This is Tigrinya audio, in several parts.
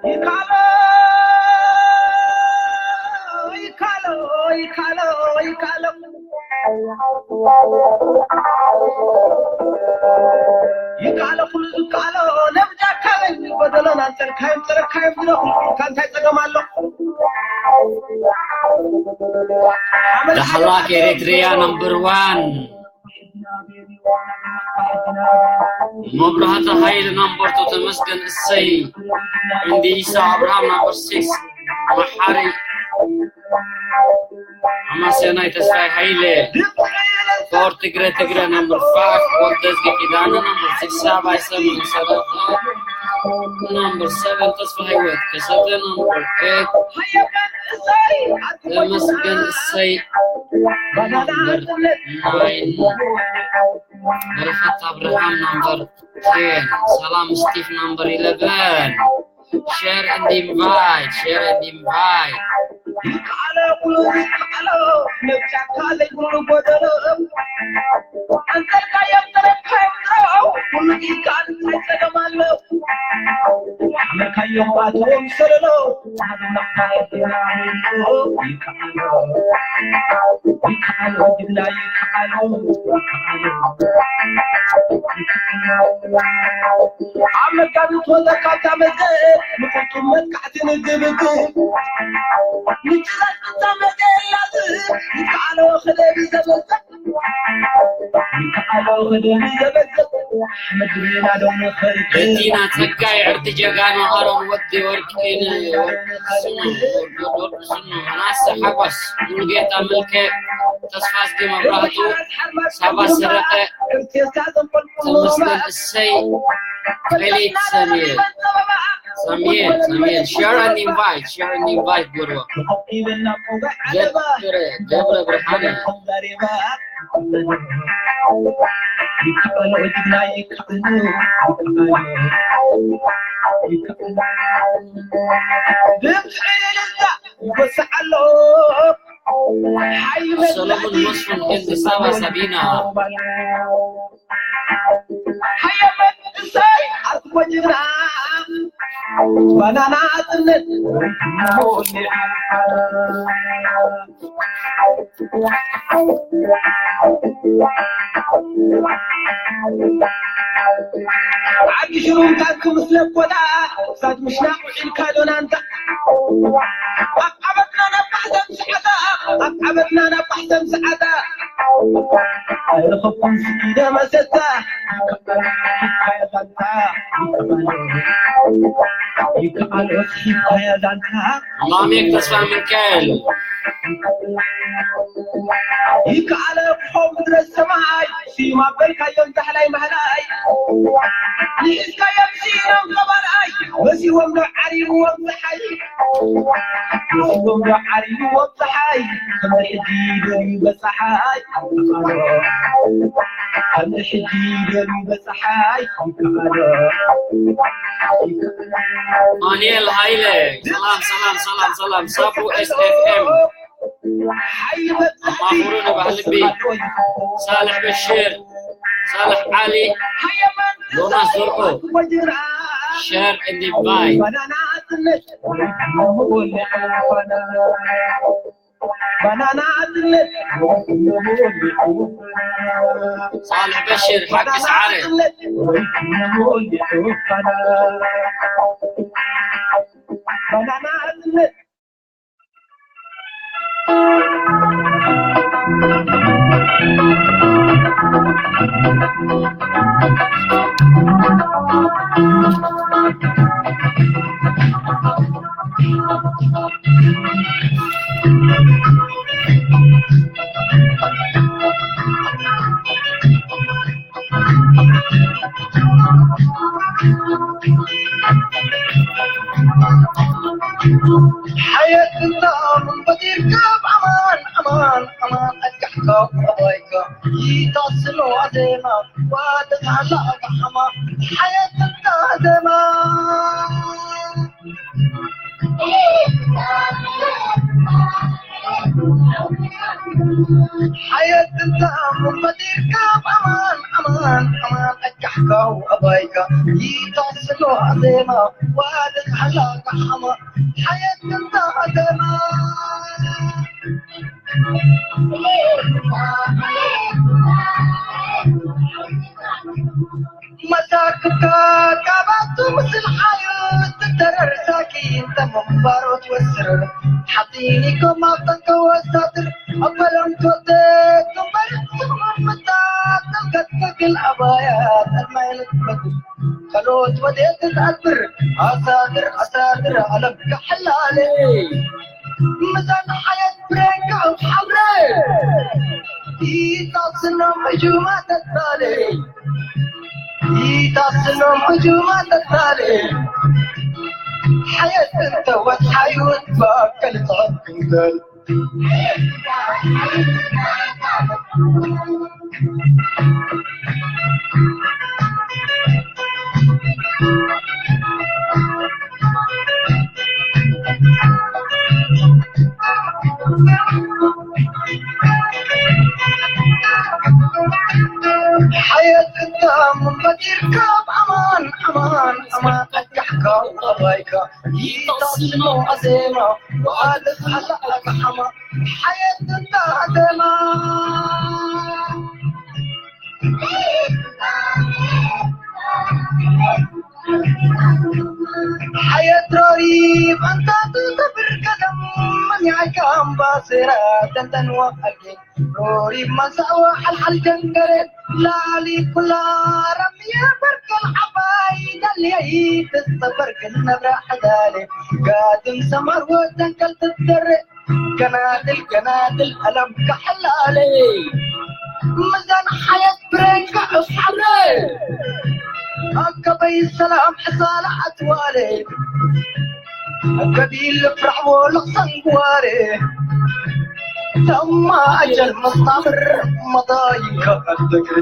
ይካሎ ይካሎ ይካሎ ይካሎ ይካሎ ኩሉ ዝካሎ ነብጃካ በል ጎደሎን ኣንጸርካዮም ጸረካዮም ዝነኹ ካንታይ ጸገም ኣሎ። ዳህላክ ኤሪትሪያ ነምበር ዋን። መብራህቲ ሃይለ ነምበር ቱ። ተመስገን እሰይ። እንዲሳ ኣብርሃም ነምበር ሲክስ። መሓሪ ኣማስያናይ ተስፋይ ሃይለ። ፎር ትግረ ትግረ ነምበር ፋይቭ። ወልደዝጊ ኪዳነ ነምበር ሲክስ። ሳባይ ሰመን ሰረቐ ነምበር ሰቨን። ተስፋ ህይወት ከሰተ ነምበር ኤይት። ተመስገን እሰይ ነምበር ናይን። በረኸት ኣብርሃም ነምበር ቴን። ሰላም ስቲፍ ነምበር ኢለቨን። Share and invite, share and invite. ይከኣሎ ኩሉ ይከኣሎ ነብቻካ ዘይብሉ ጎደሎ ኣንተርካዮም ተረካዮም ድሮ ኩሉ ይከኣል እንታይ ጸገም ኣሎ። ሓመልካዮም ኣትዎም ሰለሎ ይከኣሎ ይከኣሎ ጅግና ይከኣሎ ይከኣሎ ይከኣሎ ኣብ መጋቢት ወዘካታ መዘ ንቁልጡም መጥቃዕቲ ንግብግብ ንጭዛት ክታመገ ላዝ ይከኣሎ ክደቢ ዘበዘ ይከኣሎ ክደቢ ዘበዘ ምድርና ዶም ንኽእል በቲና ጸጋይ ዕርዲ ጀጋኑ ኣሮን ወዲ ወርቂ ወርቂ ስኑ ናሰ ሓጎስ ሙሉጌታ ምልከ ተስፋዝጊ መብራህቱ ሳባ ሰረቀ ተመስገን እሰይ ቀሊት ሰሚር ሰሚር ሰሚር share and invite share and invite ግርቦ ገብረ ገብረ ብርሃነ ድምፂ ይበስዓሎ ሰሎሞን መስፍን ግን ሳባ ሳቢና ሃየ መንእሰይ ኣትሞ ጅግና ባናና ኣጥነት ዓዲ ሽሩምታት ክምስለ ኮዳ ሳት ምሽናቕ ውዒልካ ዶናንታ ኣብ ዓበትና ናብ ባሕተን ሰዓታ ኣብ ዓበትና ናብ ባሕተን ሰዓታ ኣይረኸብኩን ስኪደ መሰታ ይከኣል ዛንታ ይከኣል ይከኣል ዛንታ ማሜክ ተስፋ ሚካኤል ይከኣለ ርሖም ምድረ ሰማይ ስዩም ኣበልካዮም ዳሕላይ ማህላይ ንእስካዮም ስኢኖም ገባርኣይ መሲዎም ዶ ዓሪርዎም ፀሓይ መሲዎም ዶ ዓሪርዎም ፀሓይ ከምዚ ሕጂ ደልዩ በፀሓይ ከምዚ ሕጂ ደልዩ በፀሓይ ይከኣለ ኣማኑኤል ሃይለ ሰላም ሰላም ሰላም ሰላም ሳቡ ኤስኤፍኤም ኣማኹሩኒ ባህልቢ ሳልሕ በሽር ሳልሕ ዓሊ ዮናስ ዘርኦ share and invite ባናና ኣትነት ሳልሕ በሽር ሓቂ ሰዓረ ባናና ኣትነት ሓየት እንታ ምን በዲርካ ብኣማን ኣማን ኣማን ኣጋሕካ ኣባይካ ይታስኖ ኣዜማ ዋደቃላ ኣጋሓማ ሓየት እንታ ዜማ ሓየት እንታ ምን በዲርካ ብኣማን ኣማን ኣማን ኣጋሕ ካው ኣባይካ ይታስሎ ኣዜማ ዋድን ሓላካ ሓማ ሓየት እንታ ኣዜማ መሳክካ ካባቱ ምስል ሓዩ ትደረር ሳኪ እንተ ምንባሮ ትወስር ሓፂኒኮም ኣብ ጠንቀ ወሳትር ኣበሎም ትወደድ እምበር ስምምታት ተልከትክል ኣባያ ጠርማይነት መግብ ካልኦት ወዴት ትኣትር ኣሳድር ኣሳድር ኣለም ክሕላለ ምዛን ሓየት ብሬካ ሓምረ ይታስኖም ሕጁማ ተታለ ይታስኖም ሕጁማ ተታለ ሓየት እንተ ወትሓዩ ትባከል ትዕክንከል ሓየት እታ ምንበዲርካ ኣማን ኣማን ኣማን ኣጋሕካ ኣባይካ ይታስኖ ኣዜማ ወኣልፍ ሓላ ኣጋሓማ ሓየት እታ ኣዜማ ሓየት ሮሪብ ኣንታቱ ተብር ቀደም መኒዓይካ ኣምባሴራ ተንተንዋ ኣልጌ ሮሪብ ማንሳዋ ሓልሓል ጀንገረ ላሊ ኩላ ረምየ በርከል ዓባይ ደልየይ ተስተበርግን ነብረ ሓዳለ ጋድም ሰማር ወተንከል ትደረ ገናድል ገናድል ኣለም ካሕላለ ምዛን ሓየት ብሬካ እፋለ ኣከበይ ሰላም ሕሳላ ኣትዋለ ከቢል ፍራሕዎ ለኽሰን ጉዋረ ተማ ኣጀል መስታምር መዳይካ ኣደግር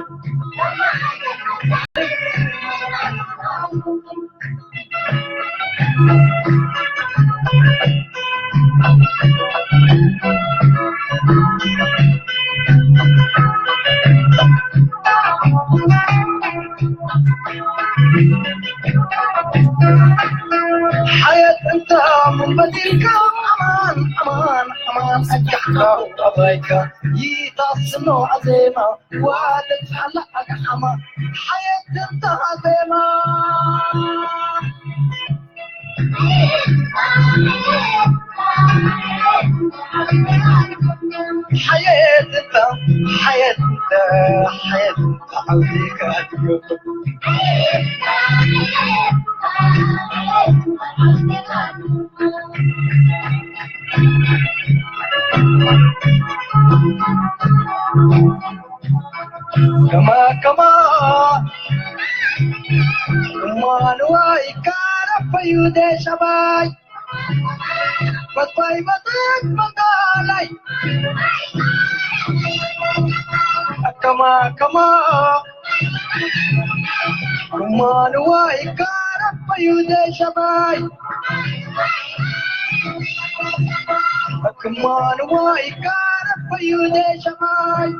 ሓየት እንተ ምንበዲልካ ኣማን ኣማን ኣማን ኣጃሕካ ኣባይካ ይታስኖ ኣዜማ ዋደት ሓላ ኣጋሓማ ሓየት እንተ ኣዜማ ሓየት እንተ ሓየት እንተ ሓየት እንተ ዓውዲካ ትገብር ከማ ከማ እማንዋ ይካረፈዩ ደሸባይ በባይ በጥቅ በባላይ ከማ ከማ እማንዋ ይካረፈዩ ደሸባይ ክማንዋ ይካረፈዩ ደሸባይ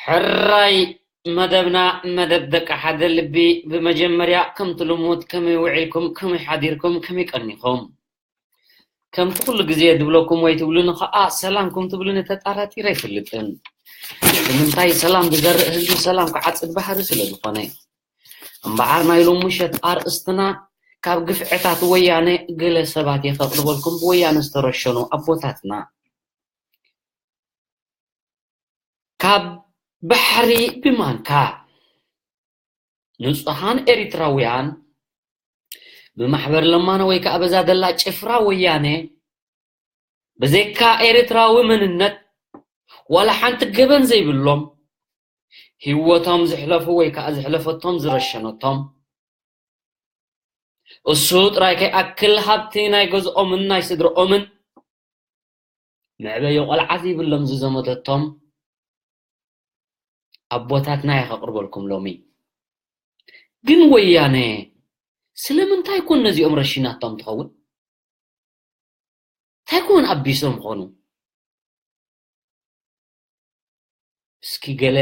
ሕራይ መደብና መደብ ደቂ ሓደ ልቢ። ብመጀመርያ ከምቲ ልሙድ ከመይ ውዒልኩም፣ ከመይ ሓዲርኩም፣ ከመይ ቀኒኹም? ከምቲ ኩሉ ግዜ ድብለኩም ወይ ትብሉኒ ኸኣ ሰላምኩም ትብሉኒ ተጣራጢረ ኣይፈልጥን። ንምንታይ ሰላም ዝዘርእ ህዝቢ ሰላም ክዓጽድ ባህሪ ስለ ዝኾነ። እምበኣር ናይ ሎም ምሸት ኣርእስትና ካብ ግፍዕታት ወያነ ገለ ሰባት እየ ከቕርበልኩም ብወያነ ዝተረሸኑ ኣቦታትና። ካብ ባሕሪ ብማንካ ንጹሃን ኤሪትራውያን ብማሕበር ለማነ ወይ ከኣ በዛ ደላ ጭፍራ ወያነ ብዘይካ ኤሪትራዊ መንነት ዋላ ሓንቲ ገበን ዘይብሎም ህይወቶም ዝሕለፉ ወይ ከኣ ዝሕለፈቶም ዝረሸነቶም እሱ ጥራይ ከይኣክል ሃብቲ ናይ ገዝኦምን ናይ ስድርኦምን መዕበዪ ቆልዓ ዘይብሎም ኣቦታትና እየ ከቕርበልኩም ሎሚ። ግን ወያነ ስለምንታይ ኮን ነዚኦም ረሺናቶም ትኸውን? እንታይ ኮን ኣቢሶም ኾኑ? እስኪ ገለ፣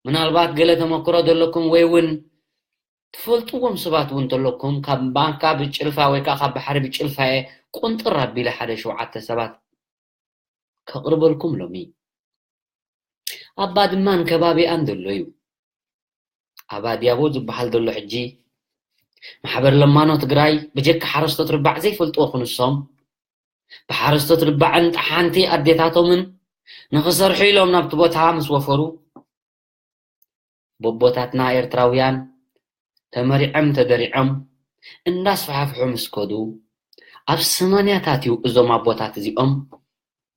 ምናልባት ገለ ተመክሮ ዘለኩም ወይ እውን ትፈልጥዎም ሰባት እውን እንተለኩም፣ ካብ ባንካ ብጭልፋ ወይ ከዓ ካብ ባሕሪ ብጭልፋ እየ ቁንጥር ኣቢለ ሓደ ሸውዓተ ሰባት ከቕርበልኩም ሎሚ። ኣብ ባድማን ከባቢኣን ዘሎ እዩ። ኣብ ኣድያቦ ዝበሃል ዘሎ ሕጂ ማሕበር ለማኖ ትግራይ ብጀካ ሓረስቶት ርባዕ ዘይፈልጥዎ ክንሶም፣ ብሓረስቶት ርባዕን ጠሓንቲ ኣዴታቶምን ንኽሰርሑ ኢሎም ናብቲ ቦታ ምስ ወፈሩ፣ በቦታትና ኤርትራውያን ተመሪዖም ተደሪዖም እንዳስፋሕፍሑ ምስ ከዱ፣ ኣብ ሰማንያታት እዩ እዞም ኣቦታት እዚኦም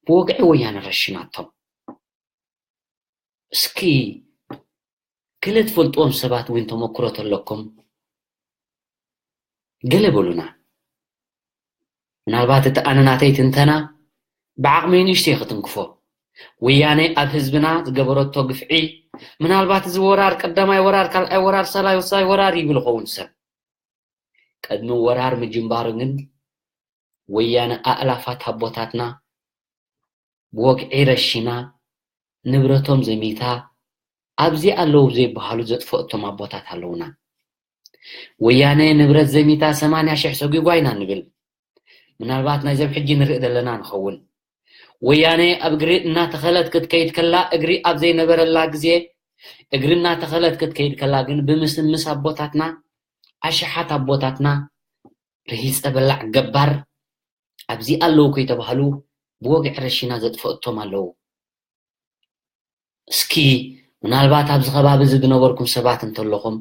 ብወግዒ ወያነ ረሽናቶም። እስኪ ገለ ትፈልጥዎም ሰባት እውን ተመክሮ ተለኩም ገለ በሉና። ምናልባት እቲ ኣነ ናተይ ትንተና ብዓቕመይ ንእሽተይ ክትንክፎ። ወያነ ኣብ ህዝብና ዝገበረቶ ግፍዒ፣ ምናልባት እዚ ወራር ቀዳማይ ወራር፣ ካልኣይ ወራር፣ ሳልሳይ ወራር ይብል ይኸውን ሰብ። ቅድሚ ወራር ምጅማሩ ግን ወያነ ኣእላፋት ኣቦታትና ብወግዒ ረሺና፣ ንብረቶም ዘሚታ፣ ኣብዚ ኣለዉ ዘይበሃሉ ዘጥፈአቶም ኣቦታት ኣለዉና። ወያነ ንብረት ዘሚታ ሰማንያ ሽሕ ሰጒጓ ኢና ንብል። ምናልባት ናይዞም ሕጂ ንርኢ ዘለና ንኸውን። ወያነ ኣብ እግሪ እናተኸለት ክትከይድ ከላ፣ እግሪ ኣብ ዘይነበረላ ግዜ፣ እግሪ እናተኸለት ክትከይድ ከላ ግን ብምስምስ ኣቦታትና፣ ኣሽሓት ኣቦታትና፣ ርሂፀ በላዕ ገባር ኣብዚ ኣለዉ ከይተባህሉ ብወግዒ ረሺና ዘጥፈአቶም ኣለዉ። እስኪ ምናልባት ኣብዚ ከባቢ እዚ ዝነበርኩም ሰባት እንተለኹም፣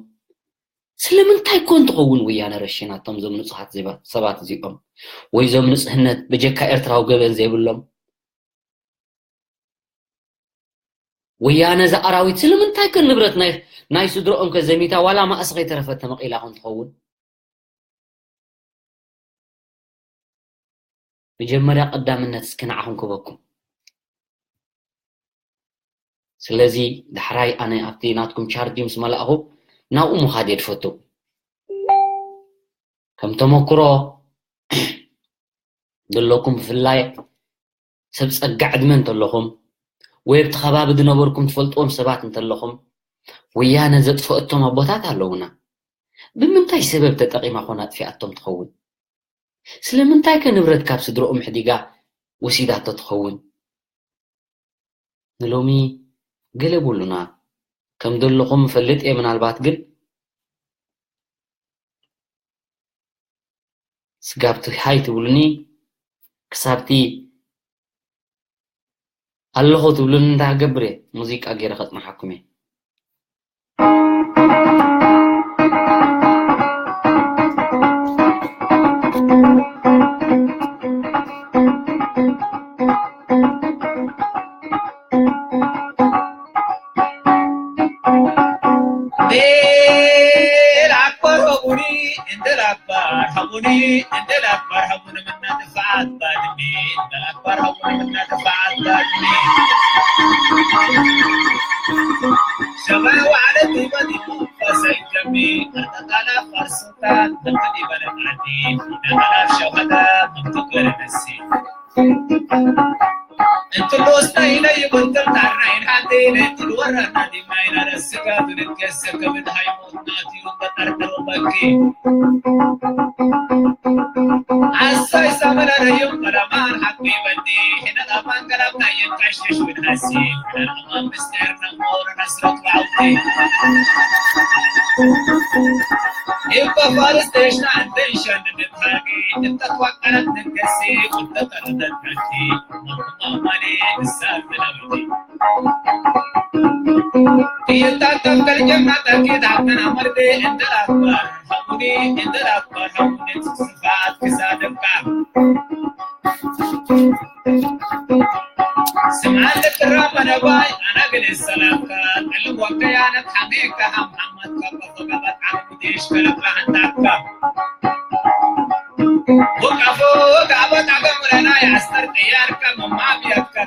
ስለምንታይ ኮን ትኸውን ወያነ ረሺናቶም ዞም ንጹሃት ዜባ-፣ ሰባት እዚኦም? ወይ ዞም ንጽህነት ብጀካ ኤርትራዊ ገበን ዘይብሎም? ወያነ እዛ ኣራዊት ስለምንታይ ከ ንብረት ናይ፣ ናይ ስድረኦም ከ ዘሚታ ዋላ ማእሲ ከይተረፈት ተመቒላ ኮን ትኸውን? መጀመርያ ቀዳምነት እስኪ ንዓኹም ክበኩም። ስለዚ ዳሕራይ ኣነ ኣብቲ ናትኩም ቻርጅ ምስ መላእኹ ናብኡ ምኻድ እየ ድፈቱ። ከም ተመክሮ ዘለኩም ብፍላይ ሰብ ጸጋ ዕድመ እንተለኹም ወይ ኣብቲ ከባቢ ዝነበርኩም ትፈልጥዎም ሰባት እንተለኹም ወያነ ዘጥፈአቶም ኣቦታት ኣለዉና። ብምንታይ ሰበብ ተጠቒማ ኮን ኣጥፊኣቶም ትኸውን? ስለምንታይ ከ ንብረት ካብ ስድረኦም ሕዲጋ ወሲዳቶ ትኸውን? ንሎሚ ገለ በሉና። ከም ዘለኹም እፈልጥ እየ፣ ምናልባት ግን ስጋብቲ ሃይ ትብሉኒ ክሳብቲ ኣለኹ ትብሉኒ እንታይ ክገብር እየ? ሙዚቃ ገይረ ከጽንሓኩም እየ።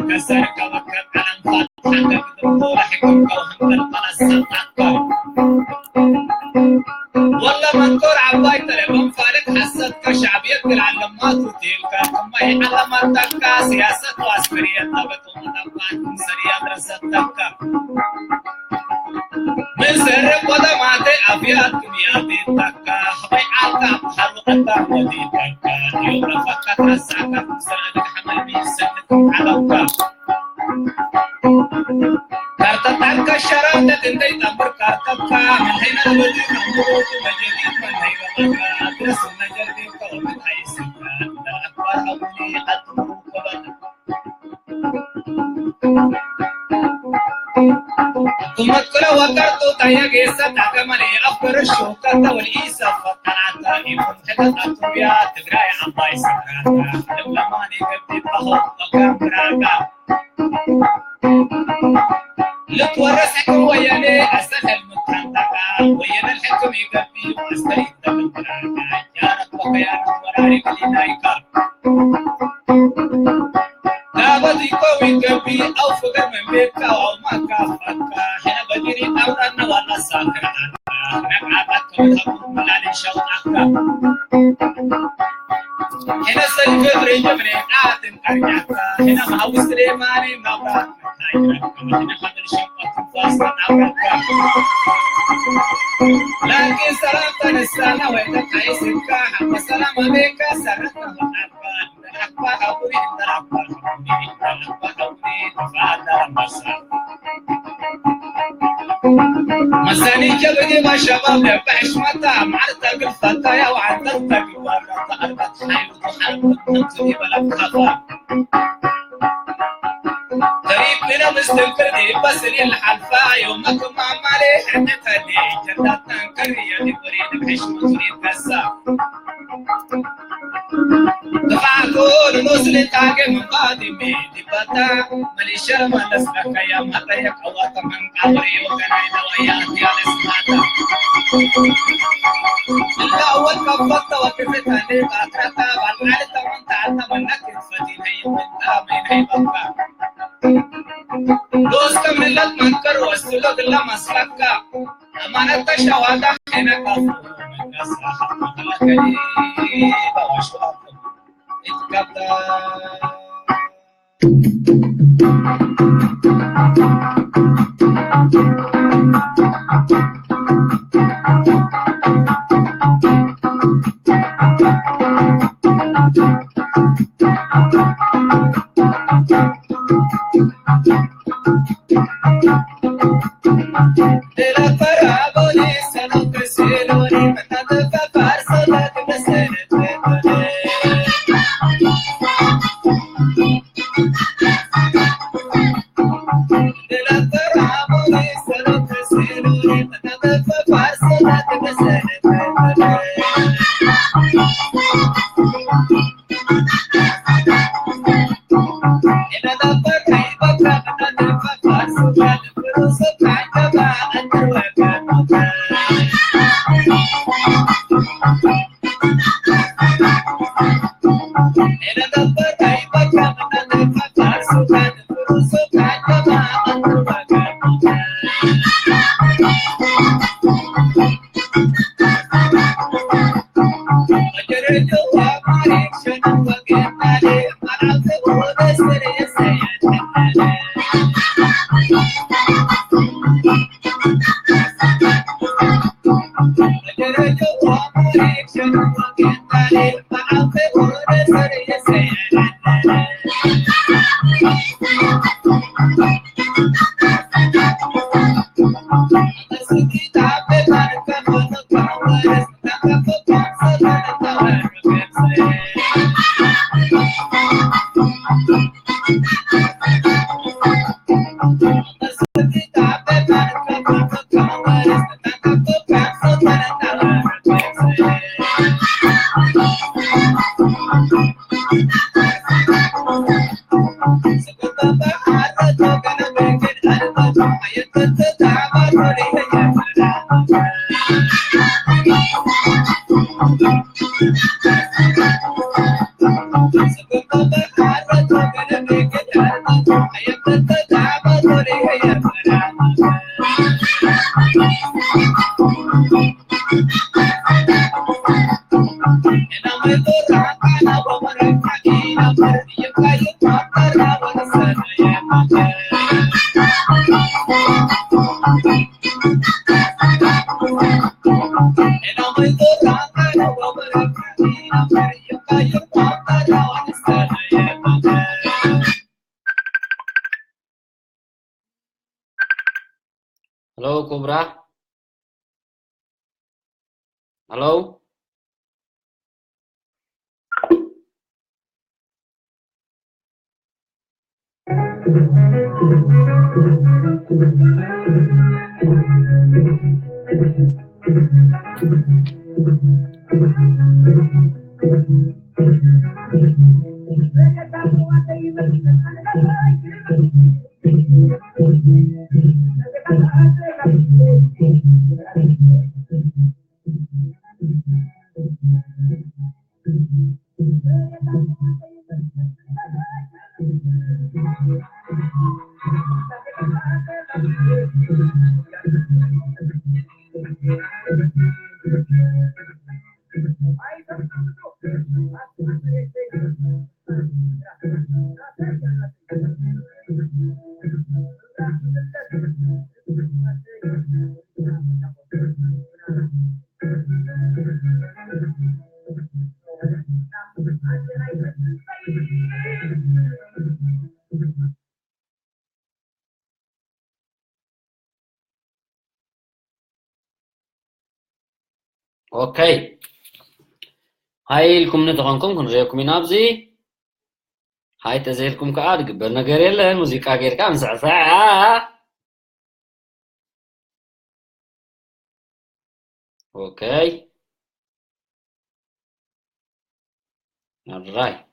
ከሰርከበከብ ዓለም ፋትሓ ከብትም ተውላሒኩም ከውህም በልበላ ሰጣካ። ወላ መንኮር ዓባይ ጠለቦም ፋልጥ ሓሰትካ ሻዕብየት ግልዓለማ ቱቴልካ ከማይ ዓለማታካ ስያሰት ዋስክርየት ነበጡ መጠባትን ሰሪያ ድረሰተካ። ምሰረ ቆደማተ ኣፍያት ክሚያት ተካ ኸበይ ዓልታ ሓሩ ቀታ ወዲ ተካ ዮም ረፈካ ተሳካ ምሰረ ሓመል ሚሰልክ ዓለውካ። ካርተታካ ሸራተት እንተይ ጠምር ካርተካ መለይና ወዲ መሙሮቱ መጀዲት መለይና ድረስ መጀዲት ከወመት ሓይስካ ለኣክባር ኣቡኒ ኣጥሩ ቆበል። ثم كل وقت طيق يسد عقمني أفكر الشوكة والإيسا فطلعت يكون حتى أطوبيا تدري عن باي سكرات لما نيجي بحوك وكان براقة. ልትወረሰኩም ወያኔ ኣስተኸል ምታንታቃ ወያነ ልሕኩም ይገቢ ኣስተሪት ተምትራቃ ጃረት ወኸያነት ወራሪ ክሊናይካ ዳበት ይቆም ይገቢ ኣው ፍቅር መንቤትካ ዋው ማካ ፋካ ሕነ በዲሪ ኣውራና ዋላ ሳክራ ነቃቃት ከብልሃቡ ምላሊ ሸውጣካ ሕነ ሰሊፈ ብሬጀ ብሬቃትን ቀርኛካ ሕነ ማውስ ሌማኒ ማውራት ላኪን ሰላም ተነሳና ወይ ተቃይስካ ሓቂ ሰላም ኣበይካ ሰረትና መጣልካ ተላባ ሓቡሪ ተላባ ሓቡሪ ተላባ ሓቡሪ ተፋታ መሳ መሳኒ ጀበኒ ማሸባብ ደበ ሕሽመታ ማዕርታ ግልፈታ ያው ዓንተርታ ግባራ ተኣርባት ሓይሉ ተሓርበት ተንቱ ይበለካፋ ተሪኩና ምስትንክር ዲበስል የልሓልፋ ዮመክማ ማሌ ሕነተኒ ጀዳትናን ከርየ ዲበሬ ንብሕሽመቱ ይከሳ ክፍኣቱ ንሙስሊም ታገ ምንባዲሚ ዲበታ መሊሸ መለስ ከከያ ማጠየ ቀዋተ መንቃብሪ ወገናይ ለወያ ያለስማታ እላ ወል ከፈተ ወክፍተኒ ባትረታ ባልዓል ተመንታ ተመነክ ፈቲነይ ምንታ መይነይ በቃ ሎስ ከምንለት መንከር ወስሎ ግላ መስለካ ኣማነት ተሻዋዳ ኸይነካፉ መለሳ ኸለከሊ ባወሽዋኩም ይትከብታ ሄሎ ኩብራ። ሄሎ። ኦኬ። ሃይ ኢልኩምኒ ተኾንኩም ክንሪኤኩም ኢና ኣብዚ። ሃይ ተዘይልኩም ከዓ ዝግበር ነገር የለን። ሙዚቃ ጌርካ ንስዕስዕ። ኦኬ። Alright.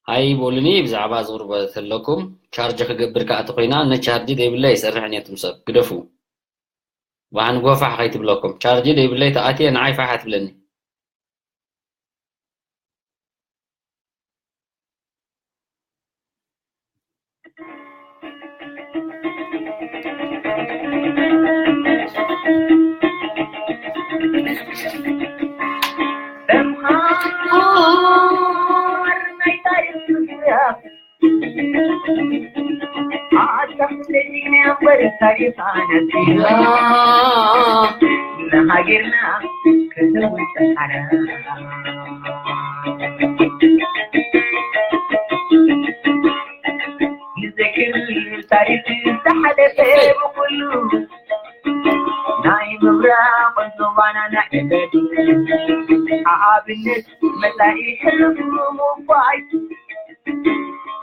ሃይ በሉኒ፣ ብዛዕባ ዝቕርቦ ዘለኩም ቻርጅ ክገብር ከኣ ተኾይና፣ ነቻርጅ ዘይብለይ ኣይሰርሕን እየ። እቱም ሰብ ግደፉ። ባሕኒ ጎፋሕ ከይትብለኩም። ቻርጅ ዘይብለይ ተኣትየ ንዓይ ፋሕ ትብለኒ። ንዘክር ታሪኽ ዝተሓለፈ ብኹሉ ናይ ምብራቕ ዞባና ንዕደል። ኣብነት መጻኢ ሕሉፍ ምውፋይ።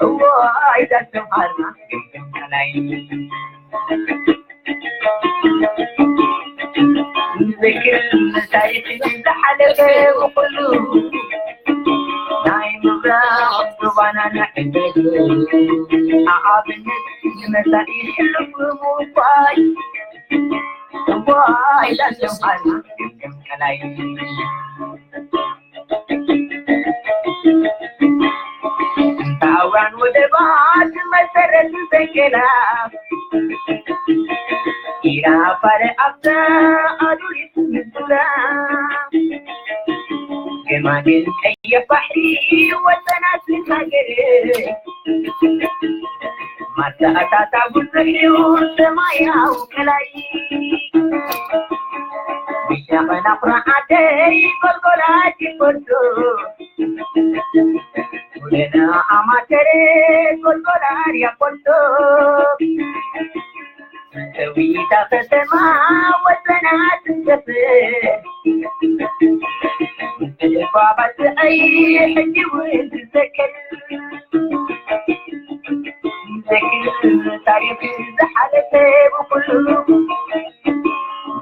እዋይ ዳስተምሃርና ገምገም ከላይ። ንዘክር ታሪኽ ዝተሓለፈ ብኹሉ ናይ ምብራቕ ዞባና ንዕደል። ኣብነት ንመጻኢ ሕሉፍ ምውፋይ። እዋይ ዳስተምሃርና ገምገም ከላይ። ጥንታውያን ወደባት መሰረት ዘንጌላ ኢራፋረ ኣብታ ኣዱሊስ ምስላ ገማግል ቀይሕ ባሕሪ ወሰናት ሃገር ማተኣታታ ብዙሕ እዩ ሰማያዊ ከላይ ብሻቐና ኩርዓተይ ጎልጎላት ይፈርዶ። ወደና ኣማተረ ጎልጎላት ያቆርዶ። ሰዊታ ከተማ ወሰና ትንገፍ። ባባትዐይ ሕጂ እውን ትዘከር። ዘክር ታሪኽ ዝሓለፈ ብኹሉ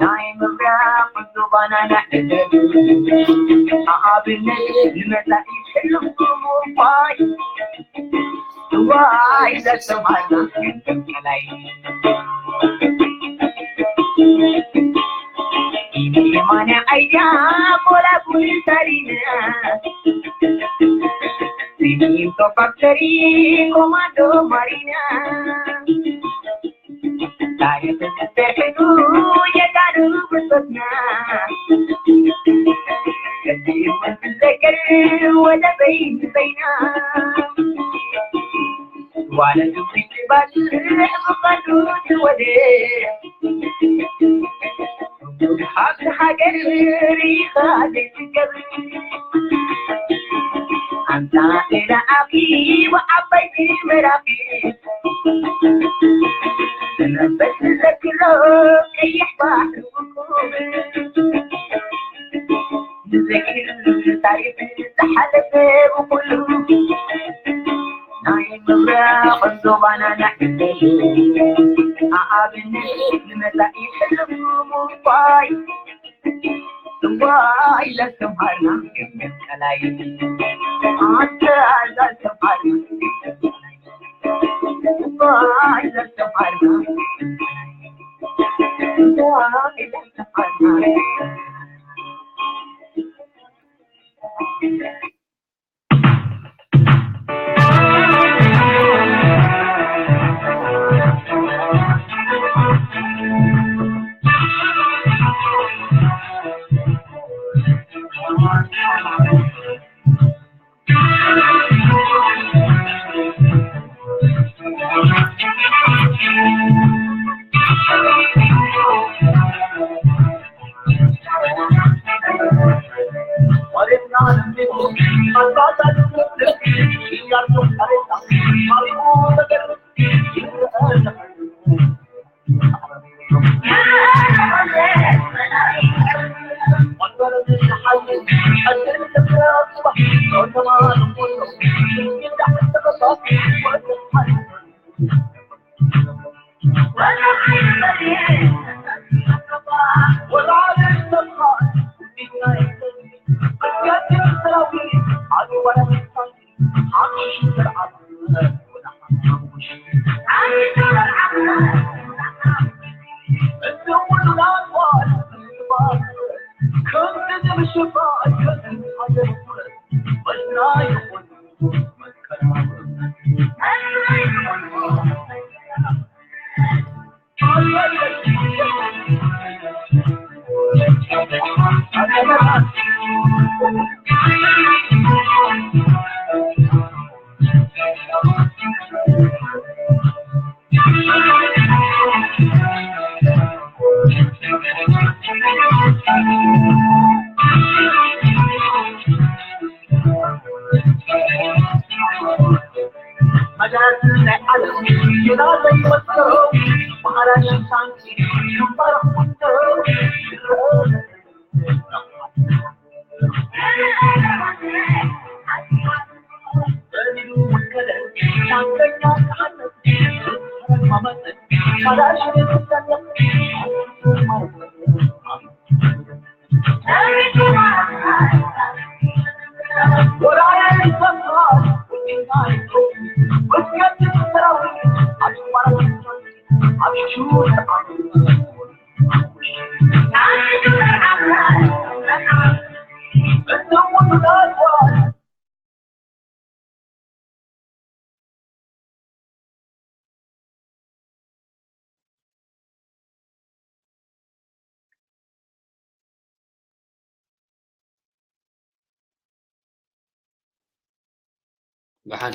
ናይ ምብራቕ ዞባና ንዕደል። ኣብነት ንመጻኢ ሕሉፍ ምውፋይ። እዋይ ዘሰማና ገምገም ከላይ። Imani aidia mola kulisarina. Sini to factory komando marina. Tayo sa terreno ya kanu bersosna. Kasi yung maglagay wala bay bay na. Wala yung festival, ano ka doon wala? Habs hagar rika de gabi. Anta ila aki wa abai merabi. Nabas zaklo kayah bahrukum. Zakir tarif tahalbe ukulu. ናይ ምብራቕ ዞባና ናሕተይ ኣኣብነት ንመጻኢ ሕልሙ ምንቋይ። እዋይ ለስተምሃርና ቀላይ ኣንተ ላስተምሃርና እዋይ ለስተምሃርና እዋይ ለስተምሃርና። ብሓን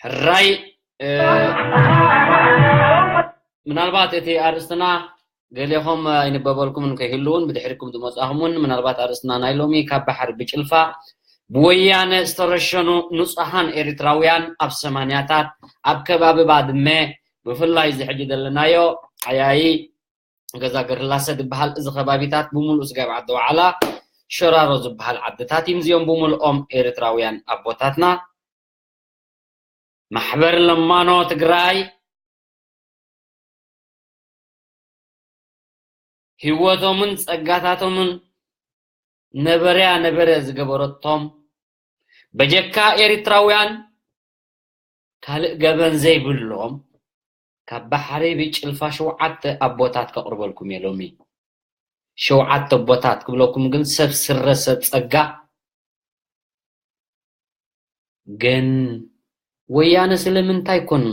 ሕራይ ምናልባት እቲ ኣርእስትና ገሌኹም ኣይንበበልኩምን ከይህልውን ብድሕሪኩም ዝመጻኹም እውን ምናልባት ኣርእስትና ናይ ሎሚ ካብ ባሕሪ ብጭልፋ ብወያነ ዝተረሸኑ ንጹሃን ኤርትራውያን ኣብ ሰማንያታት ኣብ ከባቢ ባድመ ብፍላይ እዚ ሕጂ ዘለናዮ ዓያዪ ገዛ ገርህላሰ ዝበሃል እዚ ከባቢታት ብምሉእ ስጋብ ዓዲ ዋዕላ ሸራሮ ዝበሃል ዓድታት እዮም እዚኦም ብምልኦም ኤርትራውያን ኣቦታትና ማሕበር ለማኖ ትግራይ ህይወቶምን ጸጋታቶምን ነበረያ ነበረ ዝገበረቶም በጀካ ኤርትራውያን ካልእ ገበን ዘይብሎም ካብ ባሕሪ ብጭልፋ ሸውዓተ ኣቦታት ከቕርበልኩም እየ ሎሚ። ሸውዓተ ኣቦታት ክብለኩም ግን ሰብ ስረ ሰብ ጸጋ ግን ወያነ ስለምንታይ ኮን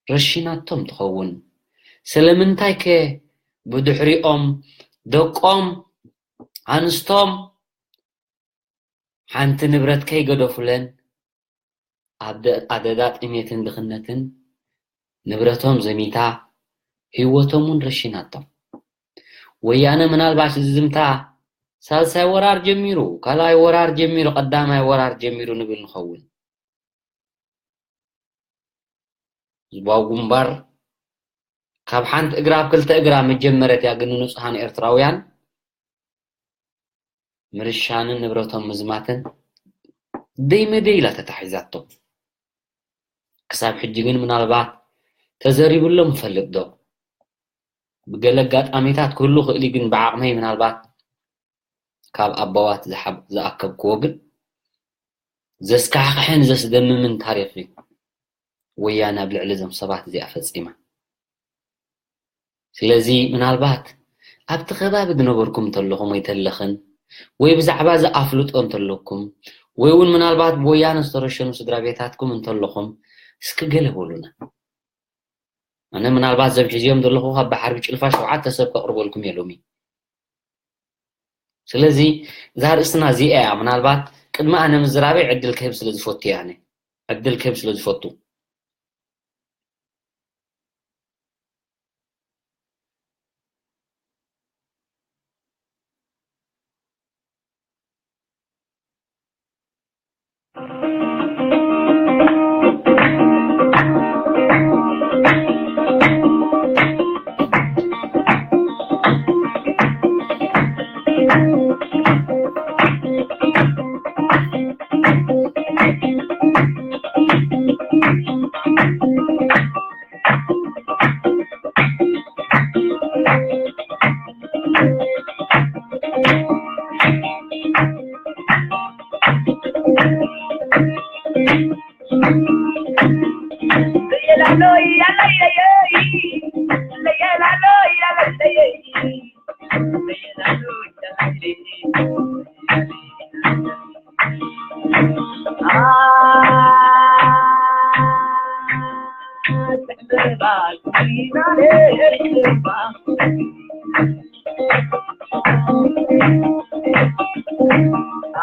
ረሺናቶም ትኸውን? ስለምንታይ ከ ብድሕሪኦም ደቆም ኣንስቶም ሓንቲ ንብረት ከይገደፉለን ኣብ ኣደዳ ጥሜትን ድኽነትን ንብረቶም ዘሚታ ህይወቶም እውን ረሺናቶም። ወያነ ምናልባሽ ዝዝምታ ሳልሳይ ወራር ጀሚሩ፣ ካልኣይ ወራር ጀሚሩ፣ ቀዳማይ ወራር ጀሚሩ ንብል ንኸውን። ህዝባዊ ግንባር ካብ ሓንቲ እግራ ኣብ ክልተ እግራ መጀመረት እያ፣ ግን ንጹሃን ኤርትራውያን ምርሻንን ንብረቶም ምዝማትን ደይ መደይ ኢላ ተታሒዛቶ። ክሳብ ሕጂ ግን ምናልባት ተዘሪብሎም እፈልጥ ዶ? ብገለ ኣጋጣሚታት ክህሉ ክእል እዩ፣ ግን ብዓቕመይ ምናልባት ካብ ኣቦዋት ዝሓብ-፣ ዝኣከብክዎ ግን ዘስካሕክሕን ዘስደምምን ታሪኽ እዩ ወያነ ኣብ ልዕሊ እዞም ሰባት እዚኣ ፈጺማ። ስለዚ ምናልባት ኣብቲ ከባቢ ዝነበርኩም እንተለኹም ወይ ተለኽን ወይ ብዛዕባ እዚ ኣፍልጦ እንተለኩም ወይ እውን ምናልባት ብወያነ ዝተረሸኑ ስድራ ቤታትኩም እንተለኹም እስኪ ገለ በሉና። ኣነ ምናልባት ዘም ሒዝዮም ዘለኹ ካብ ባሕሪ ብጭልፋ ሸውዓተ ሰብ ከቕርበልኩም እየ ሎሚ። ስለዚ እዛ ርእስትና እዚኣ እያ ምናልባት ቅድሚ ኣነ ምዝራበይ ዕድል ክህብ ስለ ዝፈቱ እየ ኣነ። ዕድል ክህብ ስለ ዝፈቱ።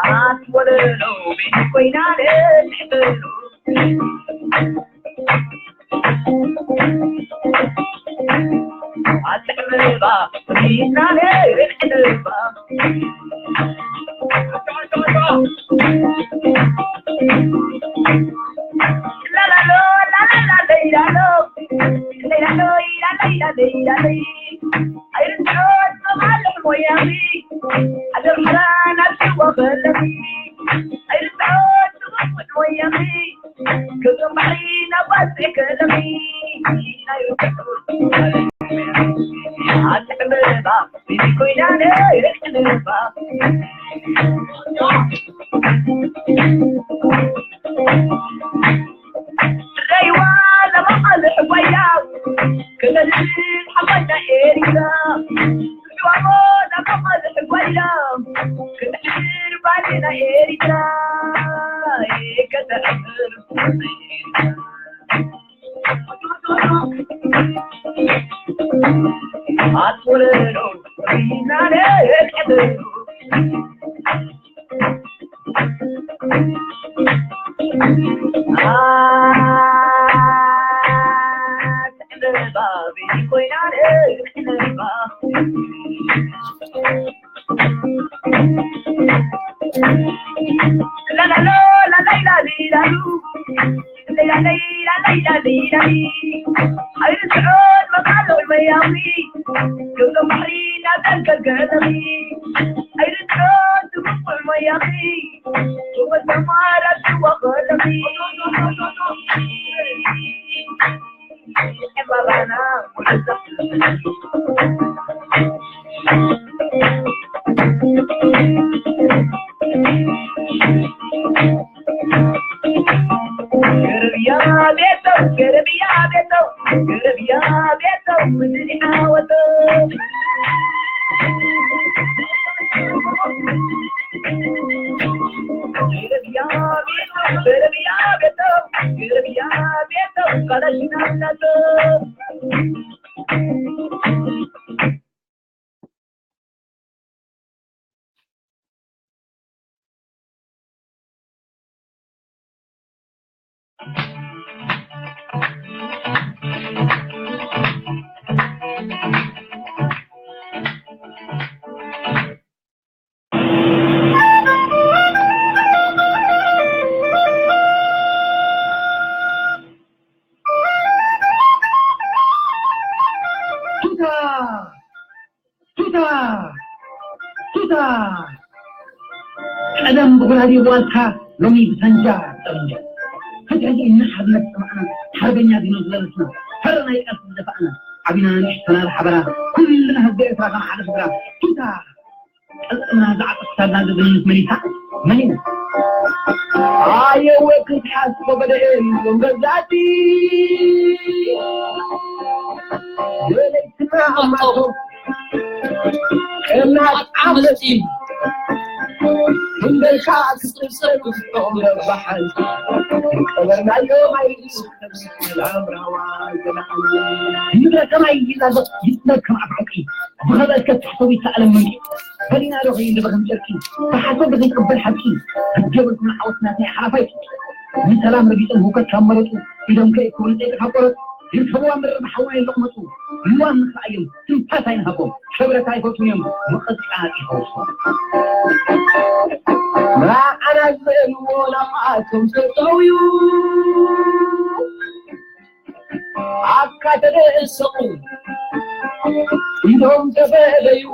ኣትወለሎ ኮይና ነትሕበሉ ኣትሕበባ ሪናነ ርሕበባ ላላሎ ላላላ ለይላሎ ለይላሎ ይላ ለይላ ለይላ ለይ ኣይርትዖ ጸማልሕ ሞያኺ ኣደርሕራ ናብ ሽወ ከለኺ ኣይርትዖ ጽቡቕ ሞያኺ ክብሪ ባሕሪ ናብ ባጽዕ ከለኺ ኣይርትዖ ኣትሕበባ ኮይና ነርሕበባ ረይዋ ለመቐልሕ ጓያ ክመልስ ሓፋሻ ኤሪትራ ዝዋሞ ለመቐልሕ ጓያ ክትሕር ባንዴራ ኤሪትራ ከተሕብር ኣትወለዶ ሪናነ ቀደሩ ኣይርትዖን መቃሎ መያኺ ክብሎ ባሕሪ ናተንከልከለኺ ኣይርትዖን ትብቁል መያኺ ቱታ! ቱታ! ቱታ! ቀደም ብጉራዴ ብዋልታ፣ ሎሚ ብሳንጃ ጠመንጃ። ፍትሒ ኢልና ሓርነት ጸማዕና፣ ሓርበኛ ዲኖ ዝበለትና፣ ፈረ ናይ ቃልሲ ዝደፋእና፣ ዓቢና ንእሽተና ዝሓበራ፣ ኩልና ህዝቢ ኤርትራ ከም ሓደ ስድራ። ቱታ! ቅልጽምና ዝዓጠፍካልና ዘበነት መሊሳ መሊሳ ኣየወ ክትሓስቦ በደኤን እዮም ገዛእቲ ለይትና ኣማቶ እናጣመሲ እንደልካ ክትጽብጸብ ክፍቶም ረባሓን ቀበርናዮም ኣይድስ ምድረ ከማይ ይዛዘቕ ይስመር ከም ኣፍዓቂ ብኸበድ ከትሕሰቡ ይተኣለም መንቂ በሊና ዶ ኸይንበኸም ጨርቂ ብሓሶት ዶ ኸይትቕበል ሓቂ ዝገበርኩም ዓወት ናትና ሓላፋይ ንሰላም ረጊጾም ህውከት ካብ መረጹ ኢዶም ከይክብሉ ጸይቂ ካብ ቆረጹ ይርከብዋ ምድሪ ብሓዊ ኣይለቕመጹ ልዋም ንኽኣዮም ትንፋስ ኣይንሃቦም ክብረት ኣይፈትውን እዮም ምቕጥቃጥ ይኸውሶም ንዓና ዝበልዎ ናብኣቶም ተጠውዩ ኣካ ተደእሰቑ ኢዶም ተፈለዩ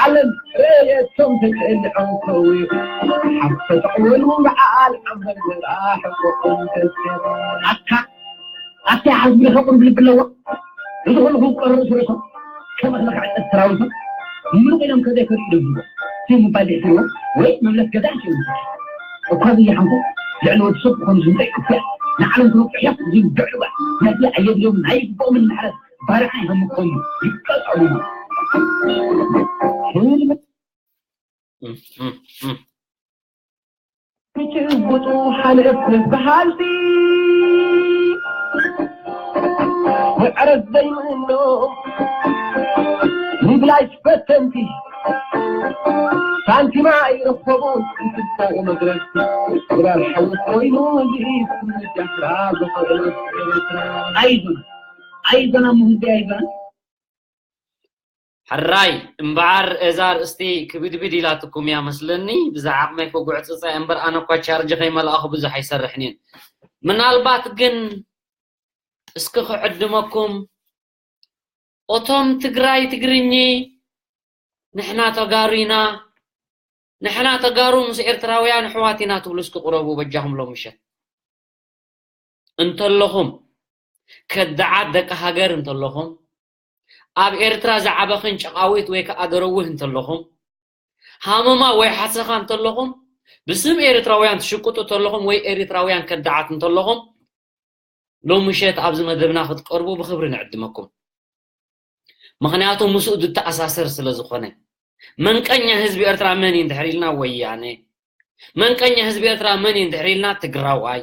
ዓለም ረየቶም ተቀልዖም ከውዩ ሓፍ ተጠቕወሉ በዓል ዓንበር ዘርኣ ሕቆኦም ተሰራ ኣካ ኣታ ይሓዝቡ ዶ ከቕርቡ ልቢ ኣለዎ እዚ ኩሉ ክውቀሩ ርእሲ ርእሶም ከም እኽሊ ክዕጸድ ሰራዊቶም ምሉቕ ኢሎም ከዘይከዱ ኢሎም ዝብሉ እቲ ምባል ድሕትርዎ ወይ መምለስ ገዛ ሽው እኳ ዝያሓንኩ ልዕሊ ወዲ ሰብ ዝኾኑ ዝምጠይ እኩያ ንዓለም ክነብፅሕ እዮም ዝብዕሉ ባ ነዚ ኣየድልዮም ናይ ግብኦምን ማሕረት ባርዓ ይኸምኮም ይቀጠሉ ክጭብጡ ሓለፍ በሃልቲ መዕረፍ ዘይምእኖም ብላሽ ፈተንቲ ሳንቲማ ኣይረከቡን። እንትታወ መድረስ ብራር ሓወት ኮይኑ ዝኢት ምጃፍራ ዝኸእለት ኤርትራ። ኣይዞን ኣይዞን ኣብ ምህንዲ ኣይዞን። ሕራይ እምበኣር እዛ ርእስቲ ክብድብድ ኢላትኩም እያ መስለኒ። ብዛ ዓቕመይ ክጉዕፅፀ እምበር ኣነ እኳ ቻርጅ ከይመልኣኹ ብዙሕ ኣይሰርሕን እየን። ምናልባት ግን እስኪ ክዕድመኩም፣ እቶም ትግራይ ትግርኚ ንሕና ተጋሩ ኢና፣ ንሕና ተጋሩ ምስ ኤርትራውያን ኣሕዋት ኢና ትብሉ እስኪ ቁረቡ በጃኹም ሎም ምሸት። እንተለኹም ከዳዓት ደቂ ሃገር እንተለኹም፣ ኣብ ኤርትራ ዝዓበኽን ጨቓዊት ወይ ከዓ ደረውህ እንተለኹም፣ ሃመማ ወይ ሓሰኻ እንተለኹም፣ ብስም ኤርትራውያን ትሽቅጡ እንተለኹም ወይ ኤርትራውያን ከዳዓት እንተለኹም፣ ሎም ምሸት ኣብዚ መደብና ክትቀርቡ ብኽብሪ ንዕድመኩም። ምኽንያቱ ምስኡ ዝተኣሳሰር ስለ ዝኾነ። መንቀኛ ህዝቢ ኤርትራ መን እዩ እንድሕር ኢልና ወያነ። መንቀኛ ህዝቢ ኤርትራ መን እዩ እንድሕር ኢልና ትግራዋይ።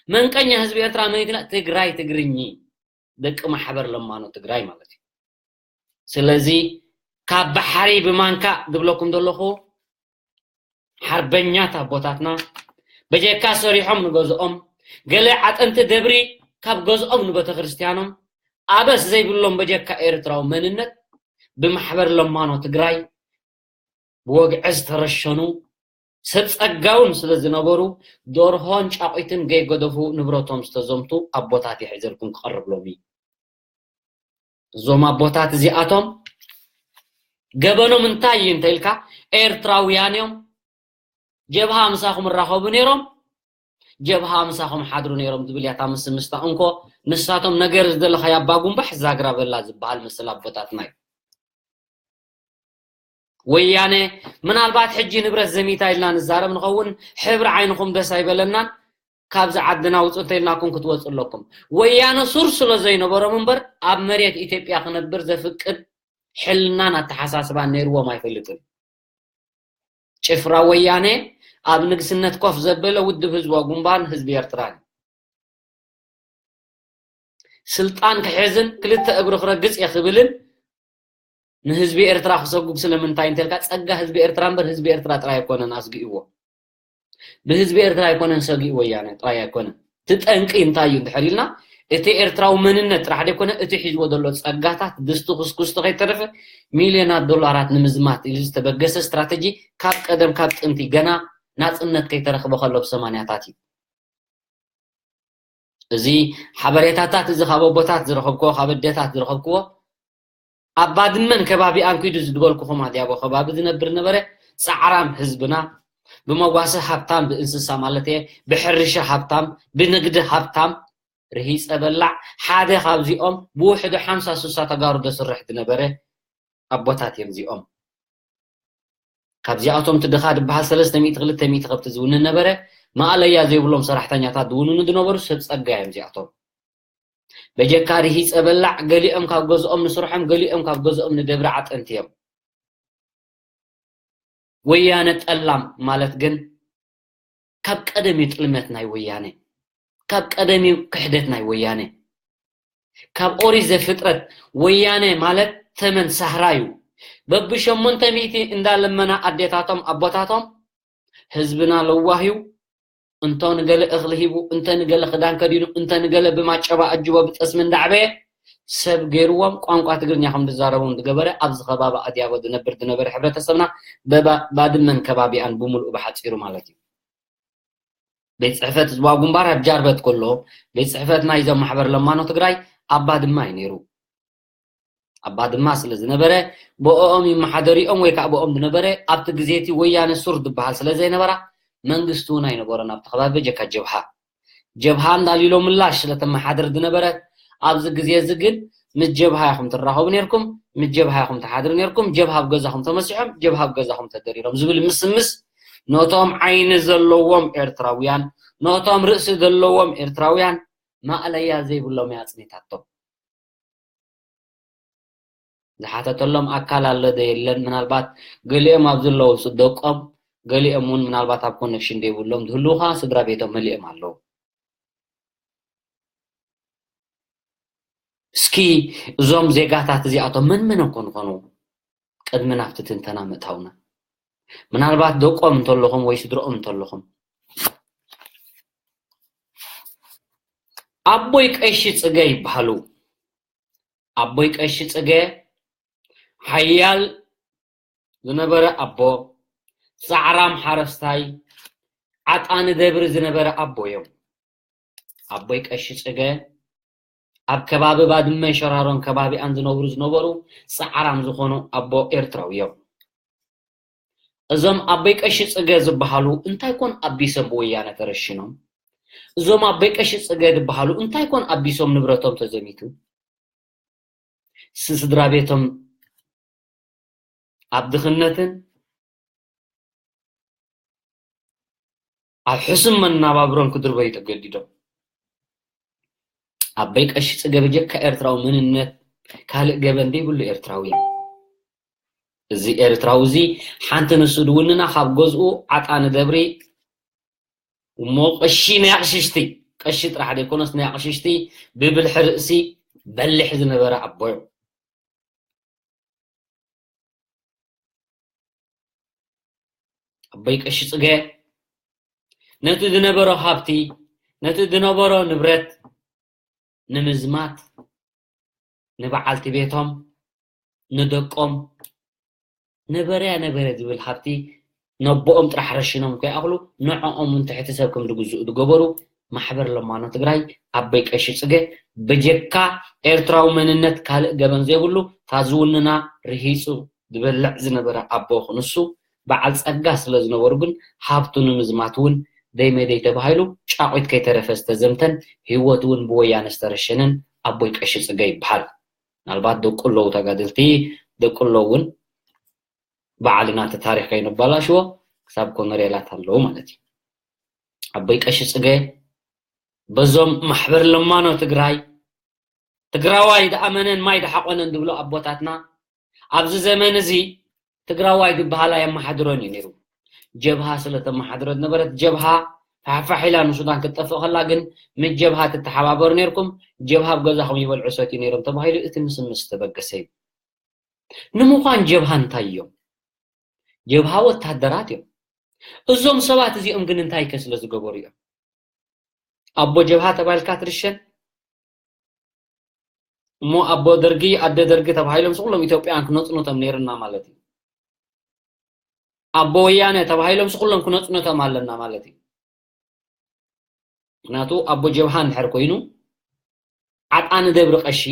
መንቀኛ ህዝቢ ኤርትራ መን እዩ ኢልና ትግራይ ትግርኚ። ደቂ ማሕበር ለማኖ ትግራይ ማለት እዩ። ስለዚ ካብ ባሕሪ ብማንካ ዝብለኩም ዘለኹ ሓርበኛት ኣቦታትና በጀካ ሰሪሖም ንገዝኦም፣ ገለ ዓጠንቲ ደብሪ ካብ ገዝኦም ንቤተክርስትያኖም ኣበስ ዘይብሎም በጀካ ኤርትራዊ መንነት ብማሕበር ለማኖ ትግራይ ብወግዒ ዝተረሸኑ ሰብ ጸጋ እውን ስለ ዝነበሩ ደርሆን ጫቑትን ገይገደፉ ንብረቶም ዝተዘምቱ ኣቦታት ይሕዘልኩም ክቐርብ ሎሚ። እዞም ኣቦታት እዚኣቶም ገበኖም እንታይ እዩ እንተ ኢልካ ኤርትራውያን እዮም። ጀብሃ ምሳኹም እራኸቡ ነይሮም፣ ጀብሃ ምሳኹም ሓድሩ ነይሮም ዝብል እያ እታ ምስምስታ። እንኮ ንሳቶም ነገር ዝደለኻያ ኣባ ጉንባሕ ዛግራ በላ ዝበሃል ምስል ኣቦታትና እዩ። ወያነ ምናልባት ሕጂ ንብረት ዘሚታ ኢልና ንዛረብ ንኸውን፣ ሕብሪ ዓይንኹም ደስ ኣይበለናን። ካብዚ ዓድና ውፁ እንተኢልናኩም ክትወፁ ኣለኩም። ወያነ ሱር ስለ ዘይነበሮም እምበር ኣብ መሬት ኢትዮጵያ ክነብር ዘፍቅድ ሕልናን ኣተሓሳስባን ነይርዎም ኣይፈልጥን። ጭፍራ ወያነ ኣብ ንግስነት ኮፍ ዘበለ ውድብ ህዝባዊ ግንባርን ህዝቢ ኤርትራን ስልጣን ክሕዝን ክልተ እግሩ ክረግጽ እየ ክብልን ንህዝቢ ኤርትራ ክሰጉግ ስለምንታይ እንተልካ ጸጋ ህዝቢ ኤርትራ እምበር ህዝቢ ኤርትራ ጥራይ ኣይኮነን ኣስጊእዎ። ብህዝቢ ኤርትራ ኣይኮነን ሰጊኡ ወያነ ጥራይ ኣይኮነን። እቲ ጠንቂ እንታይ እዩ እንድሕር ኢልና እቲ ኤርትራዊ መንነት ጥራሕ ደይኮነ እቲ ሒዝዎ ዘሎ ጸጋታት ድስቲ ኩስኩስቲ ከይተረፈ ሚልዮናት ዶላራት ንምዝማት ኢሉ ዝተበገሰ ስትራተጂ ካብ ቀደም ካብ ጥንቲ ገና ናጽነት ከይተረኽበ ከሎ ብሰማንያታት እዩ። እዚ ሓበሬታታት እዚ ካብ ኣቦታት ዝረኸብክዎ ካብ ኣዴታት ዝረኸብክዎ ኣብ ባድመን ከባቢኣን ኪዱ ዝድበልኩኹም ኣድያቦ ከባቢ ዝነብር ነበረ ፃዕራም ህዝብና ብመጓሰ ሃብታም ብእንስሳ ማለት እየ ብሕርሻ ሃብታም ብንግዲ ሃብታም ርሂፀ በላዕ ሓደ ካብዚኦም ብውሕዱ ሓምሳ ሱሳ ተጋሩ ዘስርሕ ዝነበረ ኣቦታት እዮም እዚኦም። ካብዚኣቶም እቲ ድኻ ዝበሃል ሰለስተ ሚእቲ ክልተ ሚእቲ ከብቲ ዝውንን ነበረ። ማእለያ ዘይብሎም ሰራሕተኛታት ዝውንኑ ዝነበሩ ሰብ ጸጋ እዮም እዚኣቶም። በጀካ ርሂጸ በላዕ ገሊኦም ካብ ገዝኦም ንስርሖም ገሊኦም ካብ ገዝኦም ንደብሪ ዓጠንቲ እዮም። ወያነ ጠላም ማለት ግን ካብ ቀደም እዩ ጥልመት ናይ ወያነ፣ ካብ ቀደም እዩ ክሕደት ናይ ወያነ። ካብ ኦሪት ዘፍጥረት ወያነ ማለት ተመን ሳህራ እዩ። በብሸሞንተ ሚእቲ እንዳለመና ኣዴታቶም ኣቦታቶም ህዝብና ለዋህ እዩ፣ እንቶ ንገለ እኽሊ ሂቡ፣ እንተ ንገለ ክዳን ከዲኑ፣ እንተ ንገለ ብማጨባ ኣጅቦ ብጠስሚ እንዳዕበየ ሰብ ገይርዎም ቋንቋ ትግርኛ ከም ዝዛረቡ ዝገበረ ኣብዚ ከባቢ ኣድያቦ ዝነብር ዝነበረ ሕብረተሰብና ባድመን ከባቢኣን ብምሉእ ብሓፂሩ ማለት እዩ። ቤት ፅሕፈት ህዝባዊ ግንባር ኣብ ጃርበት ከሎ ቤት ፅሕፈት ናይዞም ማሕበር ለማኖ ትግራይ ኣብ ባድማ እዩ ነይሩ። ኣብ ባድማ ስለ ዝነበረ ብኦም ይመሓደሪኦም ወይ ከዓ ብኦም ዝነበረ ኣብቲ ግዜ እቲ ወያነ ሱር ዝበሃል ስለ ዘይነበራ መንግስቲ እውን ኣይነበሮን ኣብቲ ከባቢ በጀካ ጀብሃ ጀብሃ እንዳሊሎ ምላሽ ስለተመሓደር ዝነበረት ኣብዚ ግዜ እዚ ግን ምስ ጀብሃ ኢኹም ትራኸቡ ነርኩም፣ ምስ ጀብሃ ኢኹም ትሓድሩ ነርኩም፣ ጀብሃ ኣብ ገዛኹም ተመሲሖም፣ ጀብሃ ኣብ ገዛኹም ተደሪሮም ዝብል ምስምስ ነቶም ዓይኒ ዘለዎም ኤርትራውያን፣ ነቶም ርእሲ ዘለዎም ኤርትራውያን ማእለያ ዘይብሎም እያ ኣጽኒታቶም። ዝሓተተሎም ኣካል ኣሎ ዶ የለን? ምናልባት ገሊኦም ኣብዚ ኣለዉ ደቆም፣ ገሊኦም እውን ምናልባት ኣብ ኮነክሽን ዘይብሎም ዝህልዉ ከዓ ስድራ ቤቶም መሊኦም ኣለዉ። እስኪ እዞም ዜጋታት እዚኣቶም መን መን ኮን ኾኑ? ቅድሚ ናብቲ ትንተና ምእታውና፣ ምናልባት ደቆም እንተለኹም ወይ ስድረኦም እንተለኹም፣ ኣቦይ ቀሺ ጽገ ይበሃሉ። ኣቦይ ቀሺ ጽገ ሓያል ዝነበረ ኣቦ፣ ጻዕራም ሓረስታይ፣ ዓጣኒ ደብሪ ዝነበረ ኣቦ እዮም። ኣቦይ ቀሺ ጽገ ኣብ ከባቢ ባድመ፣ ሸራሮን ከባቢኣን ዝነብሩ ዝነበሩ ጻዕራም ዝኾኑ ኣቦ ኤርትራዊ እዮም። እዞም ኣቦይ ቀሺ ጽገ ዝበሃሉ እንታይ ኮን ኣቢሶም ብወያነ ተረሽኖም? እዞም ኣቦይ ቀሺ ጽገ ዝበሃሉ እንታይ ኮን ኣቢሶም ንብረቶም ተዘሚቱ? ስ-፣ ስድራ ቤቶም ኣብ ድኽነትን ኣብ ሕሱም መናባብሮን ክድርበዩ ተገዲዶም። ኣቦይ ቀሺ ጽገ ብጀካ ኤርትራዊ መንነት ካልእ ገበን ዘይብሉ ኤርትራዊ እዩ። እዚ ኤርትራዊ እዚ ሓንቲ ንሱ ድውንና ካብ ገዝኡ ዓጣኒ ደብሪ እሞ ቀሺ ናይ ኣቕሽሽቲ፣ ቀሺ ጥራሕ ዘይኮነስ ናይ ኣቕሽሽቲ ብብልሒ ርእሲ በሊሕ ዝነበረ ኣቦ እዩ። ኣቦይ ቀሺ ጽገ ነቲ ዝነበሮ ሃብቲ፣ ነቲ ዝነበሮ ንብረት ንምዝማት ንበዓልቲ ቤቶም፣ ንደቆም፣ ነበረያ ነበረ ዝብል ሃብቲ ነቦኦም ጥራሕ ረሽኖም ከይኣኽሉ ንዕኦም እውን ትሕቲ ሰብ ከም ዝግዝኡ ዝገበሩ ማሕበር ለማኖ ትግራይ ኣቦይ ቀሺ ጽገ ብጀካ ኤርትራዊ መንነት ካልእ ገበን ዘይብሉ ታዝውንና ርሂጹ ዝበልዕ ዝነበረ ኣቦ ክንሱ በዓል ጸጋ ስለ ዝነበሩ ግን ሃብቱ ንምዝማት እውን ደይመደይ ተባሂሉ ጫቑት ከይተረፈ ዝተዘምተን ህይወቱ እውን ብወያነ ዝተረሸነን ኣቦይ ቀሺ ጽገ ይበሃል። ምናልባት ደቁ ኣለዉ ተጋደልቲ፣ ደቁ ኣለዉ እውን በዓልና እቲ ታሪኽ ከይነባላሽዎ ክሳብ ኮነሬላት ኣለዉ ማለት እዩ። ኣቦይ ቀሺ ጽገ በዞም ማሕበር ለማኖ ትግራይ ትግራዋይ ደኣመነን ማይ ደሓቆነን ዝብሉ ኣቦታትና ኣብዚ ዘመን እዚ ትግራዋይ ዝበሃል ኣየመሓድሮን እዩ ነይሩ። ጀብሃ ስለ ተመሓድሮ ዝነበረት ጀብሃ ፋሕፋሕ ኢላ ንሱዳን ክትጠፍእ ከላ ግን ምስ ጀብሃ ትተሓባበሩ ነይርኩም። ጀብሃ ኣብ ገዛኹም ይበልዑ ሰትዩ ነይሮም ተባሂሉ እቲ ምስምስ ዝተበገሰ እዩ። ንምዃን ጀብሃ እንታይ እዮም? ጀብሃ ወታደራት እዮም። እዞም ሰባት እዚኦም ግን እንታይ ከ ስለ ዝገበሩ እዮም? ኣቦ ጀብሃ ተባሂልካ ትርሸን እሞ ኣቦ ደርጊ ኣደ ደርጊ ተባሂሎም ስኩሎም ኢትዮጵያን ክነፅኑቶም ነይርና ማለት እዩ። ኣቦ ወያነ ተባሂሎም ስኩሎም ክነፅኑቶም ኣለና ማለት እዩ። ምክንያቱ ኣቦ ጀብሃ እንድሕር ኮይኑ ዓጣኒ ደብሪ ቀሺ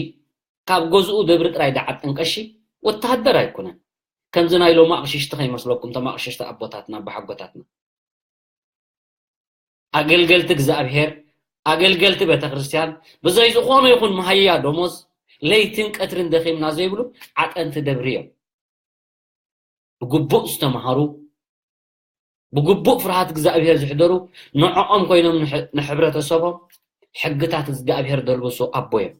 ካብ ገዝኡ ደብሪ ጥራይ ደዓጥን ቀሺ ወተሃደር ኣይኮነን። ከምዚ ናይ ሎም ኣቕሽሽቲ ከይመስለኩም፣ እቶም ኣቕሽሽቲ ኣቦታትና ኣቦሓጎታትና ኣገልገልቲ እግዚኣብሔር ኣገልገልቲ ቤተክርስትያን ብዘይ ዝኾነ ይኹን መሃያ ደሞዝ ለይትን ቀትርን ደኺምና ዘይብሉ ዓጠንቲ ደብሪ እዮም። ብግቡእ ዝተምሃሩ ብግቡእ ፍርሃት እግዚኣብሔር ዝሕደሩ ንዕኦም ኮይኖም ንሕ- ንሕብረተሰቦም ሕግታት እግዚኣብሔር ደልብሱ ኣቦ እዮም።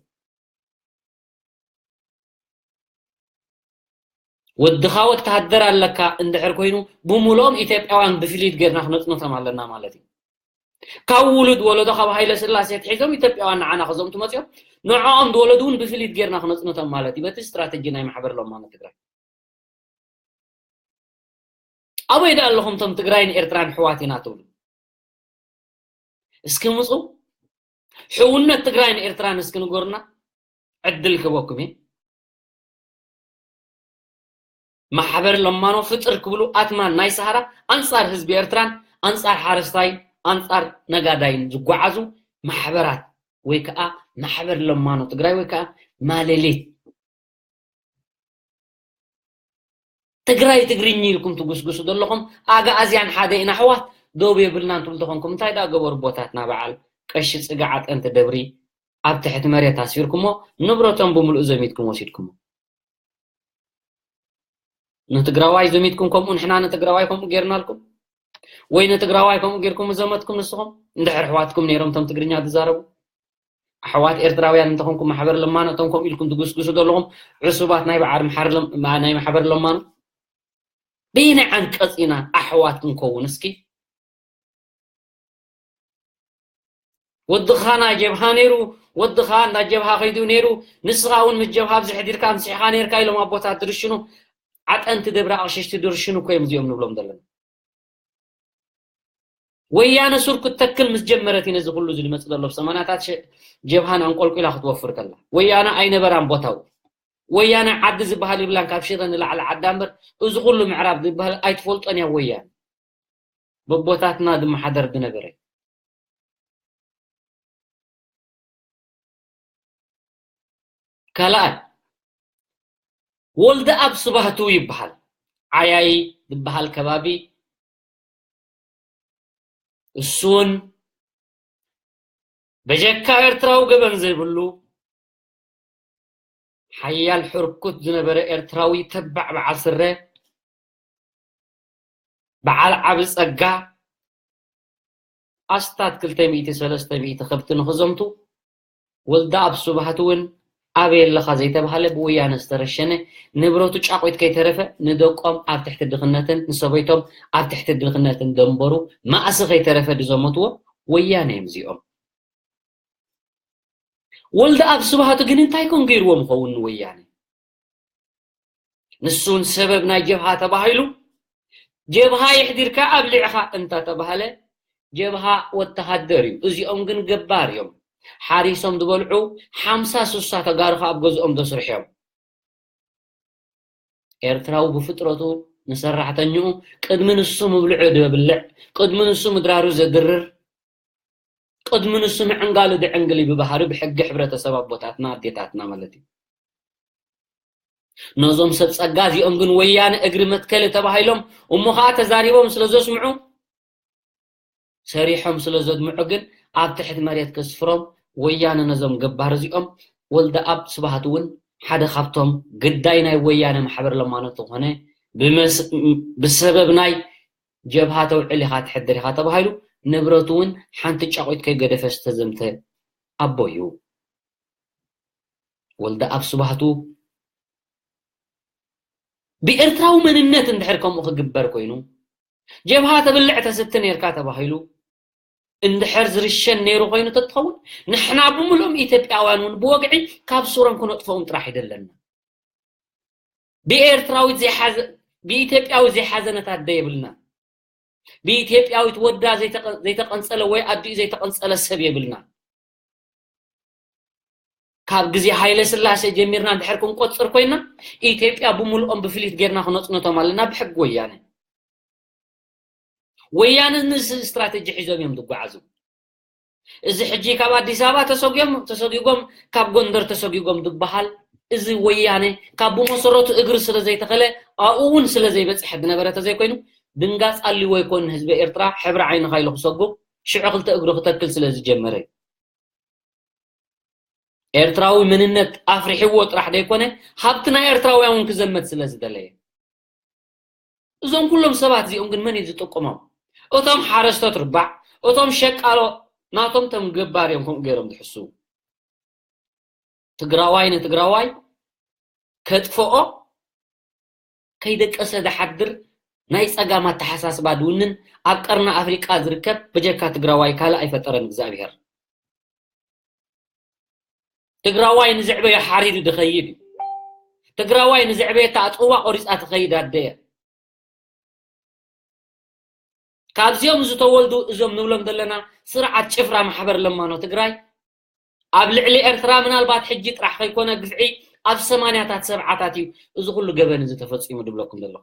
ወድኻ ወተሃደር ኣለካ እንድሕር ኮይኑ ብምልኦም ኢትዮጵያውያን ብፍሊት ጌርና ክነፅኖቶም ኣለና ማለት እዩ። ካብ ውሉድ ወለዶ ካብ ሃይለ ስላሴ ትሒዞም ኢትዮጵያውያን ንዓና ከዘምቱ መፅኦም ንዕኦም ዝወለዱ እውን ብፍሊት ጌርና ክነፅኖቶም ማለት እዩ። በቲ ስትራተጂ ናይ ማሕበር ለማኖ ትግራይ ኣበይ ዳ ኣለኹም እቶም ትግራይን ኤርትራን ኣሕዋት ኢና ትብሉ? እስኪ ምፁ። ሕውነት ትግራይን ኤርትራን እስኪ ንገሩና። ዕድል ክህበኩም እየ። ማሕበር ለማኖ ፍጥር ክብሉ ኣትማን ናይ ሰሃራ ኣንፃር ህዝቢ ኤርትራን ኣንፃር ሓረስታይ ኣንፃር ነጋዳይን ዝጓዓዙ ማሕበራት ወይ ከዓ ማሕበር ለማኖ ትግራይ ወይ ከዓ ማሌሊት ትግራይ ትግርኝ ኢልኩም ትጉስጉሱ ዘለኹም ኣግኣዝያን ሓደ ኢና ኣሕዋት ዶብ የብልናን ትብሉ ተኾንኩም እንታይ ዳ ገበሩ ኣቦታትና በዓል ቀሺ ፅገ ዓጠንቲ ደብሪ ኣብ ትሕቲ መሬት ኣስፊርኩሞ ንብረቶም ብምሉእ ዘሚትኩም ወሲድኩሞ ንትግራዋይ ዘሚትኩም ከምኡ ንሕና ንትግራዋይ ከምኡ ጌርናልኩም ወይ ንትግራዋይ ከምኡ ጌርኩም ዘመትኩም ንስኹም እንድሕር ኣሕዋትኩም ነይሮም እቶም ትግርኛ ዝዛረቡ ኣሕዋት ኤርትራውያን እንተኾንኩም ማሕበር ለማኖ እቶም ከምኡ ኢልኩም ትጉስጉሱ ዘለኹም ዕሱባት ናይ በዓር ናይ ማሕበር ለማኖ በየናይ ዓንቀፅ ኢና ኣሕዋት ክንከውን እስኪ ወድኻ ናይ ጀብሃ ነይሩ፣ ወድኻ እንዳ ጀብሃ ከይዱ ነይሩ፣ ንስኻ እውን ምስ ጀብሃ ኣብዚ ሕዲርካ ኣምሲሕኻ ነይርካ ኢሎም ኣቦታት ድርሽኑ፣ ዓጠንቲ ደብረ ኣቕሽሽቲ ድርሽኑ እኮ እዮም እዚኦም ንብሎም ዘለና። ወያነ ሱር ክትተክል ምስ ጀመረት እዩ ነዚ ኩሉ እዚ ዝመጽእ ዘሎ። ሰማንያታት ሸ-፣ ጀብሃን ኣንቆልቂላ ክትወፍር ከላ። ወያነ ኣይነበራን ቦታው። ወያነ ዓዲ ዝበሃል ይብላን ካብ ሽረ ንላዕሊ ዓዳ እምበር፣ እዚ ኩሉ ምዕራብ ዝበሃል ኣይትፈልጦን እያ ወያነ። በቦታትና ዝመሓደር ዝነበረ። ካልኣይ፣ ወልደ ኣብ ስባህቱ ይበሃል። ዓያይ ዝበሃል ከባቢ፣ እሱን በጀካ ኤርትራዊ ገበን ዘይብሉ፣ ሓያል ሕርኩት ዝነበረ ኤርትራዊ ተባዕ በዓል ስረ፣ በዓል ዓቢ ጸጋ፣ ኣስታት ክልተ ሚእቲ ሰለስተ ሚእቲ ከብቲ ንኽዘምቱ፣ ወልደኣብ ስብሃት እውን ኣበይ ኣለኻ ዘይተባህለ ብወያነ ዝተረሸነ፣ ንብረቱ ጫቑት ከይተረፈ ንደቆም ኣብ ትሕቲ ድኽነትን ንሰበይቶም ኣብ ትሕቲ ድኽነትን ደንበሩ ማእሲ ከይተረፈ ዝዘመትዎ ወያነ እዮም እዚኦም። ወልደኣብ ስብሃቱ ግን እንታይ ኮን ገይርዎም ይኸውን ንወያነ? ንሱን ሰበብ ናይ ጀብሃ ተባሂሉ፣ ጀብሃ የሕዲርካ ኣብሊዕኻ እንተተባህለ፣ ጀብሃ ወተሃደር እዩ። እዚኦም ግን ገባር እዮም። ሓሪሶም ዝበልዑ ሓምሳ ስሳ ተጋሩ ከኣ ኣብ ገዝኦም ዘስርሑ እዮም። ኤርትራዊ ብፍጥረቱ ንሰራሕተኛኡ ቅድሚ ንሱ ምብልዑ ዘብልዕ፣ ቅድሚ ንሱ ምድራሩ ዘድርር፣ ቅድሚ ንሱ ምዕንጋሉ ዝዕንግል እዩ ብባህሪ ብሕጊ ሕብረተሰብ ኣቦታትና ኣዴታትና ማለት እዩ። ነዞም ሰብ ጸጋ እዚኦም ግን ወያነ እግሪ መትከሊ ተባሂሎም እሞ ኸኣ ተዛሪቦም ስለ ዘስምዑ፣ ሰሪሖም ስለ ዘድምዑ ግን ኣብ ትሕቲ መሬት ከስፍሮም ወያነ ነዞም ገባር እዚኦም። ወልደኣብ ስብሃት እውን ሓደ ካብቶም ግዳይ ናይ ወያነ ማሕበር ለማኖት ዝኾነ ብመስ-፣ ብሰበብ ናይ ጀብሃ ተውዕል ኢኻ ትሕድር ኢኻ ተባሂሉ ንብረቱ እውን ሓንቲ ጫቑት ከይገደፈ ዝተዘምተ ኣቦ እዩ። ወልደኣብ ስብሃቱ ብኤርትራዊ መንነት እንድሕር ከምኡ ክግበር ኮይኑ፣ ጀብሃ ተብልዕ ተስቲ ነይርካ ተባሂሉ እንድሕር ዝርሸን ነይሩ ኮይኑ ተትኸውን፣ ንሕና ብምልኦም ኢትዮጵያውያን እውን ብወግዒ ካብ ሱሮም ክነጥፈኦም ጥራሕ ይደለና። ብኤርትራዊት ዘይሓዘ-፣ ብኢትዮጵያዊ ዘይሓዘነት ኣደ የብልና። ብኢትዮጵያዊት ወዳ ዘይተቐ-፣ ዘይተቐንጸለ ወይ ኣዲኡ ዘይተቐንጸለ ሰብ የብልና። ካብ ግዜ ሃይለ ስላሴ ጀሚርና እንድሕር ክንቆጽር ኮይና፣ ኢትዮጵያ ብምልኦም ብፍሊት ጌርና ክነጽንቶም ኣለና ብሕጊ ወያነ። ወያነ ንዚ ስትራተጂ ሒዞም እዮም ዝጓዓዙ። እዚ ሕጂ ካብ ኣዲስ ኣበባ ተሰጉም-፣ ተሰጊጎም፣ ካብ ጎንደር ተሰጊጎም ዝበሃል፣ እዚ ወያነ ካብ ብመሰረቱ እግሪ ስለ ዘይተኸለ፣ ኣብኡ እውን ስለ ዘይበጽሐ ዝነበረ ተዘይኮይኑ፣ ድንጋጽ ኣልዎ ይኮን ንህዝቢ ኤርትራ ሕብሪ ዓይንኻ ኢሉ ክሰጉም፣ ሽዑ ክልተ እግሩ ክተክል ስለ ዝጀመረ እዩ። ኤርትራዊ መንነት ኣፍሪሕዎ ጥራሕ ዘይኮነ፣ ሃብቲ ናይ ኤርትራውያን እውን ክዘመት ስለ ዝደለየ። እዞም ኩሎም ሰባት እዚኦም ግን መን እዩ ዝጥቀሞም? እቶም ሓረስቶት ርባዕ፣ እቶም ሸቃሎ ናቶም ቶም ገባር እዮም ከምኡ ገይሮም ዝሕስቡ። ትግራዋይ ንትግራዋይ ከጥፍኦ ከይደቀሰ ዝሓድር ናይ ጸጋም ኣተሓሳስባ ዝውንን ኣብ ቀርኒ ኣፍሪቃ ዝርከብ በጀካ ትግራዋይ ካልእ ኣይፈጠረን እግዚኣብሔር። ትግራዋይ ንዝዕበዮ ሓሪዱ ዝኸይድ እዩ። ትግራዋይ ንዝዕበየታ ኣጽዋ ቆሪጻ ትኸይድ ኣደ እያ። ካብዚኦም ዝተወልዱ እዞም ንብሎም ዘለና ስርዓት ጭፍራ ማሕበር ለማኖ ትግራይ ኣብ ልዕሊ ኤርትራ ምናልባት ሕጂ ጥራሕ ከይኮነ ግፍዒ ኣብ ሰማንያታት ሰብዓታት እዩ እዚ ኩሉ ገበን እዚ ተፈጺሙ ድብለኩም ዘለኹ።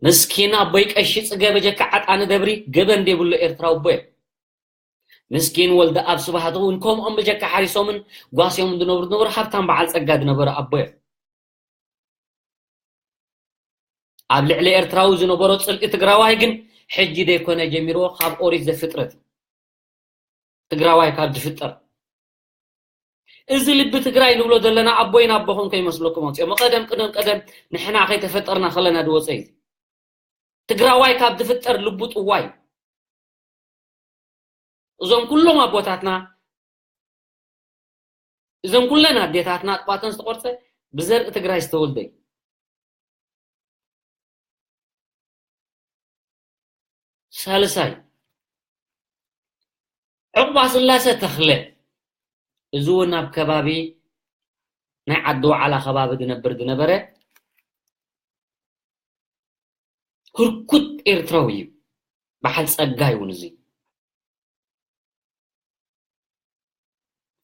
ምስኪን ኣቦይ ቀሺ ጽገ በጀካ ዓጣኒ ደብሪ ገበን ዘይብሉ ኤርትራዊ ኣቦ እዩ። ምስኪን ወልደኣብ ስብሃት እውን ከምኦም በጀካ ሓሪሶምን ጓስዮምን ዝነብሩ ዝነበሩ ሃብታም በዓል ጸጋ ዝነበረ ኣቦ እዩ። ኣብ ልዕሊ ኤርትራዊ ዝነበሮ ጽልኢ ትግራዋይ ግን ሕጂ ዘይኮነ ጀሚርዎ ካብ ኦሪት ዘፍጥረት እዩ። ትግራዋይ ካብ ዝፍጠር። እዚ ልቢ ትግራይ ንብሎ ዘለና ኣቦይን ኣቦኹም ከይመስለኩም ኣውፅኦም። ቀደም ቅደም ቀደም ንሕና ከይተፈጠርና ከለና ዝወፀ እዩ። ትግራዋይ ካብ ዝፍጠር ልቡ ጥዋይ። እዞም ኩሎም ኣቦታትና፣ እዞም ኩለን ኣዴታትና ኣጥባተን ዝተቆርፀ ብዘርኢ ትግራይ ዝተወልደ እዩ። ሳልሳይ፣ ዕቑባ ስላሰ ተኽለ፣ እዚ እውን ኣብ ከባቢ ናይ ዓዲ ዋዕላ ከባቢ ዝነብር ዝነበረ ህርኩት ኤርትራዊ እዩ። በዓል ጸጋ ይውን እዚ።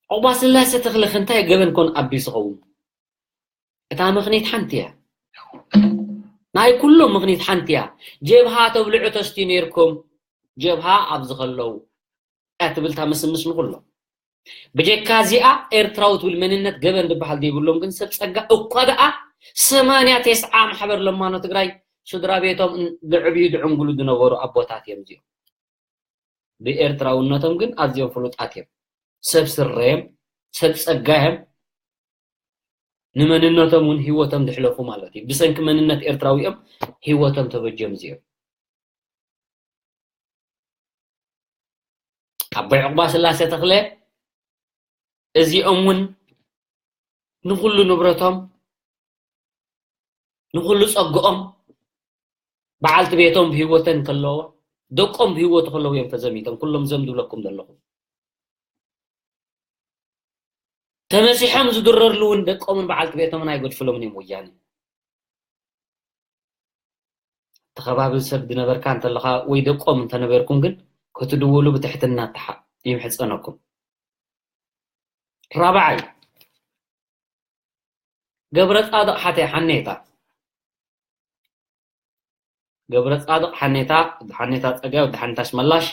ዑቕባስላሴ ተኽለ እንታይ ገበን ኮን ኣቢሉ ዝኸውን? እታ ምኽኒት ሓንቲ እያ። ናይ ኩሎም ምኽኒት ሓንቲ እያ። ጀብሃ ተብልዑ ተስትዩ ነይርኩም፣ ጀብሃ ኣብዚ ከለዉ እያ ትብል እታ ምስምስ ንኹሎም። ብጀካ እዚኣ ኤርትራዊ ትብል መንነት ገበን ዝበሃል ዘይብሎም ግን ሰብ ጸጋ እኳ ደኣ ሰማንያ ተስዓ ማሕበር ለማኖ ትግራይ ስድራ ቤቶም ን-፣ ዝዕብዩ ዝዕንግሉ ዝነበሩ ኣቦታት እዮም እዚኦም። ብኤርትራውነቶም ግን ኣዝዮም ፍሉጣት እዮም። ሰብ ስረ እዮም፣ ሰብ ጸጋ እዮም። ንመንነቶም እውን ህይወቶም ዝሕለፉ ማለት እዩ። ብሰንኪ መንነት ኤርትራዊ እዮም ህይወቶም ተበጀም እዚኦም። ኣቦይ ዕቑባ ስላሴ ተኽለ እዚኦም እውን ንኹሉ ንብረቶም፣ ንኹሉ ጸግኦም፣ በዓልቲ ቤቶም ብህይወተን ከለዎ፣ ደቆም ብህይወቱ ከለዉ እዮም ተዘሚቶም። ኩሎም ዘም ዝብለኩም ዘለኹም። ተመሲሖም ዝድረርሉ እውን ደቆምን በዓልቲ ቤቶምን ኣይገድፍሎምን እዮም ወያነ። እቲ ከባቢ ሰብ ዝነበርካ እንተለኻ ወይ ደቆም እንተነበርኩም ግን ክትድውሉ ብትሕትና ተሓ-፣ ይምሕጸነኩም። ራብዓይ፣ ገብረ ጻድቕ ሓተ-፣ ሓኔታ። ገብረ ጻድቕ ሓኔታ፣ ሓኔታ ጸጋይ፣ ወዲ ሓንታሽ መላሽ።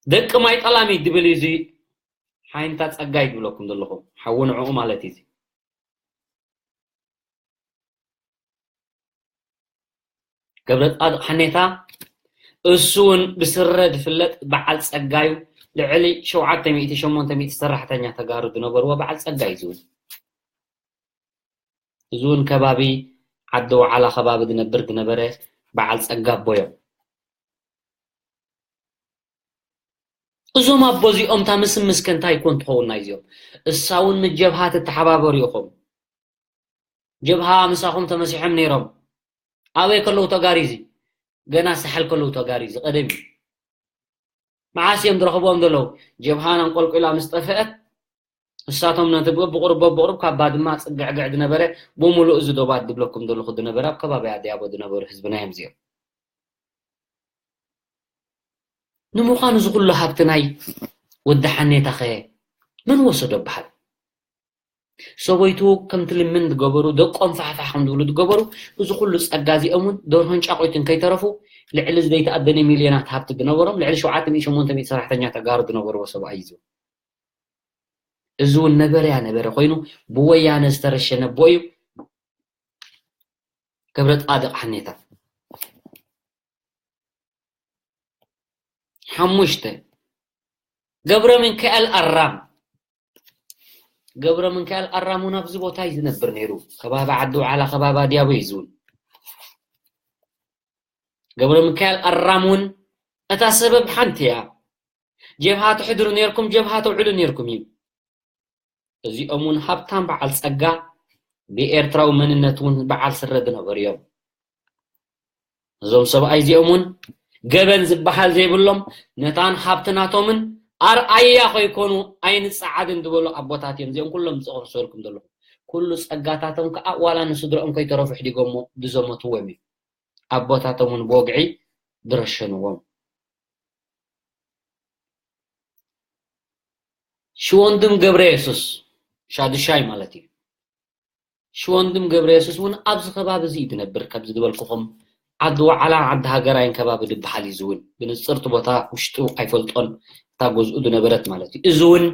ደቂ ማይ ጠላሚ ድብል እዩ እዚ ሓይንታ ጸጋይ ድብለኩም ዘለኹ። ሓዊ ንዕኡ ማለት እዩ እዚ። ገብረ ጻድቕ ሓኔታ እሱ እውን ብስረ ዝፍለጥ በዓል ጸጋዩ ልዕሊ ሸውዓተ ሚእቲ ሸሞንተ ሚእቲ ሰራሕተኛ ተጋሩ ዝነበርዎ በዓል ጸጋይ እዩ እውን። እዚ እውን ከባቢ ዓዲ ወዓላ ከባቢ ዝነብር ዝነበረ በዓል ጸጋ ኣቦ እዮም። እዞም ኣቦ እዚኦም እታ ምስምስ ከ እንታይ ኮን ትኸውን ናይ እዚኦም? እሳ እውን ምስ ጀብሃ ትተሓባበሩ ኢኹም። ጀብሃ ምሳኹም ተመሲሖም ነይሮም። ኣበይ ከለዉ ተጋሪ እዚ? ገና ሳሕል ከለዉ ተጋሪ እዚ ቀደም እዩ። መዓስ እዮም ዝረኽብዎም ዘለዉ? ጀብሃ ኣንቆልቂላ ምስ ጠፍአት፣ ንሳቶም ነቲ ብቕሩብ በብቕሩብ ካብ ባድማ ጽግዕግዕ ዝነበረ ብምሉእ እዚ ዶባት ዝብለኩም ዘለኹ ዝነበረ ኣብ ከባቢ ኣድያቦ ዝነበሩ ህዝብና እዮም እዚኦም። ንምዃኑ እዚ ኩሉ ሃብቲ ናይ ወዲ ሓኔታኸ መን ወሰዶ በሃል? ሰበይቱ ከምቲ ልምን ዝገበሩ፣ ደቆም ፋሕፋሕ ከም ዝብሉ ዝገበሩ፣ እዚ ኩሉ ጸጋ እዚኦም እውን ደርሆን ጫቑትን ከይተረፉ ልዕሊ ዘይተኣደነ ሚልዮናት ሃብቲ ዝነበሮም፣ ልዕሊ ሸውዓተ ሚእቲ ሸሞንተ ሚእቲ ሰራሕተኛ ተጋሩ ዝነበርዎ ሰብኣይ እዩ። እዚ እውን ነበረያ ነበረ ኮይኑ ብወያነ ዝተረሸነ ኣቦ እዩ። ገብረ ጻድቕ ሓኔታ። ሓሙሽተ፣ ገብረ ሚካኤል ኣራም። ገብረ ሚካኤል ኣራም እውን ኣብዚ ቦታ እዩ ዝነብር ነይሩ። ከባቢ ዓዲ ውዓላ፣ ከባቢ ኣድያቦ እዩ ዝውን። ገብረ ሚካኤል ኣራም እውን እታ ሰበብ ሓንቲ እያ። ጀብሃ ትሕድሩ ነይርኩም፣ ጀብሃ ተውዕሉ ነይርኩም እዩ። እዚኦም እውን ሃብታም በዓል ጸጋ፣ ብኤርትራዊ መንነት እውን በዓል ስረ ዝነበሩ እዮም። እዞም ሰብኣይ እዚኦም እውን ገበን ዝበሃል ዘይብሎም፣ ነታን ሃብቲ ናቶምን ኣርኣያ ከይኮኑ ኣይንጸዓድን ዝበሉ ኣቦታት እዮም። እዚኦም ኩሎም ዝጠቐሰልኩም ዘለኹ ኩሉ ጸጋታቶም ከኣ ዋላ ንስድረኦም ከይተረፉ ሕዲጎሞ ዝዘመትዎም እዮም። ኣቦታቶም እውን ብወግዒ ዝረሸንዎም። ሽወንድም ገብረ የሱስ ሻዱሻይ ማለት እዩ። ሽወንድም ገብረ የሱስ እውን ኣብዚ ከባቢ እዚ እዩ ዝነብር። ከምዚ ዝበልኩኹም ዓዲ ወዓላ ዓዲ ሃገራይን ከባቢ ዝበሃል እዩ። እዚ እውን ብንፅርቲ ቦታ ውሽጡ ኣይፈልጦን፣ እታ ገዝኡ ዝነበረት ማለት እዩ። እዚ እውን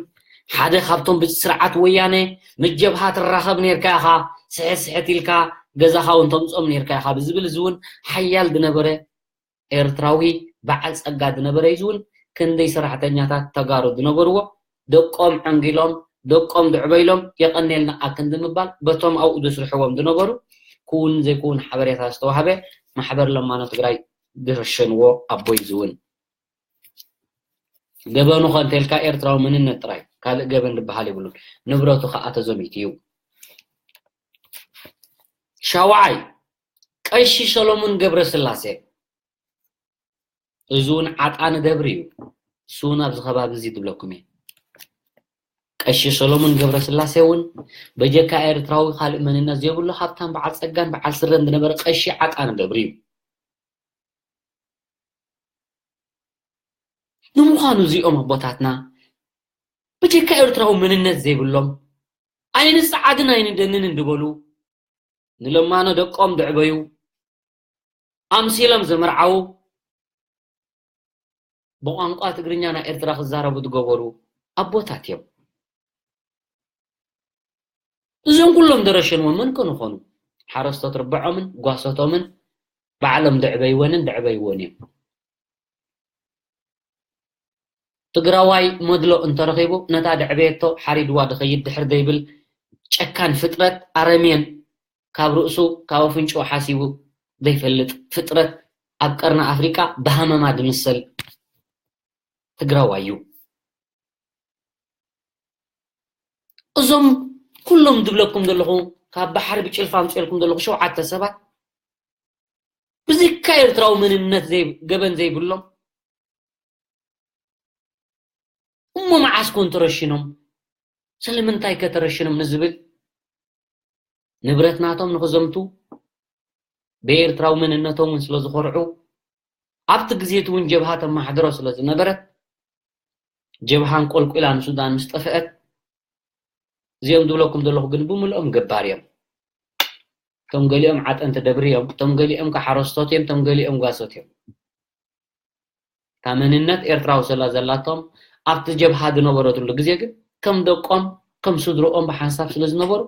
ሓደ ካብቶም ብስርዓት ወያነ ምስ ጀብሃ ትራኸብ ነርካ ኢኻ፣ ስሕት ስሕት ኢልካ ገዛኻ እውን ተምፅኦም ነርካ ኢኻ ብዝብል እዚ እውን ሓያል ዝነበረ ኤርትራዊ በዓል ጸጋ ዝነበረ እዩ። እዚ እውን ክንደይ ሰራሕተኛታት ተጋሩ ዝነበርዎ፣ ደቆም ዕንጊሎም፣ ደቆም ድዕበይሎም፣ የቐኔልና ኣክንዲ ምባል በቶም ኣብኡ ዝስርሕዎም ዝነበሩ ክውን ዘይክውን ሓበሬታ ዝተዋህበ ማሕበር ለማኖ ትግራይ ዝረሸንዎ ኣቦይ እዚ እውን። ገበኑ ከ እንተልካ ኤርትራዊ መንነት ጥራይ፣ ካልእ ገበን ዝበሃል የብሉን። ንብረቱ ከኣ ተዘሚቱ እዩ። ሻውዓይ፣ ቀሺ ሰሎሞን ገብረስላሴ። እዚ እውን ዓጣኒ ደብሪ እዩ። እሱ እውን ኣብዚ ከባቢ እዚ ዝብለኩም እየ። ቀሺ ሰሎሞን ገብረስላሴ እውን በጀካ ኤርትራዊ ካልእ መንነት ዘይብሉ ሃብታም በዓል ጸጋን በዓል ስረን ዝነበረ ቀሺ ዓጣኒ ደብሪ እዩ። ንምዃኑ እዚኦም ኣቦታትና በጀካ ኤርትራዊ መንነት ዘይብሎም ኣይንጸዓድን ኣይንደንን እንድበሉ ንለማኖ ደቆም ዘዕበዩ ኣምሲሎም ዘመርዓዉ ብቋንቋ ትግርኛ ናይ ኤርትራ ክዛረቡ ዝገበሩ ኣቦታት እዮም። እዞም ኩሎም ደረሸንዎም መን ኮን ይኾኑ? ሓረስቶት ርብዖምን ጓሶቶምን ባዕሎም ዘዕበይወንን ዘዕበይዎን እዮም። ትግራዋይ መድሎ እንተረኺቡ ነታ ዘዕበየቶ ሓሪድዋ ዝኸይድ ድሕር ዘይብል ጨካን ፍጥረት ኣረሜን ካብ ርእሱ ካብ ኣፍንጭኡ ሓሲቡ ዘይፈልጥ ፍጥረት ኣብ ቀርኒ ኣፍሪቃ ብሃመማ ዝምሰል ትግራዋይ እዩ። እዞም ኩሎም ዝብለኩም ዘለኹ ካብ ባሕሪ ብጭልፋ ኣምፅኤልኩም ዘለኹ ሸውዓተ ሰባት ብዝካ ኤርትራዊ መንነት ዘይ- ገበን ዘይብሎም እሞ መዓስ ኮን ተረሽኖም? ስለምንታይ ከ ተረሽኖም ንዝብል ንብረት ናቶም ንኽዘምቱ ብኤርትራዊ መንነቶም እውን ስለ ዝኾርዑ ኣብቲ ግዜ እቲ እውን ጀብሃ ተመሓድሮ ስለ ዝነበረት ጀብሃን ቆልቁላ ንሱዳን ምስ ጠፍአት እዚኦም ዝብለኩም ዘለኹ ግን ብምልኦም ገባር እዮም። እቶም ገሊኦም ዓጠንቲ ደብሪ እዮም፣ እቶም ገሊኦም ከዓ ሓረስቶት እዮም፣ እቶም ገሊኦም ጓሶት እዮም። እታ መንነት ኤርትራዊ ስለ ዘላቶም ኣብቲ ጀብሃ ዝነበረትሉ ግዜ ግን ከም ደቆም ከም ስድርኦም ብሓንሳብ ስለ ዝነበሩ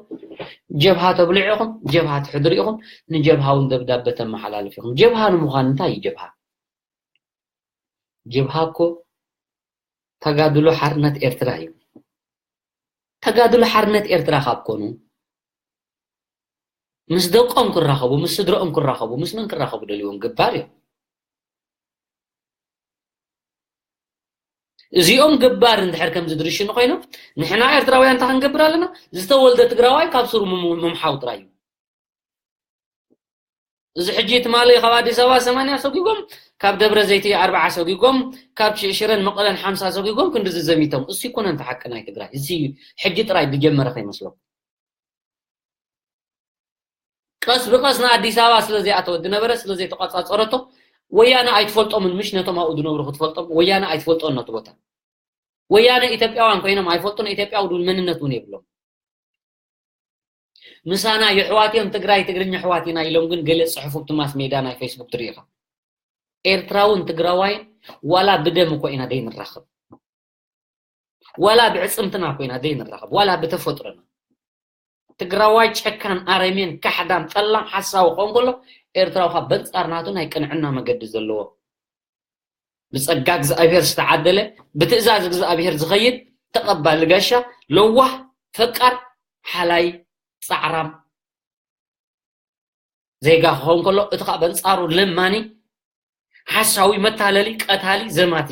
ጀብሃ ተብልዑ ኢኹም፣ ጀብሃ ትሕድሩ ኢኹም፣ ንጀብሃ እውን ደብዳበ ተመሓላልፉ ኢኹም። ጀብሃ ንምዃን እንታይ እዩ ጀብሃ? ጀብሃ እኮ ተጋድሎ ሓርነት ኤርትራ እዩ። ተጋድሎ ሓርነት ኤርትራ ካብ ኮኑ ምስ ደቆም ክራኸቡ፣ ምስ ስድረኦም ክራኸቡ፣ ምስ መን ክራኸቡ ደልዎም? ገባር እዮም። እዚኦም ገባር እንድሕር ከምዚ ዝርሽኑ ኮይኖም ንሕና ኤርትራውያን እንታይ ክንገብር ኣለና? ዝተወልደ ትግራዋይ ካብ ስሩ ምም- ምምሓው ጥራይ እዩ። እዚ ሕጂ ትማሊ ካብ ኣዲስ ኣበባ ሰማንያ ሰጒጎም ካብ ደብረ ዘይቲ ኣርብዓ ሰጒጎም ካብ ሽ- ሽረን መቐለን ሓምሳ ሰጒጎም ክንድዚ ዘሚቶም እሱ ይኮነ እንተ ሓቂ ናይ ትግራይ እዚ ሕጂ ጥራይ ዝጀመረ ከይመስለኩም። ቀስ ብቀስ ንኣዲስ ኣበባ ስለ ዘይኣተወት ዝነበረ ስለ ዘይተቆጻጸረቶ ወያነ ኣይትፈልጦምን ምሽ ነቶም ኣብኡ ዝነብሩ ክትፈልጦም ወያነ ኣይትፈልጦን ነቲ ቦታ ወያነ ኢትዮጵያውያን ኮይኖም ኣይፈልጡን ኢትዮጵያዊ ድውን መንነት እውን የብሎም ምሳና የሕዋት እዮም ትግራይ ትግርኛ ኣሕዋት ኢና ኢሎም ግን ገለ ፅሕፉ ኣብቲ ማስ ሜዳ ናይ ፌስቡክ ትርኢ ኢኻ ኤርትራውን ትግራዋይን ዋላ ብደም እኮ ኢና ዘይንራኸብ ዋላ ብዕፅምትና እኮ ኢና ዘይንራኸብ ዋላ ብተፈጥሮና ትግራዋይ ጨካን ኣረሜን ካሕዳም ጠላም ሓሳዊ ክኸውን ከሎ ኤርትራዊ ካብ በንፃር ናቱ ናይ ቅንዕና መገዲ ዘለዎ ብፀጋ እግዚኣብሔር ዝተዓደለ ብትእዛዝ እግዚኣብሔር ዝኸይድ ተቐባሊ ጋሻ ለዋህ ፈቃር ሓላይ ፃዕራም ዜጋ ክኸውን ከሎ እቲ ከዓ በንፃሩ ለማኒ ሓሳዊ መታለሊ ቀታሊ ዘማቲ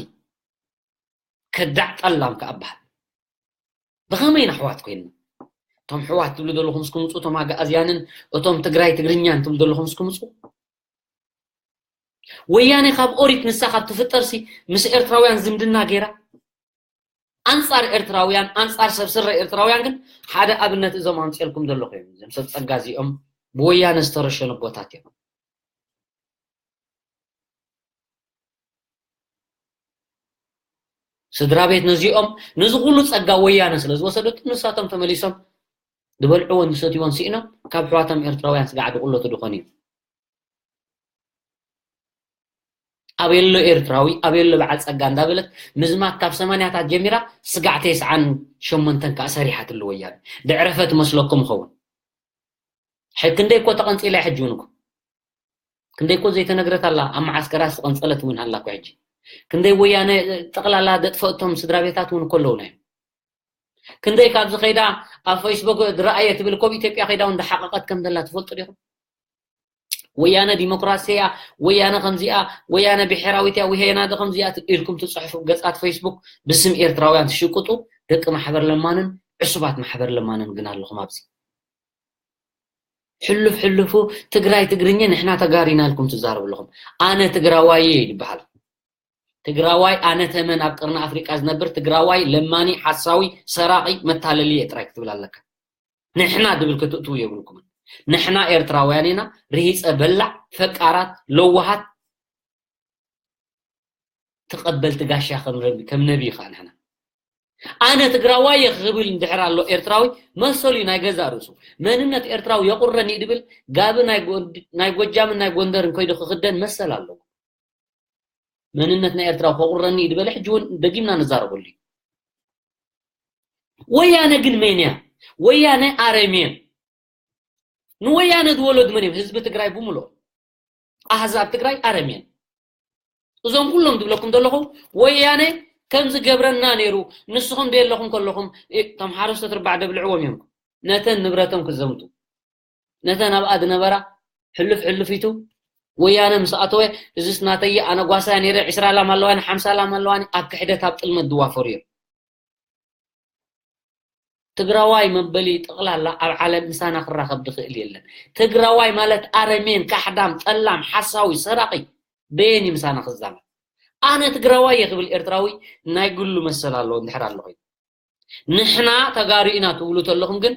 ከዳዕ ጠላም ከዓ በሃል ብኸመይ ንኣሕዋት ኮይንና እቶም ሕዋት ትብሉ ዘለኹም እስክምፁ እቶም ኣጋኣዝያንን እቶም ትግራይ ትግርኛን ትብሉ ዘለኹም እስክምፁ ወያኔ ካብ ኦሪት ንሳ ካብ ትፍጠርሲ ምስ ኤርትራውያን ዝምድና ገይራ ኣንጻር ኤርትራውያን ኣንጻር ሰብ ስረ ኤርትራውያን ግን ሓደ ኣብነት እዞም ኣምፅኤልኩም ዘለኹ እዮም እዞም ሰብ ፀጋ እዚኦም ብወያነ ዝተረሸኑ ኣቦታት እዮም ስድራ ቤት ነዚኦም ነዚ ኩሉ ጸጋ ወያነ ስለ ዝወሰደቱ ንሳቶም ተመሊሶም ዝበልዕዎን ዝሰትይዎን ስኢኖም ካብ ኣሕዋቶም ኤርትራውያን ስጋዕ ድቕለቱ ድኾኑ እዮም። ኣበየሎ ኤርትራዊ ኣበየሎ በዓል ጸጋ እንዳበለት ምዝማት ካብ ሰማንያታት ጀሚራ ስጋዕ ተስዓን ሸሞንተን ከኣ ሰሪሓትሉ ወያነ። ዘዕረፈ ትመስለኩም ይኸውን። ሕጂ ክንደይ እኮ ተቐንጺላ እያ ሕጂ እውን እኮ። ክንደይ እኮ ዘይተነግረት ኣላ፣ ኣብ መዓስከራት ዝተቐንጸለት እውን ኣላ እኮ ሕጂ። ክንደይ ወያነ ጠቕላላ ዘጥፈእቶም ስድራ ቤታት እውን እኮ ኣለውና እዮም። ክንደይ ካብዚ ከይዳ ኣብ ፌስቡክ ዝረኣየ ትብል እኮ ኣብ ኢትዮጵያ ከይዳ እውን እንዳሓቐቐት ከም ዘላ ትፈልጡ ዲኹም? ወያነ ዲሞክራሲ እያ፣ ወያነ ከምዚኣ፣ ወያነ ብሄራዊት እያ፣ ወያነ ከምዚኣ ኢልኩም ትፅሕፉ ገፃት ፌስቡክ ብስም ኤርትራውያን ትሽቅጡ ደቂ ማሕበር ለማንን ዕሱባት ማሕበር ለማንን ግን ኣለኹም ኣብዚ። ሕሉፍ ሕሉፉ ትግራይ ትግርኛ ንሕና ተጋሩ ኢና ኢልኩም ትዛረቡ ኣለኹም። ኣነ ትግራዋይ እየ ይበሃል። ትግራዋይ ኣነ ተመን ኣብ ቅርኒ ኣፍሪቃ ዝነብር ትግራዋይ ለማኒ፣ ሓሳዊ፣ ሰራቒ፣ መታለሊ እየ ጥራይ ክትብል ኣለካ። ንሕና ድብል ክትእትዉ የብልኩምን። ንሕና ኤርትራውያን ኢና፣ ርሂፀ በላዕ፣ ፈቃራት፣ ለዋሃት፣ ተቐበልቲ ጋሻ ከም ረቢ-፣ ከም ነቢ ኢኻ ንሕና። ኣነ ትግራዋይ እየ ክብል እንድሕር ኣሎ ኤርትራዊ መሰሉ እዩ ናይ ገዛእ ርእሱ። መንነት ኤርትራዊ የቑረኒ እዩ ድብል ጋቢ ናይ ጎ-፣ ናይ ጎጃምን ናይ ጎንደርን ከይዱ ክኽደን መሰል ኣለዎ። መንነት ናይ ኤርትራዊ ከቑረኒ እዩ ድበለ ሕጂ እውን ደጊምና ንዛረበሉ እዩ። ወያነ ግን መን እያ? ወያነ ኣረሜን። ንወያነ ዝወለዱ መን እዮም? ህዝቢ ትግራይ ብምልኦ። ኣህዛብ ትግራይ ኣረሜን። እዞም ኩሎም ዝብለኩም ዘለኹ ወያነ ከም ዝገብረና ነይሩ፣ ንስኹም ደየለኹም ከለኹም፣ እ፣ እቶም ሓረስቶት ርባዕ ደብልዕዎም እዮም። ነተን ንብረቶም ክዘምቱ። ነተን ኣብኣ ዝነበራ ሕሉፍ ሕሉፊቱ ወያነ ምስ ኣተወ፣ እዚስ ናተየ፣ ኣነ ጓሳ ነይረ፣ ዒስራ ላም ኣለዋኒ፣ ሓምሳ ላም ኣለዋኒ፣ ኣብ ክሕደት ኣብ ጥልመት ዝዋፈሩ እዮም። ትግራዋይ መበሊ ጠቕላላ ኣብ ዓለም ምሳና ክራኸብ ዝኽእል የለን። ትግራዋይ ማለት ኣረሜን፣ ካሕዳም፣ ጠላም፣ ሓሳዊ፣ ሰራቒ በየን እዩ ምሳና ክዛመድ? ኣነ ትግራዋይ እየ ክብል ኤርትራዊ ናይ ግሉ መሰል ኣለዎ እንድሕር ኣሎ ኮይኑ። ንሕና ተጋሩ ኢና ትብሉ ተለኹም ግን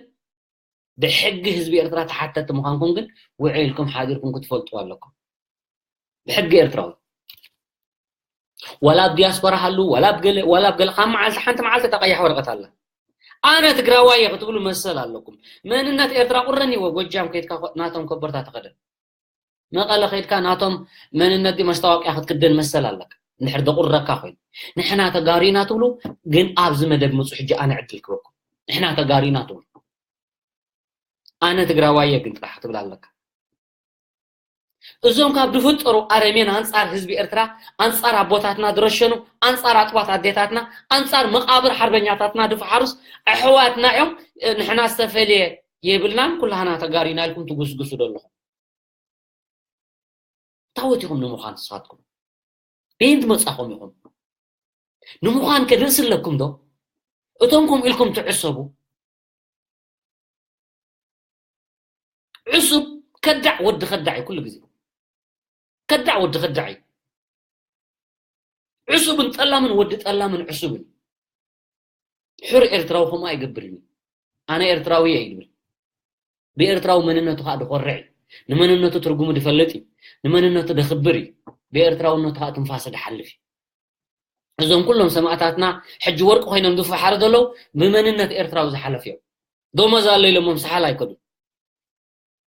ብሕጊ ህዝቢ ኤርትራ ተሓተቲ ምዃንኩም ግን ውዒልኩም ሓዲርኩም ክትፈልጡ ኣለኩም። ብሕጊ ኤርትራዊ። ዋላ ኣብ ዲያስፖራ ሃሉ፣ ዋላ ኣብ ገለ፣ ዋላ ኣብ ገለ፣ ካብ መዓልቲ ሓንቲ መዓልቲ ተቐያሕ ወረቐት ኣላ። ኣነ ትግራዋይ እየ ክትብሉ መሰል ኣለኩም። መንነት ኤርትራ ቁረኒ ወ-፣ ጎጃም ከይድካ ኮ-፣ ናቶም ከበርታ ተኸደን። መቐለ ከይድካ ናቶም መንነት ዲ መስታወቅያ ክትክደን መሰል ኣለካ። እንድሕር ደቁረካ ኮይኑ። ንሕና ተጋሩ ኢና ትብሉ፣ ግን ኣብዚ መደብ ምጹ ሕጂ ኣነ ዕድል ክበኩም። ንሕና ተጋሩ ኢና ትብሉ። ኣነ ትግራዋይ እየ ግን ጥራሕ ክትብል ኣለካ። እዞም ካብ ዝፍጠሩ ኣረሜን ኣንጻር ህዝቢ ኤርትራ፣ ኣንጻር ኣቦታትና ዝረሸኑ፣ ኣንጻር ኣጥባት ኣዴታትና፣ ኣንጻር መቓብር ሓርበኛታትና ዝፈሓሩስ ኣሕዋትና እዮም። እ፣ ንሕና ዝተፈልየ የብልናን፣ ኩላህና ተጋሩ ኢና ኢልኩም ትጉስጉሱ ዘለኹም። ታወት ኢኹም ንምዃን ንስኻትኩም? በየን ትመጻኹም ኢኹም? ንምዃን ከ ርእሲ ኣለኩም ዶ? እቶም ከምኡ ኢልኩም ትዕሰቡ? ዕሱብ ከዳዕ ወዲ ከዳዕ እዩ ኩሉ ግዜ። ከዳዕ ወዲ ከዳዕ እዩ። ዕሱብን ጠላምን ወዲ ጠላምን ዕሱብን። ሕር ኤርትራዊ ከምኡ ኣይገብርን እዩ። ኣነ ኤርትራዊ እየ ይብል። ብኤርትራዊ መንነቱ ከዓ ድኾርዕ እዩ። ንመንነቱ ትርጉሙ ድፈልጥ እዩ። ንመንነቱ ደኽብር እዩ። ብኤርትራውነቱ ከዓ ትንፋሱ ድሓልፍ እዩ። እዞም ኩሎም ሰማእታትና ሕጂ ወርቂ ኮይኖም ዝፈሓሩ ዘለዉ ብመንነት ኤርትራዊ ዝሓለፉ እዮም። ደሞዝ ኣሎ ኢሎሞም ሰሓል ኣይከዱን።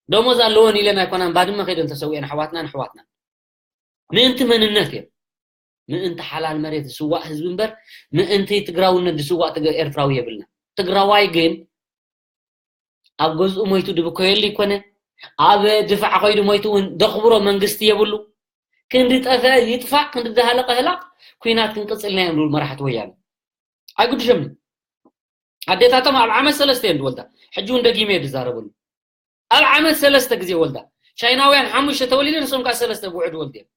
ደሞዝ ኣለወን ኢለን ኣይኮናን ባድመ ከይደን ተሰዊአን ኣሕዋትናን ኣሕዋትናን። ምእንቲ መንነት እዮም። ምእንቲ ሓላል መሬት ዝስዋእ ህዝቢ እምበር ምእንቲ ትግራውነት ዝስዋእ ትግ-፣ ኤርትራዊ የብልና። ትግራዋይ ግን ኣብ ገዝኡ ሞይቱ ድብከየሉ ይኮነ፣ ኣብ ድፋዕ ከይዱ ሞይቱ እውን ደኽብሮ መንግስቲ የብሉ። ክንዲ ጠፈ ይጥፋእ፣ ክንዲ ዳሃለቀ ህላቅ፣ ኩናት ክንቅጽል ኢና እዮም ዝብሉ መራሕቲ ወያነ። ኣይጉድሸምን። ኣዴታቶም ኣብ ዓመት ሰለስተ እየን ዝወልዳ። ሕጂ እውን ደጊመ እየ ዝዛረበሉ። ኣብ ዓመት ሰለስተ ግዜ ወልዳ። ቻይናውያን ሓሙሽተ ተወሊደ፣ ንሶም ከዓ ሰለስተ ብውሕድ ወልድ እዮም።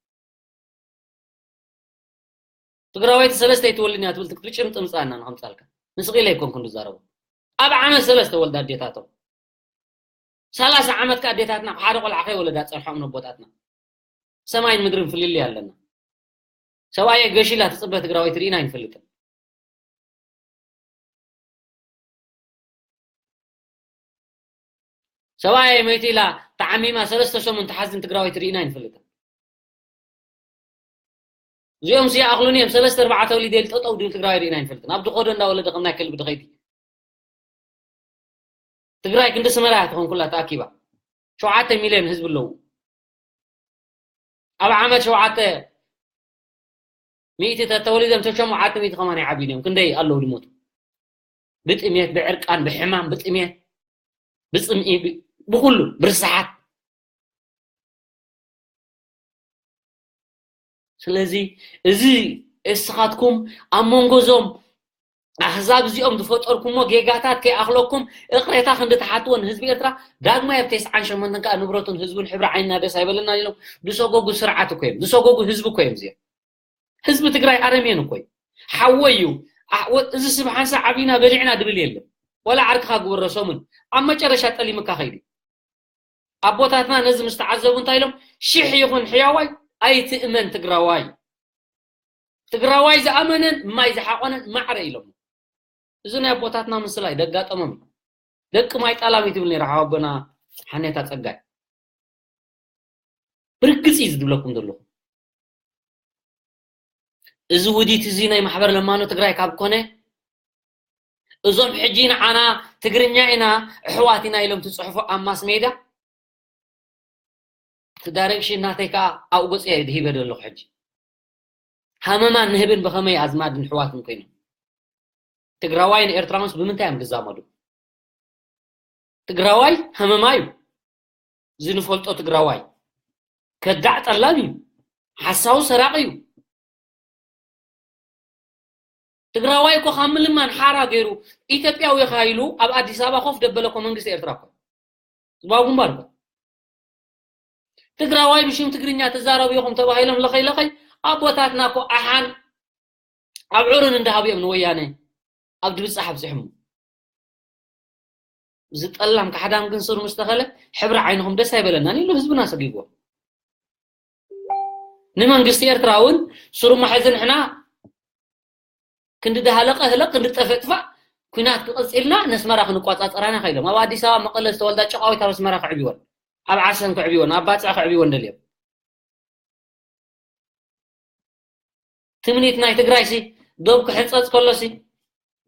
ትግራወይቲ ሰለስተ ኣይትወልድን እያ ትብል ትክትል ጭምጥምፃና ንኸምፃልካ። ንስቕ ኢለ ኣይኮንኩን ዝዛረቡ። ኣብ ዓመት ሰለስተ ወልዳ ኣዴታቶም። ሰላሳ ዓመት ከኣ ኣዴታትና ሓደ ቆልዓ ከይወለዳ ጸንሖም ነቦታትና። ሰማይን ምድርን ፍልልይ ኣለና። ሰብኣየ ገሽ ኢላ ትጽበ ትግራወይቲ ርኢና ኣይንፈልጥን። ሰብኣየ መይቲ ኢላ ተዓሚማ ሰለስተ ሰሙን ትሓዝን ትግራወይቲ ርኢና ኣይንፈልጥን። እዚኦም ሲ ይኣኽሉኒ እዮም፣ ሰለስተ ኣርባዕተ ወሊደ ኢሉ ጠጠው ድብል ትግራዋይ ርኢና ኣይንፈልጥን። ኣብ ዝኸዶ እንዳወለደ ከም ናይ ከልቢ ድኸይቲ። ትግራይ ክንዲ ስመራ እያ ትኾን ኩላ ተኣኪባ። ሸውዓተ ሚልዮን ህዝቢ ኣለዉ። ኣብ ዓመት ሸውዓተ ሚእቲ ተተወሊዶም ተሸሞዓተ ሚእቲ ከማን ይዓብዩ እዮም። ክንደይ ኣለዉ ድሞቱ? ብጥሜት፣ ብዕርቃን፣ ብሕማም፣ ብጥሜት፣ ብጽምኢ፣ ብ-፣ ብኹሉ፣ ብርስሓት። ስለዚ እዚ እስኻትኩም ኣብ መንጎ እዞም ኣህዛብ እዚኦም ዝፈጠርኩሞ ጌጋታት ከይኣኽለኩም እቕሬታ ክንዲ ትሓትዎ ንህዝቢ ኤርትራ ዳግማይ ኣብ ተስዓን ሸሞንተን ከኣ ንብረቱን ህዝቡን ሕብሪ ዓይንና ደስ ኣይበለናን ኢሎም ዝሰጎጉ ስርዓት እኮ እዮም፣ ዝሰጎጉ ህዝቢ እኮ እዮም እዚኦም። ህዝቢ ትግራይ ኣረሜን እኮ እዩ። ሓወይ እዩ። ኣ-፣ ወ-፣ እዚ ስብ ሓንሳእ ዓቢና በሊዕና ድብል የለን። ወላ ዓርክኻ ግበሮ ሰሙን ኣብ መጨረሻ ጠሊምካ ከይዱ። ኣቦታትና ነዚ ምስ ተዓዘቡ እንታይ ኢሎም? ሽሕ ይኹን ሕያዋይ ኣይትእመን ትግራዋይ። ትግራዋይ ዝኣመነን ማይ ዝሓቆነን ማዕረ ኢሎም። እዚ ናይ ኣቦታትና ምስላ እዩ፣ ደጋጠሞም እዩ። ደቂ ማይ ጣላም እዩ ትብል ነይራ ሓወቦና ሓኔታ ጸጋይ። ብርግጽ እዩ ዝድብለኩም ዘለኹ። እዚ ውዲት እዚ ናይ ማሕበር ለማኖ ትግራይ ካብ ኮነ፣ እዞም ሕጂ ንዓና ትግርኛ ኢና፣ ኣሕዋት ኢና ኢሎም ትጽሕፉ ኣብ ማስ ሜድያ፣ እቲ ዳይሬክሽን ናተይ ከዓ ኣብኡ ገጽ እየ ሂበ ዘለኹ። ሕጂ ሃመማን ንህብን ብኸመይ ኣዝማድን ኣሕዋትን ኮይኖም? ትግራዋይን ኤርትራውንስ ብምንታይ እዮም ክዛመዱ? ትግራዋይ ሃመማ እዩ። እዚ ንፈልጦ ትግራዋይ ከዳዕ ጠላም እዩ። ሓሳዊ ሰራቂ እዩ። ትግራዋይ እኮ ካብ ምልማን ሓራ ገይሩ ኢትዮጵያዊ ኢኻ ኢሉ ኣብ ኣዲስ ኣበባ ኮፍ ደበለ እኮ መንግስቲ ኤርትራ እኮ። ዝባቡ እምበር እኮ። ትግራዋይ ብሽም ትግርኛ ትዛረቡ ኢኹም ተባሂሎም ለኸይ ለኸይ ኣቦታትና እኮ ኣሓን ኣብ ዑሩን እንዳሃቡ እዮም ንወያነ ኣብ ድብጻሕ ኣብጺሖም። እዚ ጠላም ካሕዳም ግን ስሩ ምስ ተኸለ ሕብሪ ዓይንኹም ደስ ኣይበለናን ኢሉ ህዝብና ሰጊግዎ። ንመንግስቲ ኤርትራ እውን ስሩ መሐዚ ንሕና ክንዲ ዳህለቀ ህለቅ ክንዲ ጠፈጥፋእ ኲናት ክቐጽልና ነስመራ ክንቋጻጸራና ከኢሎም ኣብ ኣዲስ ኣበባ መቐለ ዝተወልዳ ጨቃዊት ኣብ ኣስመራ ክዕብይወን ኣብ ዓሰን ክዕብይወን ኣብ ባጽዕ ክዕብይወን ደልዮም። ትምኒት ናይ ትግራይ ሲ ዶብ ክሕንፀፅ ከሎ ሲ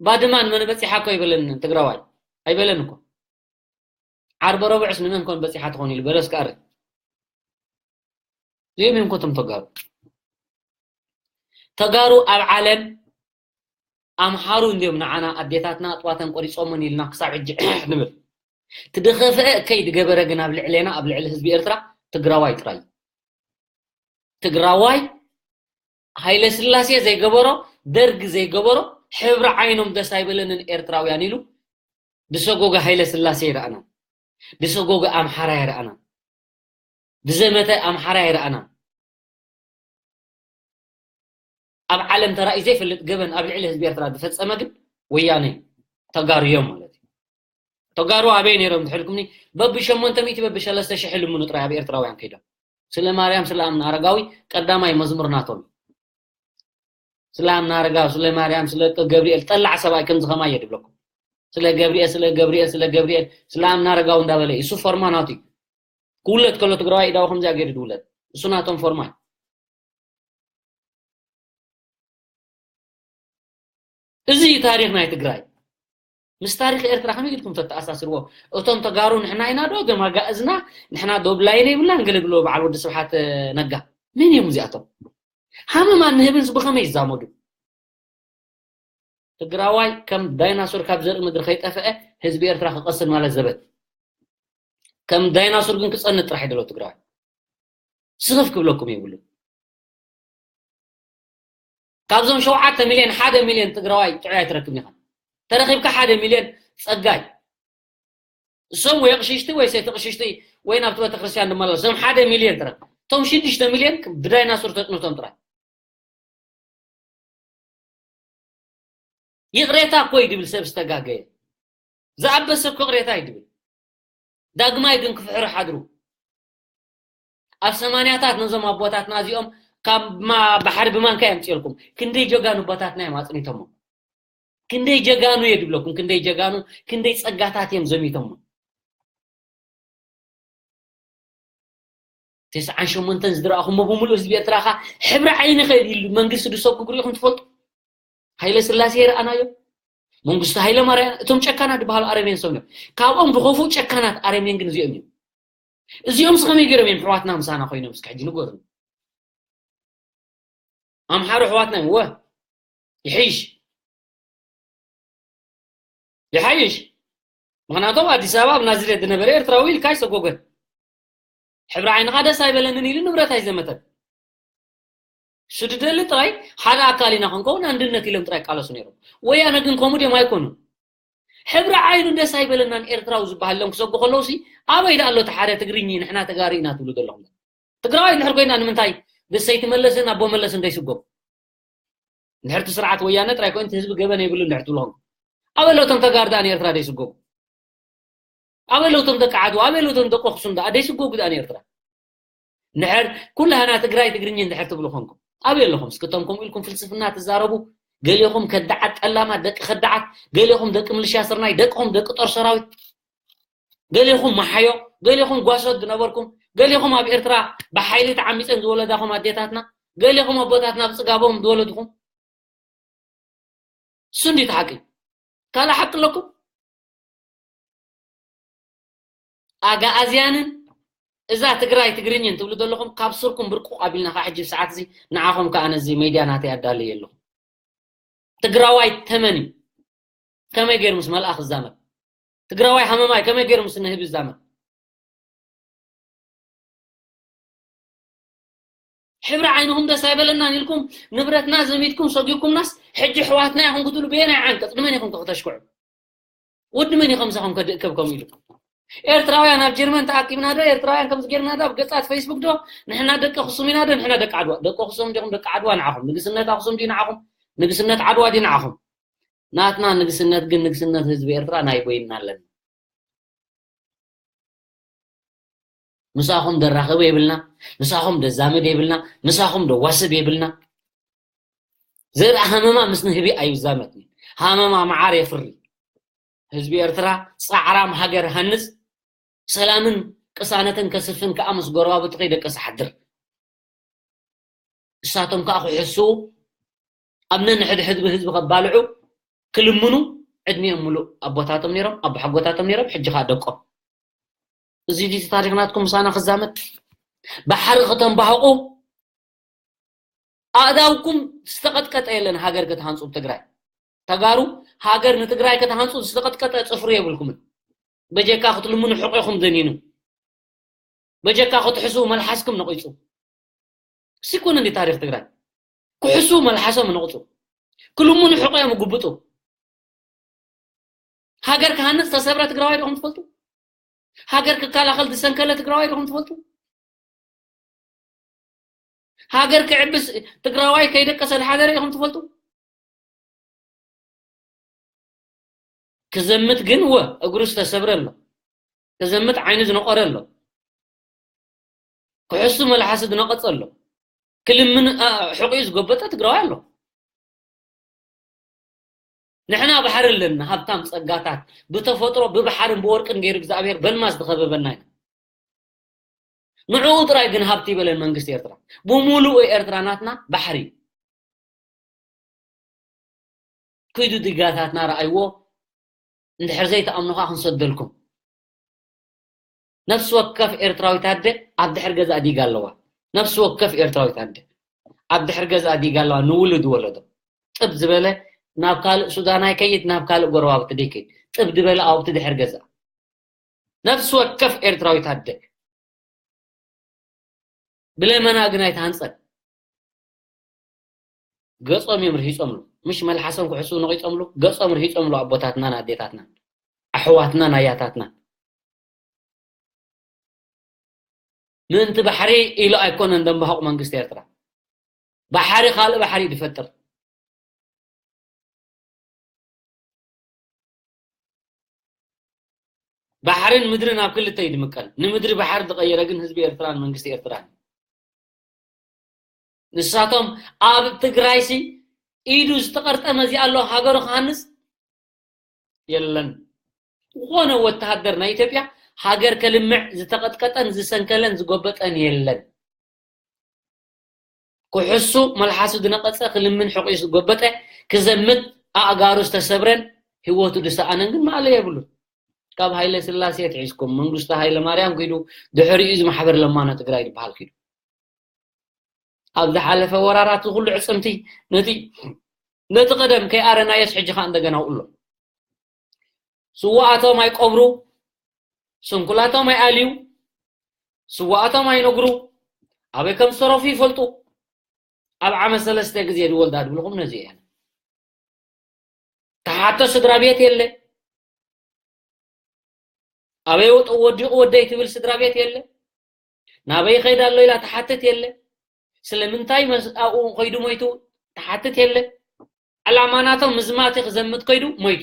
ባድማን መን በፂሓ እኮ ይበለን ትግራዋይ ኣይበለን እኮ። ዓርበ ረቡዕስ ንመን ኮን በፂሓ ትኾን ኢሉ በለስ ክኣርግ። እዚኦም እዮም ኮቶም ተጋሩ። ተጋሩ ኣብ ዓለም ኣምሓሩ እንዲዮም ንዓና ኣዴታትና ኣጥዋተን ቆሪፆምን ኢልና ክሳብ ሕጂ ንብል። ትደኸፍአ ከይ ድገበረ ግን ኣብ ልዕሌና ኣብ ልዕሊ ህዝቢ ኤርትራ ትግራዋይ ጥራይ። ትግራዋይ ሃይለ ስላሴ ዘይገበሮ፣ ደርግ ዘይገበሮ፣ ሕብሪ ዓይኖም ደስ ኣይበለንን ኤርትራውያን ኢሉ ድሰጎገ ሃይለ ስላሴ ይረኣና። ድሰጎገ ኣምሓራ ይረኣና። ድዘመተ ኣምሓራ ይረኣና። ኣብ ዓለም ተራእዩ ዘይፈልጥ ገበን ኣብ ልዕሊ ህዝቢ ኤርትራ ዝፈጸመ ግን ወያነ ተጋሩ እዮም ማለት እዩ። ተጋሩ ኣበይ ነይሮም ትሕልኩምኒ? በብሸሞንተ ሚእቲ በብሰለስተ ሽሕ ልምኑ ጥራይ ኣብ ኤርትራውያን ከይዶም። ስለ ማርያም ስለ ኣምና ኣረጋዊ ቀዳማይ መዝሙር ናቶም። ስለ ኣምና ኣረጋዊ፣ ስለ ማርያም፣ ስለ ገብርኤል ጠላዕ ሰብኣይ ከምዚ ከማየ ድብለኩም። ስለ ገብርኤል፣ ስለ ገብርኤል፣ ስለ ገብርኤል፣ ስለ ኣምና ኣረጋዊ እንዳበለ እሱ ፎርማ ናቱ እዩ። ክውለድ ከሎ ትግራዋይ ኢዳው ከምዚኣ ገይሩ ድውለድ። እሱ ናቶም ፎርማ እዩ። እዚ እዩ ታሪኽ ናይ ትግራይ። ምስ ታሪኽ ኤርትራ ከመይ ኢልኩም ተተኣሳስርዎ? እቶም ተጋሩ ንሕና ኢና ዶ እቶም ኣጋእዝና ንሕና ዶ ብላይነ ይብልና ንገለግሎ በዓል ወዲ ስብሓት ነጋ? መን እዮም እዚኣቶም? ሃመማን ንህብን ብኸመይ ይዛመዱ? ትግራዋይ ከም ዳይናሶር ካብ ዘርኢ ምድሪ ከይጠፍአ ህዝቢ ኤርትራ ክቐስን ማለት ዘበት። ከም ዳይናሶር ግን ክጸንት ጥራሕ ይደሎ ትግራዋይ። ስኽፍ ክብለኩም የብሉ። ካብዞም ሸውዓተ ሚልዮን ሓደ ሚልዮን ትግራዋይ ጥዑይ ኣይትረክብን ኢኻ። ተረኺብካ ሓደ ሚልዮን ጸጋይ። እሶም ወይ ኣቕሽሽቲ ወይ ሰይቲ ኣቕሽሽቲ ወይ ናብቲ ቤተክርስትያን ድማ ኣለዉ። እሶም ሓደ ሚልዮን ጥራይ። እቶም ሽዱሽተ ሚልዮን ብዳይናሶር ተጥንቶም ጥራይ። ይቕሬታ እኮ እዩ ድብል ሰብ ዝተጋገየ። ዝኣበሰ እኮ ይቕሬታ እዩ ድብል። ዳግማይ ግን ክፍሕሩ ሓድሩ። ኣብ ሰማንያታት ነዞም ኣቦታትና እዚኦም ካብ ማ-፣ ባሕሪ ብማንካ የምፅኤልኩም። ክንደይ ጀጋኑ ኣቦታትና እዮም ኣፅኒቶሞም። ክንደይ ጀጋኑ እየ ድብለኩም፣ ክንደይ ጀጋኑ፣ ክንደይ ፀጋታት እዮም ዘሚቶሞም። ተስዓን ሸሞንተን ዝድረኣኹሞ ብምሉእ ህዝቢ ኤርትራ ኸዓ ሕብሪ ዓይኒ ኸ ኢሉ መንግስቲ ድሰጉ ርኢኹም ትፈልጡ? ሃይለ ስላሴ ይረኣናዮ። መንግስቱ ሃይለ ማርያም፣ እቶም ጨካናት ዝበሃሉ ኣረሜን ሰብ እዮም። ካብኦም ዝኸፍኡ ጨካናት ኣረሜን ግን እዚኦም እዮም። እዚኦም ከመይ ገይሮም እዮም ኣሕዋትና ምሳና ኮይኖም እስኪ ሕጂ ንገሩኒ። ኣምሓሩ ኣሕዋትና እዮም። ወ-፣ ይሕይሽ። ይሓይሽ። ምኽንያቱ ኣብ ኣዲስ ኣበባ ኣብ ናዝሬት ዝነበረ ኤርትራዊ ኢልካ ኣይሰጎገን። ሕብሪ ዓይንኻ ደስ ኣይበለንን ኢሉ ንብረት ኣይዘመተን። እሱ ድደሊ ጥራይ ሓደ ኣካል ኢና ክንከውን ኣንድነት ኢሎም ጥራይ ይቃለሱ ነይሮም። ወያነ ግን ከምኡ ድዮም ኣይኮኑን። ሕብሪ ዓይኑ ደስ ኣይበለናን ኤርትራዊ ዝበሃል ኢሎም ክሰጉ ከለውሲ ኣበይ ደኣ ኣሎ እቲ ሓደ ትግርኚ ንሕና ተጋሩ ኢና ትብሉ ዘለኹም? ትግራዋይ እንድሕር ኮይና ንምንታይ ብሰይቲ መለስን ኣቦ መለስን ደይስጎም? እንድሕር እቲ ስርዓት ወያነ ጥራይ ኮይኑ እቲ ህዝቢ ገበን የብሉን እንድሕር ትብሉ ኮንኩም። ኣበይ ኣሎ እቶም ተጋሩ ደኣ ንኤርትራ ደይስጎሙ? ኣበይ ኣሎ እቶም ደቂ ዓድዋ? ኣበይ ኣሎ እቶም ደቂ ኣኽሱም ደኣ ደይስጎጉ ደኣ ንኤርትራ? እንድሕር ኩላህና ትግራይ ትግርኛ እንድሕር ትብሉ ኮንኩም። ኣበይ ኣለኹም? እስክቶም ከምኡ ኢልኩም ፍልስፍና ትዛረቡ፣ ገሌኹም ከዳዓት ጠላማት፣ ደቂ ከዳዓት፣ ገሌኹም ደቂ ምልሻ ስርናይ፣ ደቅኹም ደቂ ጦር ሰራዊት፣ ገሌኹም መሓዮ፣ ገሌኹም ጓሶት ዝነበርኩም፣ ገሌኹም ኣብ ኤርትራ ብሓይሊ ተዓሚፀን ዝወለዳኹም ኣዴታትና፣ ገሌኹም ኣቦታትና ብፅጋቦም ዝወለድኹም። እሱ እንዲ ተሓቂ ካልእ ሓቂ ኣለኩም? ኣጋኣዝያንን እዛ ትግራይ ትግርኝን ትብሉ ዘለኹም ካብ ስርኩም ብርቁቕ ኣቢልና ካብ ሕጂ ሰዓት እዚ ንዓኹም ከኣ ነዚ ሜድያ ናተይ ኣዳለየ ኣለኹ። ትግራዋይ ተመን እዩ። ከመይ ገይሩ ምስ መልኣኽ ይዛመድ? ትግራዋይ ሃመማይ ከመይ ገይሩ ምስ ንህቢ ይዛመድ? ሕብሪ ዓይንኹም ደስ ኣይበለናን ኢልኩም ንብረትና ዘሚትኩም ሰጊኩምናስ ሕጂ ሕዋትና ኢኹም ክትብሉ በየናይ ዓንቀጽ ንመን ኢኹም ከተሽክዑ? ወዲ መን ኢኹም ምሳኹም ከድእከብ ከምኡ ኢሉ? ኤርትራውያን ኣብ ጀርመን ተኣኪብና ዶ ኤርትራውያን ከምዚ ጌርና ዶ ኣብ ገጻት ፌስቡክ ዶ ንሕና ደቂ ኣኽሱም ኢና ዶ ንሕና ደቂ ዓድዋ ደቂ ኣኽሱም ዲኹም ደቂ ዓድዋ ንዓኹም ንግስነት ኣኽሱም ድዩ ንዓኹም ንግስነት ዓድዋ ድዩ ንዓኹም ናትና ንግስነት ግን ንግስነት ህዝቢ ኤርትራ ናይ በይንና ኣለና። ምሳኹም ደራኽብ የብልና፣ ምሳኹም ደዛመድ የብልና፣ ምሳኹም ደዋስብ የብልና። ዘርኢ ሃመማ ምስ ንህቢ ኣይዛመድን። ሃመማ መዓር የፍሪ። ህዝቢ ኤርትራ ጻዕራም ሃገር ሃንጽ፣ ሰላምን ቅሳነትን ከስፍን ከኣ ምስ ጎረባብቲ ከይደቀሰ ሓድር። እሳቶም ከኣ ክሕስዉ ኣብ ነንሕድሕድ ብህዝቢ ከባልዑ ክልምኑ ዕድሚኦም ሙሉእ ኣቦታቶም ነይሮም ኣቦሓጎታቶም ነይሮም ሕጂ ከኣ ደቆም እዚ ድዩ ታሪኽ ናትኩም ምሳና ክዛመድ ባሕሪ ከተንባህቑ ኣእዳውኩም ዝተቐጥቀጠ የለን ሃገር ክትሃንፁ ትግራይ ተጋሩ ሃገር ንትግራይ ክትሃንፁ ዝተቐጥቀጠ ፅፍሪ የብልኩምን በጀካ ክትልምኑ ሕቑኹም ደኒኑ በጀካ ክትሕስቡ መልሓስኩም ነቒፁ ሲኮነ እንዲ ታሪኽ ትግራይ ክሕስቡ መልሓሶም ነቕፁ ክልምኑ ሕቑ እዮም ጉብጡ ሃገር ክሃንፅ ዝተሰብረ ትግራዋይ ዲኹም ትፈልጡ ሃገር ክከላኸል ዝሰንከለ ትግራዋይ ዲኹም ትፈልጡ ሃገር ክዕብስ ትግራዋይ ከይደቀሰ ዝሓደረ ኢኹም ትፈልጡ ክዘምት ግን ወ እግሩ ዝተሰብረ ኣሎ ክዘምት ዓይኑ ዝነቆረ ኣሎ ክሕሱ መልሓሱ ዝነቐፀ ኣሎ ክልምን ሕቑኡ ዝጎበጠ ትግራዋይ ኣሎ ንሕና ባሕሪ ኣለና ሃብታም ፀጋታት ብተፈጥሮ ብባሕርን ብወርቅን ገይሩ እግዚኣብሔር በልማስ ዝኸበበና ኢና ንዕኡ ጥራይ ግን ሃብቲ ይበለን መንግስቲ ኤርትራ ብሙሉኡ ኤርትራ ናትና ባሕሪ እዩ ክይዱ ድጋታትና ረኣይዎ እንድሕር ዘይተኣምኑ ከዓ ክንሰደልኩም ነፍሲ ወከፍ ኤርትራዊት ኣደ ኣብ ድሕር ገዛ ዲጋ ኣለዋ ነፍሲ ወከፍ ኤርትራዊት ኣደ ኣብ ድሕር ገዛ ዲጋ ኣለዋ ንውሉድ ወለዶ ጥብ ዝበለ ናብ ካልእ ሱዳን ኣይከይድ ናብ ካልእ ጎረባብቲ ደይከይድ ጥብ ዝበለ ኣብቲ ድሕር ገዛ ነፍሲ ወከፍ ኤርትራዊት ኣደ ብለመና ግን ኣይትሃንፀን ገጾም እዮም ርሂጾምሉ ምሽ መልሓሶም ክሕስቡ ነቒጾምሉ ገጾም ርሂጾምሉ ኣቦታትናን ኣዴታትናን ኣሕዋትናን ኣያታትናን ምእንቲ ባሕሪ ኢሉ ኣይኮነን ደንባሆቕ መንግስቲ ኤርትራ ባሕሪ ካልእ ባሕሪ ድፈጥር ባሕርን ምድርን ኣብ ክልተ እዩ ድምቀል ንምድሪ ባሕሪ ዝቀየረ ግን ህዝቢ ኤርትራን መንግስቲ ኤርትራን ንሳቶም ኣብ ትግራይሲ ኢዱ ዝተቐርጠመ እዚ ኣሎ ሃገሩ ክሃንፅ የለን ዝኾነ ወተሃደር ናይ ኢትዮጵያ ሃገር ከልምዕ ዝተቐጥቀጠን ዝሰንከለን ዝጎበጠን የለን ክሕሱ መልሓሱ ዝነቐጸ ክልምን ሕቑ ዝጎበጠ ክዘምት ኣእጋሩ ዝተሰብረን ህይወቱ ዝሰኣነን ግን ማእለ የብሉን ካብ ሃይለ ስላሴ ትሒዝኩም መንግስቱ ሃይለ ማርያም ኪዱ ድሕሪኡ እዚ ማሕበር ለማኖ ትግራይ ዝበሃል ኪዱ ኣብ ዝሓለፈ ወራራት ኩሉ ዕፅምቲ ነቲ ነቲ ቀደም ከይኣረናዮስ ሕጂ ከዓ እንደገና ውእሎ ስዋኣቶም ኣይቆብሩ ስንኩላቶም ኣይኣልዩ ስዋኣቶም ኣይነግሩ ኣበይ ከም ዝተረፉ ይፈልጡ ኣብ ዓመት ሰለስተ ግዜ ዝወልዳ ድብልኹም ነዚ እየን ተሓቶ ስድራ ቤት የለ ኣበይ ወጡ ወዲቑ ወደይ ትብል ስድራ ቤት የለ ናበይ ይኸይድ ኣሎ ኢላ ትሓትት የለ ስለምንታይ ኣብኡ ከይዱ ሞይቱ ትሓትት የለ ዕላማ ናቶም ምዝማቲ ክዘምት ከይዱ ሞይቱ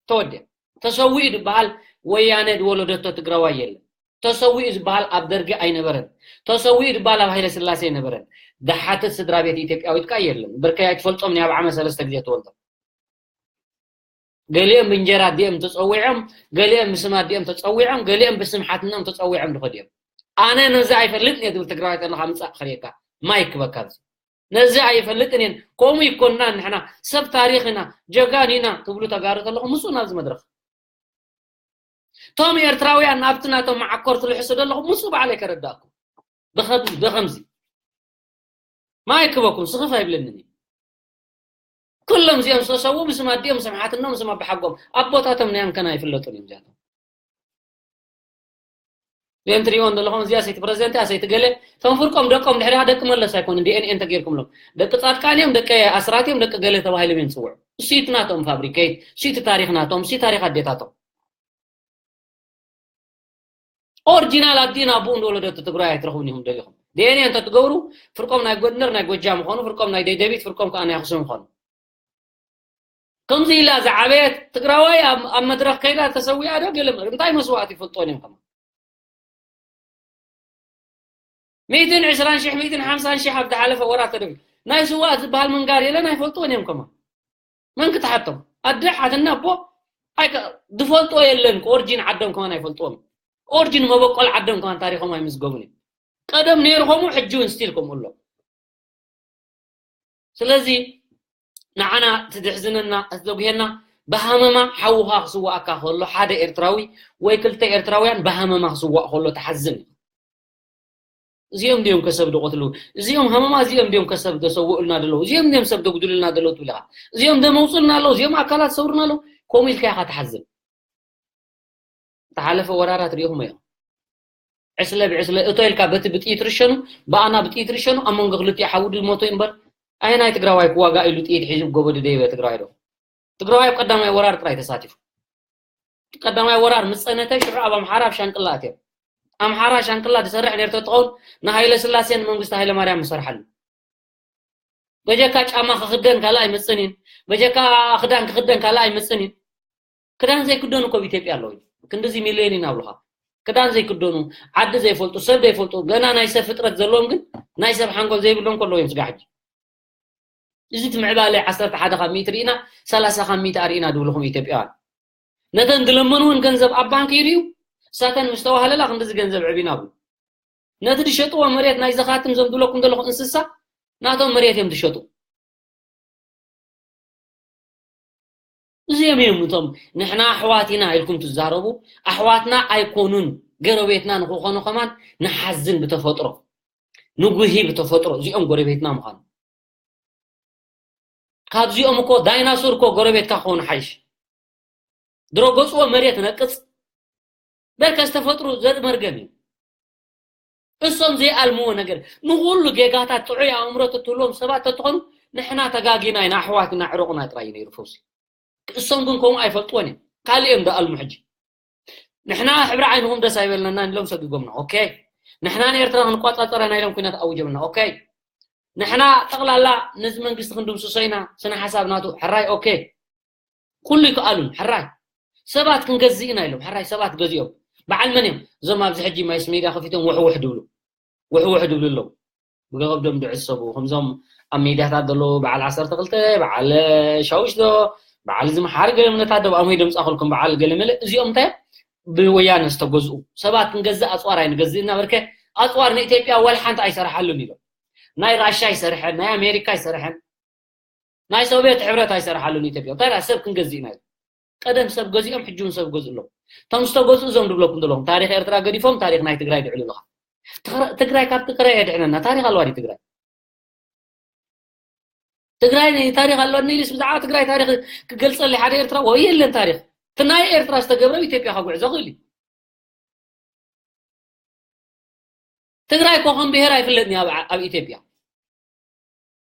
ተወዲያ ተሰዊኡ ዝበሃል ወያነ ዝወለደቶ ትግራዋይ የለ ተሰዊኡ ዝበሃል ኣብ ደርጊ ኣይነበረን። ተሰዊኡ ዝበሃል ኣብ ሃይለ ስላሴ ኣይነበረን። ዝሓትት ስድራ ቤት ኢትዮጵያዊት ከኣ የለን። ብርከይ ኣይትፈልጦም፣ ናይ ኣብ ዓመት ሰለስተ ግዜ ተወልዶም። ገሊኦም ብእንጀራ ኣዲኦም ተጸዊዖም፣ ገሊኦም ብስም ኣዲኦም ተጸዊዖም፣ ገሊኦም ብስም ሓትኖም ተጸዊዖም ዝኸዱ እዮም። ኣነ ነዚ ኣይፈልጥን እየ ዝብል ትግራዋይ ከለኻ ምጻእ ክርእየካ። ማይክ በካ ኣብዚ። ነዚ ኣይፈልጥን እየን። ከምኡ ይኮንና ንሕና ሰብ ታሪኽ ኢና፣ ጀጋን ኢና ትብሉ ተጋሩ ተለኹም ምጹ ናብዚ መድረኽ። እቶም ኤርትራውያን ናብቲ ናቶም መዓኮር ትልሕሱ ዘለኹም ምጹ ባዕለይ ከረዳእኩም። ብኸም-፣ ብኸምዚ። ማይ ክበኩም ስኽፍ ኣይብለንን እዩ። ኩሎም እዚኦም ዝተሰዉ ብስም ኣዲኦም፣ ስም ሓትኖም፣ ስም ኣባሓጎም፣ ኣቦታቶም ናይ ኣንከና ኣይፍለጡን እዮም እዚኣቶም። እዚኦም ትሪእዎም ዘለኹም እዚኣ ሰይቲ ፕረዚደንት እያ፣ ሰይቲ ገለ፣ እቶም ፍርቆም ደቆም ድሕሪኻ ደቂ መለስ ኣይኮኑን፣ ዲኤንኤ እንተገይርኩምሎም። ደቂ ጻድቃን እዮም፣ ደቂ ኣስራት እዮም፣ ደቂ ገለ ተባሂሎም እዮም ዝጽውዑ። እሱ እቲ ናቶም ፋብሪኬት፣ እሱ እቲ ታሪኽ ናቶም፣ እሱ ታሪኽ ኣዴታቶም። ኦሪጂናል ኣዲን ኣቡኡን ዝወለደቶ ትግራይ ኣይትረኽቡን ኢኹም ደሊኹም። ዲኤንኤ እንተትገብሩ ፍርቆም ናይ ጎንደር ናይ ጎጃም ምዃኑ፣ ፍርቆም ናይ ደደቢት፣ ፍርቆም ከኣ ናይ ኣኽሱም ምዃኑ። ከምዚ ኢላ ዝዓበየት ትግራዋይ ኣብ፣ ኣብ መድረኽ ከይዳ ተሰዊኣ ዶ ገለ መ-፣ እንታይ መስዋእቲ ይፈልጦን እዮም ከማ? ሚእትን ዕስራን ሽሕ፣ ሚእትን ሓምሳን ሽሕ ኣብ ዝሓለፈ ወራት ተደፊ-፣ ናይ ስዋእ ዝበሃል ምንጋር የለን፣ ኣይፈልጥዎን እዮም ከማ። መን ክትሓቶም? ኣደ ሓትና ኣቦ ኣይከ-፣ ዝፈልጥዎ የለን። ኦሪጂን ዓዶም ከማን ኣይፈልጥዎም። ኦሪጂን መበቆል ዓዶም ከማን ታሪኾም ኣይምዝገቡን እዮም። ቀደም ነይሩ ከምኡ፣ ሕጂ እውን ስቲል ከምኡ ኣሎ። ስለዚ ንዓና እቲ ዘሕዝነና፣ እቲ ዘጉሄና፣ ብሃመማ ሓውኻ ክስዋኣካ ከሎ፣ ሓደ ኤርትራዊ ወይ ክልተ ኤርትራውያን ብሃመማ ክስዋእ ከሎ ትሓዝን። እዚኦም ድዮም ከሰብ ዝቐትሉ? እዚኦም ሃመማ እዚኦም ድዮም ከሰብ ዘሰውኡልና ዘለዉ? እዚኦም ድዮም ሰብ ዘጉድሉልና ዘለዉ ትብል ኢኻ? እዚኦም ደመውፅልና ኣለዉ? እዚኦም ኣካላት ሰውሩና ኣለዉ? ከምኡ ኢልካ ኢኻ ትሓዝን። ዝተሓለፈ ወራራት ሪኢኹም እዮም። ዕስለ ብዕስለ እቶ ኢልካ በቲ ብጥይት ርሸኑ፣ ብኣና ብጥይት ርሸኑ፣ ኣብ መንጎ ክልቲኡ ሓዊ ድሞቱ እምበር፣ ኣየናይ ትግራዋይ ክዋጋእ ኢሉ ጥይት ሒዙ ጎቦ ድደይበ ትግራዋይ ዶ? ትግራዋይ ኣብ ቀዳማይ ወራር ጥራይ ተሳቲፉ። ቀዳማይ ወራር ምስ ጸነተ፣ ሽዑ ኣብ ኣምሓራ ኣብ ሻንቅላ ኣትዮም። ኣምሓራ ሻንቅላ ዝሰርሕ ነይሩ ተትኸውን፣ ንሃይለ ስላሴን መንግስቲ ሃይለ ማርያም ምሰርሓሉ። በጀካ ጫማ ክኽደን ካልእ ኣይመጽእን እዩ። በጀካ ክዳን ክኽደን ካልእ ኣይመጽእን እዩ። ክዳን ዘይክደኑ እኮ ኣብ ኢትዮጵያ ኣለዉ። ክንድዚ ሚልዮን ኢና ኣብሉኻ። ክዳን ዘይክደኑ፣ ዓዲ ዘይፈልጡ፣ ሰብ ዘይፈልጡ፣ ገና ናይ ሰብ ፍጥረት ዘለዎም ግን ናይ ሰብ ሓንጎል ዘይብሎም ከለዉ እዮም ስጋ ሕጂ። እዚ እቲ ምዕባለ ዓሰርተ ሓደ ካብ ሚእቲ ርኢና፣ ሰላሳ ካብ ሚእቲ ኣርኢና ድብልኹም ኢትዮጵያውያን። ነተን ዝለመንወን ገንዘብ ኣብ ባንክ ይርእዩ፣ እሳተን ምስ ተዋህለላ ክንድዚ ገንዘብ ዕቢና ብሉ። ነቲ ዝሸጥዎ መሬት ናይ ዘኻትም ዘም ድብለኩም ዘለኹ እንስሳ፣ ናቶም መሬት እዮም ዝሸጡ። እዚኦም እዮም እቶም ንሕና ኣሕዋት ኢና ኢልኩም ትዛረቡ፣ ኣሕዋትና ኣይኮኑን፣ ገረቤትና ንክኾኑ ከማን ንሓዝን ብተፈጥሮ፣ ንጉሂ ብተፈጥሮ፣ እዚኦም ጎረቤትና ምዃኑ። ካብዚኦም እኮ ዳይናሶር እኮ ጎረቤትካ ክኾኑ ሓይሽ። ድሮ ገጽዎ መሬት ነቅጽ። በርከ ዝተፈጥሩ ዘርኢ መርገም እዩ። እሶም ዘይኣልምዎ ነገር፣ ንኹሉ ጌጋታት ጥዑይ ኣእምሮ ተትህልዎም ሰባት ተትኾኑ፣ ንሕና ተጋጊና ኢና፣ ኣሕዋትና ዕረቑና ጥራይ እዩ ነይሩ ፈውሲ። እሶም ግን ከምኡ ኣይፈልጥዎን እዮም። ካልእ እዮም ዝኣልሙ ሕጂ። ንሕና ሕብሪ ዓይንኹም ደስ ኣይበለናን ኢሎም ሰጊጎምና። ኦኬ። ንሕና ንኤርትራ ክንቋጻጸራ ኢና ኢሎም ኲናት ኣውጀምና። ኦኬ። ንሕና ጠቕላላ ነዚ መንግስቲ ክንድምስሶ ኢና፣ ስነ ሓሳብ ናቱ። ሕራይ፣ ኦኬ። ኩሉ ይከኣሉን፣ ሕራይ። ሰባት ክንገዝእ ኢና ኢሎም፣ ሕራይ ሰባት ገዚኦም። በዓል መን እዮም? እዞም ኣብዚ ሕጂ ማስ ሜድያ ከፊቶም ውሕውሕ ድብሉ። ውሕውሕ ድብሉ ኣለዉ። ብገበብዶም ድዕሰቡ፣ ከምዞም ኣብ ሜድያታት ዘለዉ በዓል ዓሰርተ ክልተ፣ በዓል ሻውሽ ዶ፣ በዓል ዝምሓር ገለ ምነታት ዶ፣ ብኣምሆይ ደምጻኹልኩም በዓል ገለ መለ፣ እዚኦም እንታይ ብወያነ ዝተገዝኡ። ሰባት ክንገዝእ ኣጽዋር ኣይንገዝእ እናበርከ፣ ኣጽዋር ንኢትዮጵያ ዋላ ሓንቲ ኣይሰርሓሉን ኢሎም። ናይ ራሻ ኣይሰርሐን፣ ናይ ኣሜሪካ ኣይሰርሐን፣ ናይ ሶቪየት ሕብረት ኣይሰርሓሉን ኢትዮጵያ። እንታይ ደኣ ሰብ ክንገዝእ ኢና ኢሎም። ቀደም ሰብ ገዚኦም፣ ሕጂ እውን ሰብ ገዝኡ ኣለዉ። እቶም ዝተገዝኡ እዞም ድብለኩም ዘለኹም፣ ታሪኽ ኤርትራ ገዲፎም፣ ታሪኽ ናይ ትግራይ ድዕሉ ኣለኻ። ትግራ-፣ ትግራይ ካብ ትግራይ የድሕነና። ታሪኽ ኣለዋ ድዩ ትግራይ? ትግራይ ታሪኽ ኣለኒ ኢሉስ ብዛዕባ ትግራይ ታሪኽ ክገልጸለይ ሓደ ኤርትራ ወይ የለን ታሪኽ። እቲ ናይ ኤርትራ ዝተገብረ ኣብ ኢትዮጵያ ከጉዕዞ ክእል እዩ። ትግራይ እኮ ከም ብሄር ኣይፍለጥን እዩ ኣብ፣ ኣብ ኢትዮጵያ።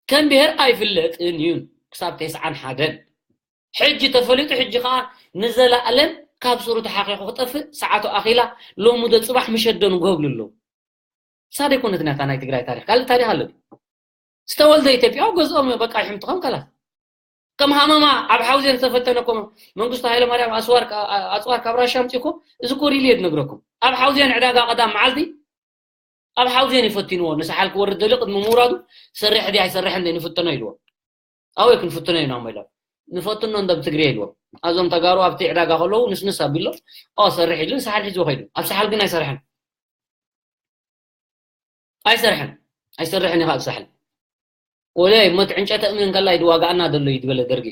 ከም ብሄር ኣይፍለጥን እዩ ክሳብ ተስዓን ሓደን። ሕጂ ተፈሊጡ፣ ሕጂ ኸኣ ንዘለኣለም ካብ ስሩ ተሓኺኹ ክጠፍእ ሰዓቱ ኣኺላ፣ ሎሚ ዶ ጽባሕ ምሸት ዶ ንጎብሉ ኣለዉ። እሳ ዶ ኣይኮነትን እያ እታ ናይ ትግራይ ታሪኽ? ካልእ ታሪኽ ኣሎ ድዩ? ዝተወልደ ኢትዮጵያዊ ገዝኦም በቃ ይሕምትኾም ከላስ። ከም ሃመማ ኣብ ሓውዜን ዝተፈተነ እኮ መንግስቱ ሃይለማርያም ኣጽዋር ካ-፣ ኣጽዋር ካብ ራሻ ኣምጺኡ እኮ፣ እዚ እኮ ሪሊ እየ ዝነግረኩም። ኣብ ሓውዜን ዕዳጋ ቀዳም መዓልቲ ኣብ ሓውዜን ይፈትንዎ። ንሳሓል ክወርድ ደልዩ ቅድሚ ምውራዱ ሰርሕ ድዩ ኣይሰርሕን ድዩ ንፍትኖ ኢልዎ። ኣወይ ክንፍትኖ ኢና እሞ ኢሎም። ንፈትኖ እንደ ብትግርየ ኢልዎም። ኣብዞም ተጋሩ ኣብቲ ዕዳጋ ከለዉ ንስንስ ኣቢሎ ኦ ሰርሕ ኢሉ ንሳሓል ሒዝዎ ከይዱ። ኣብ ሳሓል ግን ኣይሰርሕን። ኣይሰርሕን። ኣይሰርሕን ኢኻ ኣብ ሳሕል። ወለይ ሞት ዕንጨተ እምን ከላይ ድዋጋኣና ደሎ እዩ ዝበለ ደርጊ።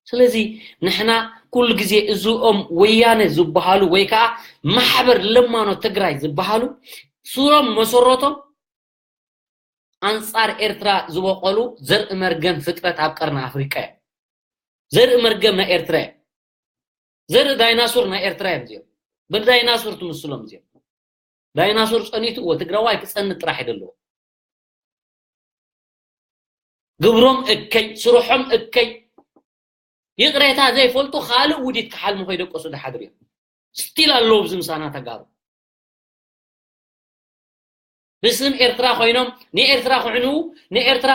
ስለዚ ንሕና ኩሉ ግዜ እዚኦም ወያነ ዝበሃሉ ወይ ከዓ ማሕበር ለማኖ ትግራይ ዝበሃሉ ሱሮም መሰረቶም ኣንጻር ኤርትራ ዝበቆሉ ዘርኢ መርገም ፍጥረት ኣብ ቀርኒ ኣፍሪቃ እዮም። ዘርኢ መርገም ናይ ኤርትራ እዮም። ዘርኢ ዳይናሱር ናይ ኤርትራ እዮም እዚኦም። ብዳይናሱር ትምስሎም እዚኦም። ዳይናሱር ጸኒትዎ ትግራዋይ ክጸንት ጥራሕ ይደልዎ። ግብሮም እከይ፣ ስርሖም እከይ። ይቕሬታ ዘይፈልጡ ካልእ ውዲት ክሓልሙ ከይደቀሱ ድሓድሩ እዮም። ስቲል ኣለዉ ኣብዚ ምሳና ተጋሩ። ብስም ኤርትራ ኮይኖም ንኤርትራ ክዕንዉ ንኤርትራ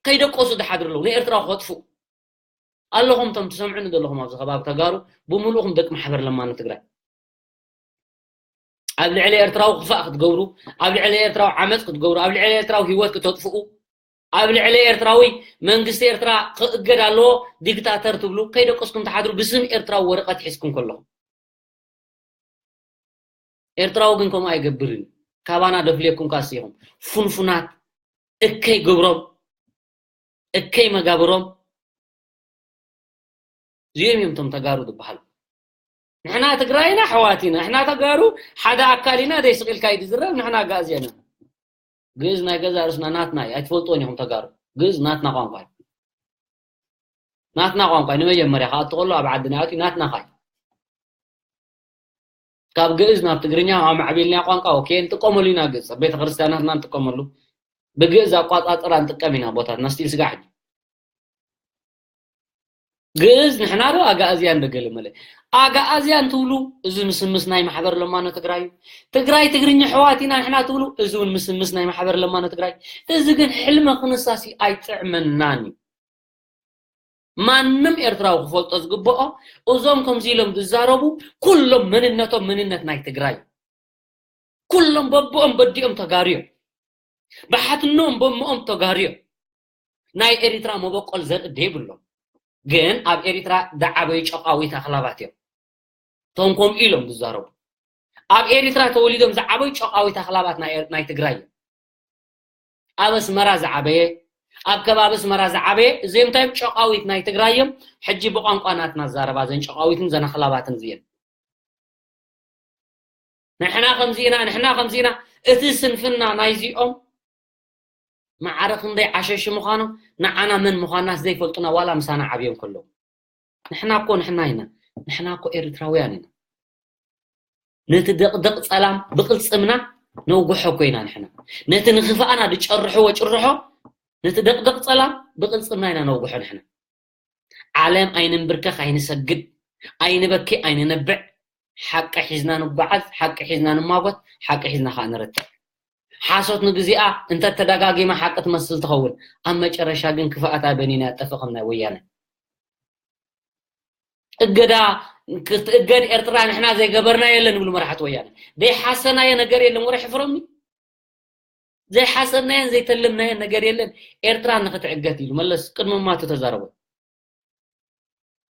ከይደቀሱ ድሓድሩ ኣለዉ። ንኤርትራ ክኸጥፉ ኣለኹም። እቶም ትሰምዑኒ ዘለኹም ኣብዚ ከባቢ ተጋሩ ብምሉእኹም ደቂ ማሕበር ለማኖ ትግራይ ኣብ ልዕሊ ኤርትራዊ ክፋእ ክትገብሩ፣ ኣብ ልዕሊ ኤርትራዊ ዓመፅ ክትገብሩ፣ ኣብ ልዕሊ ኤርትራዊ ህይወት ክተጥፍኡ፣ ኣብ ልዕሊ ኤርትራዊ መንግስቲ ኤርትራ ክእገድ ኣለዎ ዲክታተር ትብሉ ከይደቀስኩም ትሓድሩ ብስም ኤርትራዊ ወረቐት ሒዝኩም ከለኹም። ኤርትራዊ ግን ከምኡ ኣይገብርን እዩ። ካባና ደፍልየኩም ካስ ኢኹም። ፉንፉናት፣ እከይ ግብሮም፣ እከይ መጋብሮም፣ እዚኦም እዮም እቶም ተጋሩ ዝበሃሉ። ንሕና ትግራይና ኣሕዋት ኢና። ንሕና ተጋሩ ሓደ ኣካል ኢና። ደይ ስቕ ኢልካ እዩ ዝዝረብ። ንሕና ኣጋእዝያን ኢና። ግእዝ ናይ ገዛ ርእስና ናትና እዩ። ኣይትፈልጥዎን ኢኹም ተጋሩ። ግእዝ ናትና ቋንቋ እዩ። ናትና ቋንቋ እዩ። ንመጀመርያ ክኣቱ ከሎ ኣብ ዓድና ኣትዩ ናትና ኻይ ካብ ግእዝ ናብ ትግርኛ ኣማዕቢልና ቋንቋ ኦኬ ንጥቀመሉ ኢና። ግእዝ ኣብ ቤተክርስትያናትና ንጥቀመሉ፣ ብግእዝ ኣቋጻጽራ ንጥቀም ኢና። ቦታትና ስቲል ስጋዕ ሕጂ ግእዝ ንሕና ዶ ኣጋእዝያን ዶ ገለ መለ ኣጋእዝያን ትብሉ፣ እዚ ምስምስ ናይ ማሕበር ለማኖ ትግራይ እዩ። ትግራይ ትግርኛ ኣሕዋት ኢና ንሕና ትብሉ፣ እዚ እውን ምስምስ ናይ ማሕበር ለማኖ ትግራይ። እዚ ግን ሕልመ ክንሳሲ ኣይጥዕመናን እዩ። ማንም ኤርትራዊ ክፈልጦ ዝግብኦ፣ እዞም ከምዚ ኢሎም ዝዛረቡ ኩሎም መንነቶም መንነት ናይ ትግራይ። ኩሎም በብኦም በዲኦም ተጋርዮም፣ ብሓትኖም በምኦም ተጋርዮም። ናይ ኤሪትራ መበቆል ዘርኢ ደይብሎም። ግን ኣብ ኤሪትራ ዝዓበዩ ጨቋዊት ኣኽላባት እዮም። እቶም ከምኡ ኢሎም ዝዛረቡ። ኣብ ኤሪትራ ተወሊዶም ዝዓበዩ ጨቋዊት ኣኽላባት ናይ ኤር-፣ ናይ ትግራይ እዮም። ኣብ ኣስመራ ዝዓበየ፣ ኣብ ከባቢ ኣስመራ ዝዓበየ፣ እዚኦም እንታይ እዮም? ጨቋዊት ናይ ትግራይ እዮም። ሕጂ ብቋንቋ ናትና ዛረባ ዘን ጨቋዊትን ዘን ኣኽላባትን እዚኤን። ንሕና ከምዚ ኢና፣ ንሕና ከምዚ ኢና። እቲ ስንፍና ናይዚኦም ማዕረ ክንደይ ዓሸሺ ምዃኖም፣ ንዓና መን ምዃንናስ ዘይፈልጡና ዋላ ምሳና ዓብዮም ከለዉ። ንሕና እኮ ንሕና ኢና። ንሕና እኮ ኤርትራውያን ኢና። ነቲ ደቕደቕ ጸላም ብቕልጽምና ነውግሖ እኮ ኢና ንሕና። ነቲ ንኽፋእና ዝጨርሕዎ ጭርሖ፣ ነቲ ደቕደቕ ጸላም ብቕልጽምና ኢና ነውግሖ ንሕና። ዓለም ኣይንንብርከኽ ኣይንሰግድ፣ ኣይንበኪ ኣይንነብዕ፣ ሓቂ ሒዝና ንጓዓዝ፣ ሓቂ ሒዝና ንማጎት፣ ሓቂ ሒዝና ኸኣ ንርትዕ። ሓሶት ንግዚኣ እንተ ተደጋጊማ ሓቂ ትመስል ትኸውን፣ ኣብ መጨረሻ ግን ክፍኣታ በኒና ያጠፈ ከም ናይ ወያነ። እገዳ ክትእገድ ኤርትራ ንሕና ዘይገበርና የለን ይብሉ መራሕቲ ወያነ። ዘይሓሰናዮ ነገር የለን፣ ወረ ሕፍሮም እዩ። ዘይሓሰብናዮን ዘይተለምናዮን ነገር የለን። ኤርትራ ንክትዕገት ኢሉ መለስ ቅድሚ ማቱ ተዛረቦ።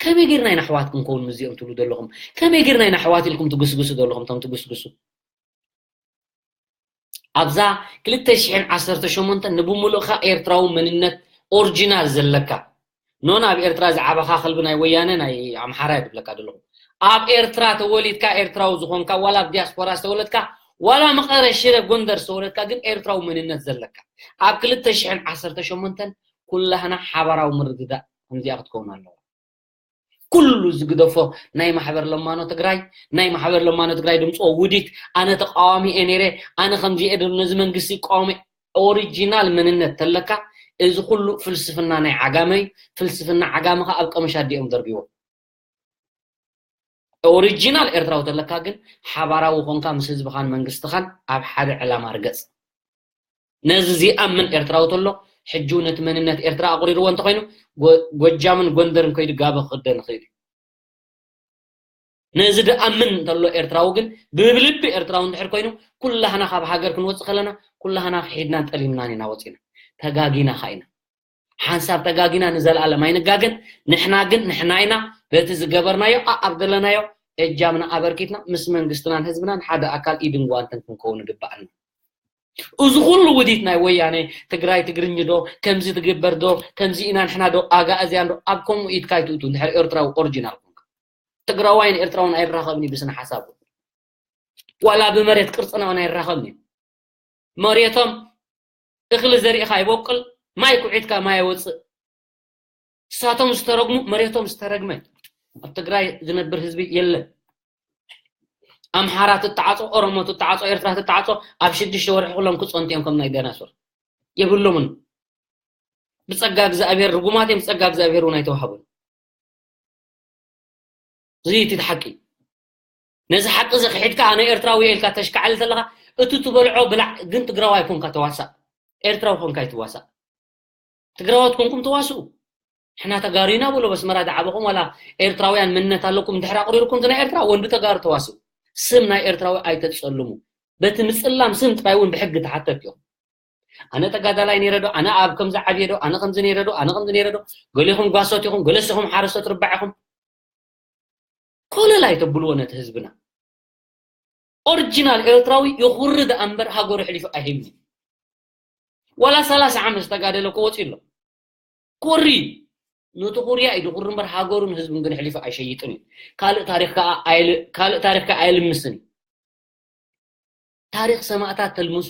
ከመይ ጌርና ኢና ኣሕዋት ክንከውን ምስዚኦም ትብሉ ዘለኹም? ከመይ ጌርና ኢና ኣሕዋት ኢልኩም ትጉስጉሱ ዘለኹም? እቶም ትጉስጉሱ ኣብዛ ክልተ ሽሕን ዓሰርተ ሸሞንተን ንብምሉእኻ ኤርትራዊ መንነት ኦሪጂናል ዘለካ ኖን ኣብ ኤርትራ ዝዓበኻ ከልቢ ናይ ወያነ ናይ ኣምሓራ እየ ዝብለካ ዘለኹ። ኣብ ኤርትራ ተወሊድካ ኤርትራዊ ዝኾንካ ዋላ ኣብ ዲያስፖራ ዝተወለድካ ዋላ መቐረ ሽረ ጎንደር ዝተወለድካ ግን ኤርትራዊ መንነት ዘለካ ኣብ ክልተ ሽሕን ዓሰርተ ሸሞንተን ኩላህና ሓባራዊ ምርድዳእ ከምዚኣ ክትከውን ኣለዋ። ኩሉ ዝግደፎ ናይ ማሕበር ለማኖ ትግራይ ናይ ማሕበር ለማኖ ትግራይ ድምፅኦ ውዲት ኣነ ተቃዋሚ እየ ነይረ ኣነ ከምዚ እየ ነዚ መንግስቲ ይቃወም እየ ኦሪጂናል መንነት ተለካ እዚ ኩሉ ፍልስፍና ናይ ዓጋመ እዩ። ፍልስፍና ዓጋመ ከ ኣብ ቀመሽ ኣዲኦም ደርብዎ። ኦሪጂናል ኤርትራዊ ተለካ ግን ሓባራዊ ኮንካ ምስ ህዝብኻን መንግስትኻን ኣብ ሓደ ዕላማ ርገጽ። ነዚ ዚኣምን ኤርትራዊ ተሎ ሕጂ እውን ነቲ መንነት ኤርትራ ኣቑሪርዎ እንተኾይኑ ጎ-፣ ጎጃምን ጎንደርን ከይዱ ጋበ ክኽደን ይኽእል እዩ። ነዚ ድኣምን እንተሎ ኤርትራዊ ግን ብልቢ ኤርትራዊ እንድሕር ኮይኑ ኩላህና ካብ ሃገር ክንወፅእ ከለና ኩላህና ክሒድናን ጠሊምናን ኢና ወፂና። ተጋጊና ካ ኢና። ሓንሳብ ተጋጊና ንዘለኣለም ኣይንጋገን። ንሕና ግን ንሕና ኢና በቲ ዝገበርናዮ ኣኣብ ዘለናዮ እጃምና ኣበርኪትና ምስ መንግስትናን ህዝብናን ሓደ ኣካል ኢድን ጓንትን ክንከውን ይግባኣና። እዚ ኩሉ ውዲት ናይ ወያነ ትግራይ ትግርኝ ዶ ከምዚ ትግበር ዶ ከምዚ ኢና ንሕና ዶ ኣጋእዝያን ዶ ኣብ ከምኡ ኢድካ ኣይትእቱ። እንድሕር ኤርትራዊ ኦሪጂናል ኮንካ ትግራዋይን ኤርትራውን ኣይራኸብን እዩ ብስነ ሓሳቡ ዋላ ብመሬት ቅርፅናውን ኣይራኸብን እዩ። መሬቶም እኽሊ ዘሪእኻ ይበቁል፣ ማይ ኩዒትካ ማይ የወፅእ። እሳቶም ዝተረግሙ መሬቶም ዝተረግመ ኣብ ትግራይ ዝነብር ህዝቢ የለን። ኣምሓራ ትተዓፆ፣ ኦሮሞ ትተዓፆ፣ ኤርትራ ትተዓፆ ኣብ ሽዱሽተ ወርሒ ኩሎም ክፀንቱ እዮም ከም ናይ ዳይናሶር። የብሎምን። ብፀጋ እግዚኣብሔር ርጉማት እዮም፣ ብፀጋ እግዚኣብሔር እውን ኣይተዋህቡን። እዚ እቲ ሓቂ። ነዚ ሓቂ እዚ ክሒድካ ኣነ ኤርትራዊ እየ ኢልካ ተሽካዕል ተለኻ እቲ ትበልዖ ብላዕ ግን ትግራዋይ ኮንካ ተዋሳእ። ኤርትራዊ ኮንካ ይትዋሳእ። ትግራዋት ኮንኩም ተዋስኡ። ሕና ተጋሩ ኢና በሎ በስመራ ዝዓበኹም ዋላ ኤርትራውያን መንነት ኣለኩም እንድሕር ኣቕሪርኩም ናይ ኤርትራ ወንዱ ተጋሩ ተዋስኡ። ስም ናይ ኤርትራዊ ኣይተጸልሙ። በቲ ምጽላም ስም ጥራይ እውን ብሕጊ ተሓተት ኢኹም። ኣነ ተጋዳላይ ነይረ ዶ ኣነ ኣብ ከምዚ ዓብየ ዶ ኣነ ከምዚ ነይረ ዶ ኣነ ከምዚ ነይረ ዶ ገሊኹም ጓሶት ኢኹም ገለሲኹም ሓረሶት ርባዕ ኢኹም። ኮለል ኣይተብልዎ ነቲ ህዝብና። ኦሪጂናል ኤርትራዊ ይኹሪ ደኣ እምበር ሃገሩ ሕሊፉ ኣይህብን። ዋላ ሰላሳ ዓመት ዝተጋደለ እኮ ወፂኡ ኣሎ። ኮሪ ነቲ ኩርያ እዩ ዝኹሪ እምበር ሃገሩን ህዝቡን ግን ሕሊፉ ኣይሸይጥን እዩ። ካልእ ታሪኽ ከዓ ኣየል- ካልእ ታሪኽ ከዓ ኣየልምስን እዩ። ታሪኽ ሰማእታት ተልምሱ፣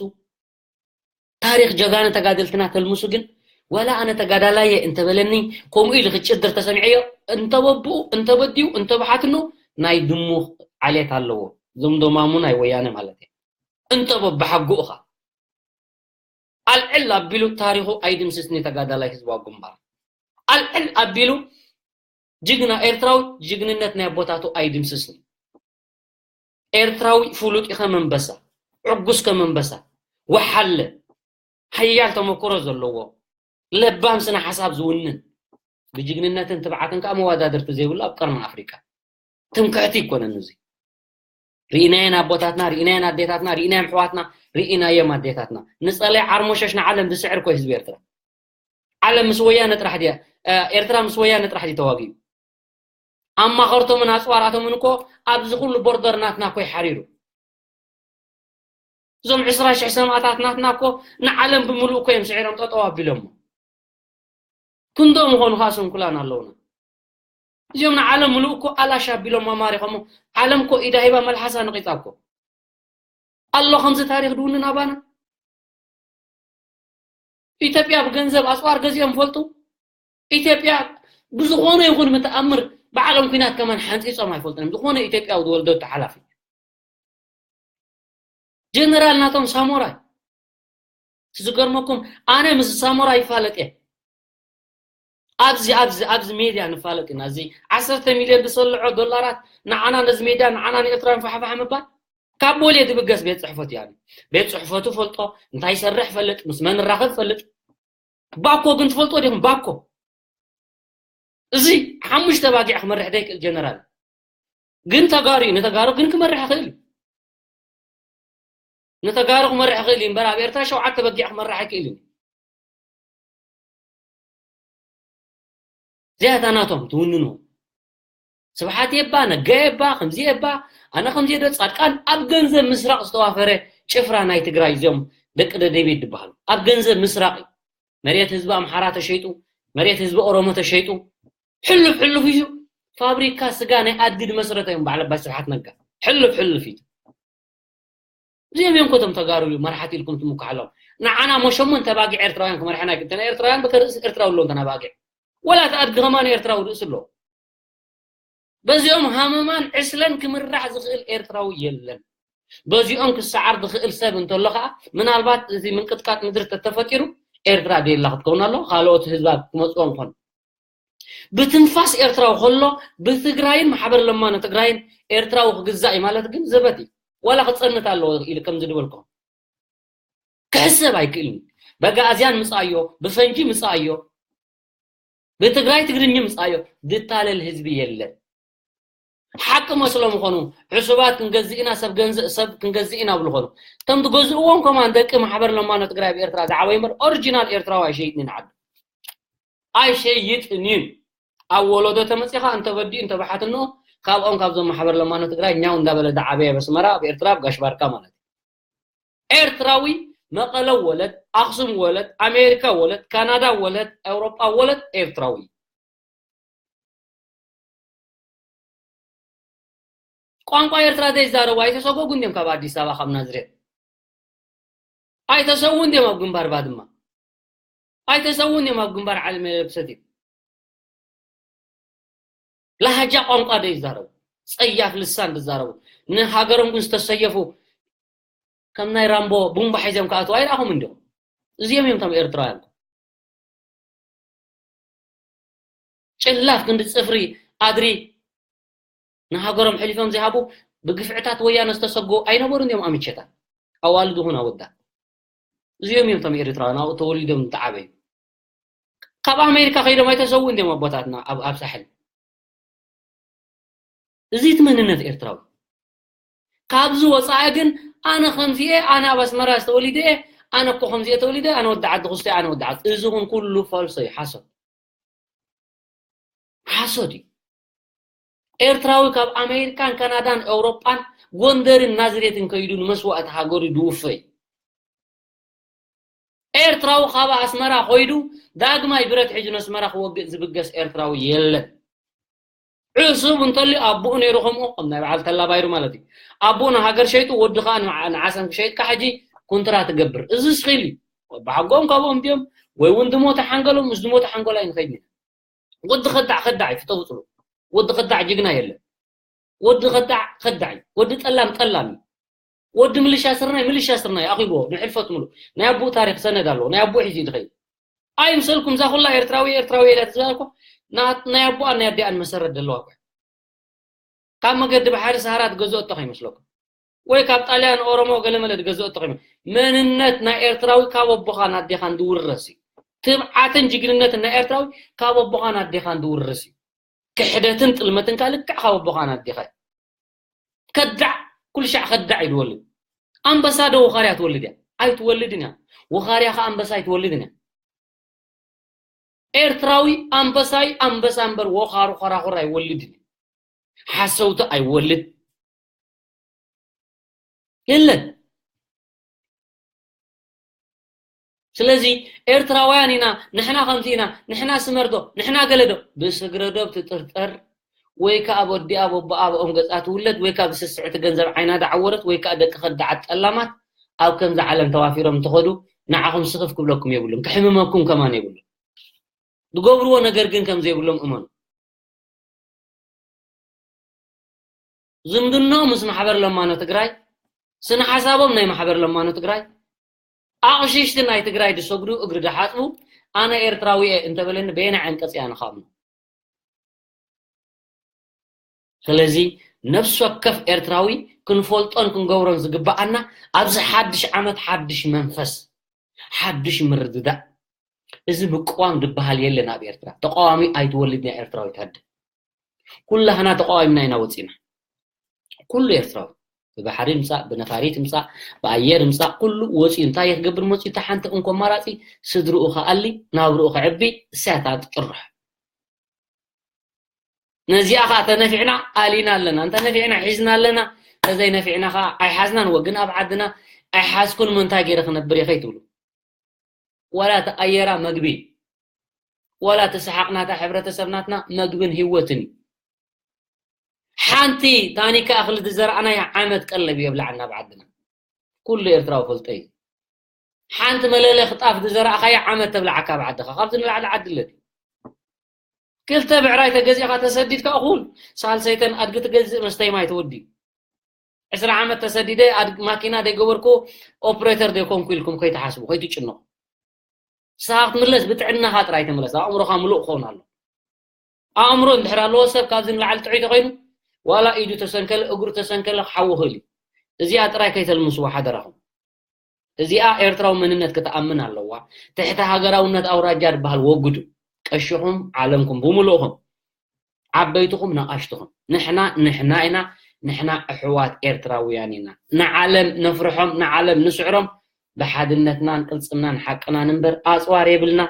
ታሪኽ ጀጋነ ተጋደልትና ተልምሱ ግን ዋላ ኣነ ተጋዳላየ እንተበለኒ ከምኡ ኢሉ ክጭድር ተሰሚዐዮ እንተበብኡ እንተበድዩ እንተብሓትኑ ናይ ድሙ ዓሌት ኣለዎ። እዞም ዶማሙ ናይ ወያነ ማለት እየ። እንተበብሓጉኡኻ ኣልዕል ኣቢሉ ታሪኹ ኣይድምስስኒ ተጋዳላይ ህዝባዊ ግንባር ኣልዕል ኣቢሉ ጅግና ኤርትራዊ ጅግንነት ናይ ኣቦታቱ ኣይድምስስኒ። ኤርትራዊ ፍሉጥ እዩ ከም ኣንበሳ፣ ዕጉስ ከም ኣንበሳ፣ ወሓለ፣ ሓያል ተመክሮ ዘለዎ፣ ለባም ስነ ሓሳብ ዝውንን፣ ብጅግንነትን ትብዓትን ከዓ መወዳድርቲ ዘይብሉ ኣብ ቀርኒ ኣፍሪቃ። ትምክሕቲ ይኮነን እዚ። ርኢናየን ኣቦታትና፣ ርኢናየን ኣዴታትና፣ ርኢናዮም ኣሕዋትና፣ ርኢናዮም ኣዴታትና። ንጸለይ ዓርሞሸሽ ንዓለም ዝስዕር እኮ ህዝቢ ኤርትራ። ዓለም ምስ ወያነ ጥራሕ ድያ፣ ኤርትራ ምስ ወያነ ጥራሕ ድዩ ተዋጊኡ? ኣማኸርቶምን ኣፅዋራቶምን እኮ ኣብዚ ኩሉ ቦርደር ናትና እኮ ይሓሪሩ። እዞም ዕስራ ሽሕ ሰማእታት ናትና እኮ ንዓለም ብምሉእ እኮ እዮም ስዒሮም ጠጠው ኣቢሎሞ። ክንዶ ምኾኑ ከዓ ስንኩላን ኣለውና። እዚኦም ንዓለም ምሉእ እኮ ኣላሽ ኣቢሎም ኣማሪኾሞ። ዓለም እኮ ኢዳ ሂባ መልሓሳ ነቒጻ እኮ። ኣሎ ከምዚ ታሪኽ ድውንን ኣባና? ኢትዮጵያ ብገንዘብ ኣፅዋር ገዚኦም ፈልጡ? ኢትዮጵያ ብዝኾነ ይኹን ምተኣምር ባዕሎም ኲናት ከማን ሓንፂፆም ኣይፈልጡን እዮም። ዝኾነ ኢትዮጵያዊ ዝወልዶ ተሓላፊ ጀነራል ናቶም ሳሞራይ። ዝገርመኩም ኣነ ምስ ሳሞራይ ይፋለጥ እየ። ኣብዚ ኣብዚ ኣብዚ ሜድያ ንፋለጥ ኢና። እዚ ዓሰርተ ሚልዮን ዝሰልዖ ዶላራት ንዓና ነዚ ሜድያ ንዓና ንኤርትራውያን ፋሕፋሕ ምባል ካብ ቦሌ ዝብገስ ቤት ፅሕፈት እዩ። ቤት ፅሕፈቱ ፈልጦ እንታይ ይሰርሕ ፈልጥ ምስ መን ራኸብ ፈልጥ። ባኮ ግን ትፈልጦ ዲኹም? ባኮ እዚ ሓሙሽተ ባጊዕ ክመርሕ ዘይክእል ጀነራል ግን ተጋሩ እዩ። ንተጋሩ ግን ክመርሕ ይኽእል እዩ። ንተጋሩ ክመርሕ ይኽእል እዩ እምበር ኣብ ኤርትራ ሸውዓተ በጊዕ ክመርሕ ኣይክእል እዩ። እዚኣታ ናቶም ትውንኑ። ስብሓት የባ፣ ነጋ የባ፣ ከምዚ የባ፣ ኣነ ከምዚ ዶ ጻድቃን ኣብ ገንዘብ ምስራቕ ዝተዋፈረ ጭፍራ ናይ ትግራይ እዚኦም ደቂ ደደቢት ዝበሃሉ ኣብ ገንዘብ ምስራቕ እዩ። መሬት ህዝቢ ኣምሓራ ተሸይጡ፣ መሬት ህዝቢ ኦሮሞ ተሸይጡ፣ ሕሉፍ ሕሉፍ እዩ። ፋብሪካ ስጋ ናይ ኣድጊ ዝመስረተ እዮም በዓል ኣባይ ስብሓት ነጋ። ሕሉፍ ሕሉፍ እዩ። እዚኦም እዮም ኮቶም ተጋሩ መራሕቲ ኢልኩም ትምክሓሎም። ንዓና ሞ ሸሞንተ ባጊዕ ኤርትራውያን ክመርሐና ይግተና። ኤርትራውያን በከ ርእሲ ኤርትራዊ ኣለዎም ተናባጊዕ። ወላ እቲ ኣድጊ ከማን ኤርትራዊ ርእሲ ኣለዎ። በዚኦም ሃመማን ዕስለን ክምራሕ ዝኽእል ኤርትራዊ የለን። በዚኦም ክሰዓር ዝኽእል ሰብ እንተሎ ከዓ ምናልባት እዚ ምንቅጥቃጥ ምድሪ ተተፈጢሩ ኤርትራ ደላ ክትከውን ኣሎ። ካልኦት ህዝባት ክመፅኦ እንኮን ብትንፋስ ኤርትራዊ ከሎ ብትግራይን ማሕበር ለማኖ ትግራይን ኤርትራዊ ክግዛእ እዩ ማለት ግን ዘበት እዩ። ዋላ ክፀንት ኣለዎ ኢሉ ከምዚ ዝበልኩም ክሕሰብ ኣይክእልን። በጋእዝያን ምፃዮ፣ ብፈንጂ ምፃዮ፣ ብትግራይ ትግርኝ ምፃዮ ዝታለል ህዝቢ የለን። ሓቂ መስሎም ይኾኑ። ዕሱባት ክንገዝእ ኢና፣ ሰብ ገንዘ-፣ ሰብ ክንገዝእ ኢና ብሉ ኾኑ። እቶም ትገዝእዎም ከማን ደቂ ማሕበር ለማኖ ትግራይ ኣብ ኤርትራ ዝዓበዩ እምበር ኦሪጂናል ኤርትራዊ ኣይሸይጥን ኢና ዓዱ። ኣይሸይጥን እዩ። ኣብ ወለዶ ተመጺኻ እንተበዲኡ እንተበሓትንኡ ካብኦም ካብዞም ማሕበር ለማኖ ትግራይ ኛው እንዳበለ ዝዓበየ ኣብ ኣስመራ ኣብ ኤርትራ ኣብ ጋሽ ባርካ ማለት እዩ። ኤርትራዊ መቐለ ወለድ፣ ኣኽሱም ወለድ፣ ኣሜሪካ ወለድ፣ ካናዳ ወለድ፣ ኤውሮጳ ወለድ ኤርትራዊ። ቋንቋ ኤርትራ ዘይዛረቡ ኣይተሰጎጉ እንዲዮም ካብ ኣዲስ ኣበባ ካብ ናዝሬት። ኣይተሰዉ እንዲዮም ኣብ ግንባር ባድማ። ኣይተሰዉ እንዲዮም ኣብ ግንባር ዓሊ መለክ ሰቲት። ላሃጃ ቋንቋ ዘይዛረቡ፣ ጸያፍ ልሳን ዝዛረቡ፣ ንሃገሮም ግን ዝተሰየፉ ከም ናይ ራምቦ ቡምባ ሒዞም ክኣትዉ ኣይረኣኹም እንዲኹም። እዚኦም እዮም እቶም ኤርትራውያን። ጭላፍ ክንዲ ጽፍሪ ኣድሪ ንሃገሮም ሕሊፎም ዝሃቡ ብግፍዕታት ወያነ ዝተሰጎ ኣይነበሩን እዮም ኣምቸታት። ኣዋልድ ይኹን ኣወዳት። እዚኦም እዮም እቶም ኤርትራውያን ኣብኡ ተወሊዶም ዝተዓበዩ። ካብ ኣሜሪካ ከይዶም ኣይተሰውኡን እዮም ኣቦታትና ኣብ፣ ኣብ ሳሕል። እዚ እቲ መንነት ኤርትራዊ። ካብዚ ወጻኢ ግን ኣነ ከምዚ'የ፣ ኣነ ኣብ ኣስመራ ዝተወሊደ እየ፣ ኣነ እኮ ከምዚ'የ ተወሊደ፣ ኣነ ወዲ ዓዲ ኩስተ፣ ኣነ ወዲ ዓዲ። እዚ እውን ኩሉ ፈልሶ እዩ፣ ሓሶት። ሓሶት እዩ። ኤርትራዊ ካብ ኣሜሪካን ካናዳን ኤውሮጳን ጎንደርን ናዝሬትን ከይዱ ንመስዋእቲ ሃገሩ ድውፈ እዩ። ኤርትራዊ ካብ ኣስመራ ኮይዱ ዳግማይ ብረት ሒዙ ነስመራ ክወግእ ዝብገስ ኤርትራዊ የለን። ዕሱብ እንተልዩ ኣቦኡ ነይሩ ከምኡ፣ ከም ናይ በዓል ተላ ባይሩ ማለት እዩ። ኣቦኡ ንሃገር ሸይጡ፣ ወዲ ኸኣ ንዓ-፣ ንዓሰም ክሸይጥካ ሕጂ ኩንትራ ትገብር። እዚ ስኺል እዩ። ብሓጎም ካብኦም ድዮም ወይ እውን ዝሞተ ሓንገሎም፣ ምስ ዝሞተ ሓንጎል ኣይንኸይድን ኢና። ወዲ ከዳዕ ከዳዕ እዩ፣ ፍተው ጽሉ። ወዲ ከዳዕ ጅግና የለን። ወዲ ከዳዕ ከዳዕ እዩ። ወዲ ጠላም ጠላም እዩ። ወዲ ምልሻ ስርናይ ምልሻ ስርናይ ኣኺብዎ ንሕልፈት ምሉእ። ናይ ኣቦኡ ታሪኽ ሰነድ ኣለዎ። ናይ ኣቦኡ ሒዙ እዩ ዝኸይድ። ኣይምሰልኩም፣ እዛ ኩላ ኤርትራዊ ኤርትራዊ ኢላ ትዝባ እኮ ና-፣ ናይ ኣቦኣን ናይ ኣዲኣን መሰረት ዘለዋ እኮ። ካብ መገዲ ባሕሪ ሰሃራ ትገዝኦ እቶ ከይመስለኩም። ወይ ካብ ጣልያን ኦሮሞ ገለመለ ትገዝኦ እቶ ከይመ-፣ መንነት ናይ ኤርትራዊ ካብ ኣቦኻን ኣዴኻን ዝውረስ እዩ። ትብዓትን ጅግንነትን ናይ ኤርትራዊ ካብ ኣቦኻን ኣዴኻን ዝውርስ እዩ። ክሕደትን ጥልመትን ከኣ ልክዕ ካብ ኣቦኻን ኣዴኻ እዩ። ከዳዕ ኩሉ ሻዕ ከዳዕ እዩ ዝወልድ። ኣንበሳ ዶ ወኻርያ ትወልድ እያ? ኣይትወልድን እያ። ወኻርያ ከኣ ኣንበሳ ኣይትወልድን እያ። ኤርትራዊ ኣንበሳይ ኣንበሳ እምበር ወኻሩ ኾራኹር ኣይወልድን እዩ። ሓሰውቲ ኣይወልድ የለን። ስለዚ ኤርትራውያን ኢና፣ ንሕና ከምዚ ኢና፣ ንሕና ስመርዶ፣ ንሕና ገለዶ፣ ብስግረዶብ ትጥርጠር ወይ ከኣ በዲኣ በቦኣ ኣብኦም ገጻ ትውለድ ወይ ከኣ ብስስዕቲ ገንዘብ ዓይና ዝዓወረት ወይ ከኣ ደቂ ከዳዓት ጠላማት ኣብ ከምዚ ዓለም ተዋፊሮም እንተኸዱ ንዓኹም ስኽፍ ክብለኩም የብሉን፣ ክሕምመኩም ከማን የብሉን። ዝገብርዎ ነገር ግን ከም ዘይብሎም እመኑ። ዝምድንኦም ምስ ማሕበር ለማኖ ትግራይ፣ ስነ ሓሳቦም ናይ ማሕበር ለማኖ ትግራይ፣ ኣቕሽሽቲ ናይ ትግራይ ዝሰግዱ እግሪ ዝሓፅቡ ኣነ ኤርትራዊ እየ እንተበለኒ በየናይ ዓንቀፅ እያ ንኻምኖ? ስለዚ ነፍሲ ወከፍ ኤርትራዊ ክንፈልጦን ክንገብሮን ዝግበኣና ኣብዚ ሓድሽ ዓመት ሓድሽ መንፈስ፣ ሓድሽ ምርድዳእ። እዚ ምቅዋም ዝበሃል የለን ኣብ ኤርትራ። ተቃዋሚ ኣይትወልድን እያ ኤርትራዊት ኣደ። ኩላህና ተቃዋሚና ኢና ወፂና። ኩሉ ኤርትራዊ ብባሕሪ ምፃእ፣ ብነፋሪት ምፃእ፣ ብኣየር ምፃእ፣ ኩሉ ወፂኡ እንታይ ክገብር መፂኡ? እታ ሓንቲ እንኮ ኣማራፂ ስድርኡ ክኣሊ፣ ናብርኡ ክዕቢ፣ እሳያ እታ ትጥርሕ። ነዚኣ ኸዓ ተነፊዕና ኣሊና ኣለና፣ እንተነፊዕና ሒዝና ኣለና፣ ተዘይነፊዕና ኸዓ ኣይሓዝናን። ወግን ኣብ ዓድና ኣይሓዝኩን፣ እሞ እንታይ ገይረ ክነብር እየ ከይትብሉ። ዋላ እቲ ኣየራ መግቢ፣ ዋላ እቲ ሰሓቕ ናታ ሕብረተሰብ ናትና መግብን ህይወትን እዩ። ሓንቲ ታኒካ እኽሊ ዝዘራእናያ ዓመት ቀለብ እዩ የብላዕና ኣብ ዓድና። ኩሉ ኤርትራዊ ፈልጦ እዩ። ሓንቲ መለለኺ ጣፍ ዝዘራእኻያ ዓመት ተብላዓካ ኣብ ዓድኻ። ካብዚ ንላዕሊ ዓዲ ኣለድ? ክልተ ብዕራይ ተገዚእኻ ተሰዲድካ እኹል ሳልሰይተን ኣድጊ ትገዝእ መስተይ ማይ ትወዲ። ዕስራ ዓመት ተሰዲደ ኣድ-፣ ማኪና ዘይገበርኩ ኦፕሬተር ዘይኮንኩ ኢልኩም ከይትሓስቡ፣ ከይትጭነቑ። ንስኻ ክትምለስ ብጥዕናኻ ጥራይ ተመለስ። ኣእምሮኻ ምሉእ ክኸውን ኣሎ። ኣእምሮ እንድሕር ኣለዎ ሰብ ካብዚ ንላዕሊ ጥዑይ ተኾይኑ ዋላ ኢዱ ተሰንከለ፣ እግሩ ተሰንከለ ክሓዊ ይኽእል እዩ። እዚኣ ጥራይ ከይተልምስዎ ሓደራኹም። እዚኣ ኤርትራዊ መንነት ክትኣምን ኣለዋ። ትሕቲ ሃገራውነት ኣውራጃ ዝበሃል ወግዱ። ቀሽኹም፣ ዓለምኩም ብምሉእኹም። ዓበይትኹም ነኣሽትኹም፣ ንሕና ንሕና ኢና። ንሕና ኣሕዋት ኤርትራውያን ኢና። ንዓለም ነፍርሖም፣ ንዓለም ንስዕሮም። ብሓድነትናን ቅልጽምናን ሓቅናን እምበር ኣጽዋር የብልና።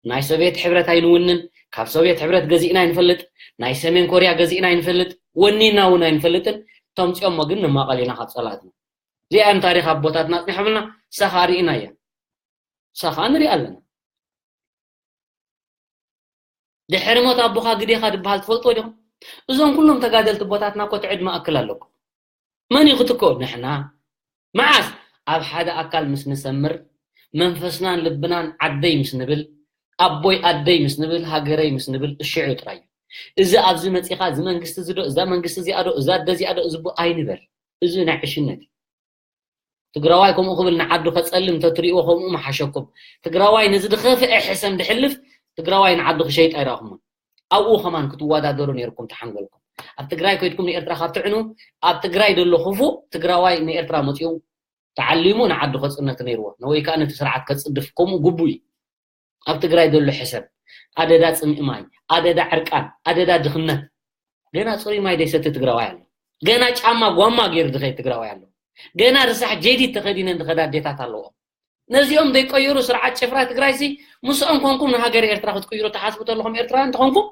ናይ ሶቪየት ሕብረት ኣይንውንን። ካብ ሶቪየት ሕብረት ገዚእና ኣይንፈልጥ። ናይ ሰሜን ኮርያ ገዚእና ኣይንፈልጥ። ወኒና እውን ኣይንፈልጥን። ተምፅኦሞ ግን ንማቐል ኢና ካብ ፀላእትና። እዚኣ እዮም ታሪኽ ኣቦታትና ኣፅኒሖምልና። ሳኻ ርኢና እያ። ሳኻ ንሪኣ ኣለና። ድሕሪ ሞት ኣቦኻ ግዴኻ ድበሃል ትፈልጥዎ ዲኹም? እዞም ኩሎም ተጋደልቲ ኣቦታትና እኮ ትዕድ መኣክል ኣለኩም። መን እዩ ክትኮ? ንሕና። መዓስ? ኣብ ሓደ ኣካል ምስ ንሰምር፣ መንፈስናን ልብናን ዓደይ ምስ ንብል፣ ኣቦይ ኣደይ ምስ ንብል፣ ሃገረይ ምስ ንብል፣ እሽዑ ጥራይ እዩ። እዚ ኣብዚ መጺኻ፣ እዚ መንግስቲ እዚ ዶ፣ እዛ መንግስቲ እዚኣ ዶ፣ እዛ ኣደ እዚኣ ዶ ዝቡ ኣይንበል። እዚ ናይ ዕሽነት እዩ። ትግራዋይ ከምኡ ክብል ንዓዱ ከጸልም እንተትሪእዎ ከምኡ ምሓሸኩም። ትግራዋይ ነዚ ዝኸፍአ ሕሰም ድሕልፍ፣ ትግራዋይ ንዓዱ ክሸይጥ ኣይረኣኹምን። ኣብኡ ከማን ክትወዳደሩ ነይርኩም ተሓንጎልኩም። ኣብ ትግራይ ከይድኩም ንኤርትራ ካብ ትዕኑ፣ ኣብ ትግራይ ዘሎ ክፉእ ትግራዋይ ንኤርትራ መጺኡ ተዓሊሙ ንዓዱ ከጽነት ነይርዎ። ወይ ከዓ ነቲ ስርዓት ከጽድፍ ከምኡ ግቡእ እዩ። ኣብ ትግራይ ዘሎ ሕሰብ፣ ኣደዳ ጽምኢ ማይ፣ ኣደዳ ዕርቃን፣ ኣደዳ ድኽነት። ገና ጽሩይ ማይ ደይሰቲ ትግራዋይ ኣሎ። ገና ጫማ ጓማ ገይሩ ዝኸይድ ትግራዋይ ኣሎ። ገና ርሳሕ ጀዲድ ተኸዲነን ዝኸዳ ኣዴታት ኣለዎ። ነዚኦም ዘይቀየሩ ስርዓት ጭፍራ ትግራይ ሲ ምስኦም ኮንኩም ንሃገር ኤርትራ ክትቅይሩ ትሓስቡ ተለኹም ኤርትራውያን እንተኾንኩም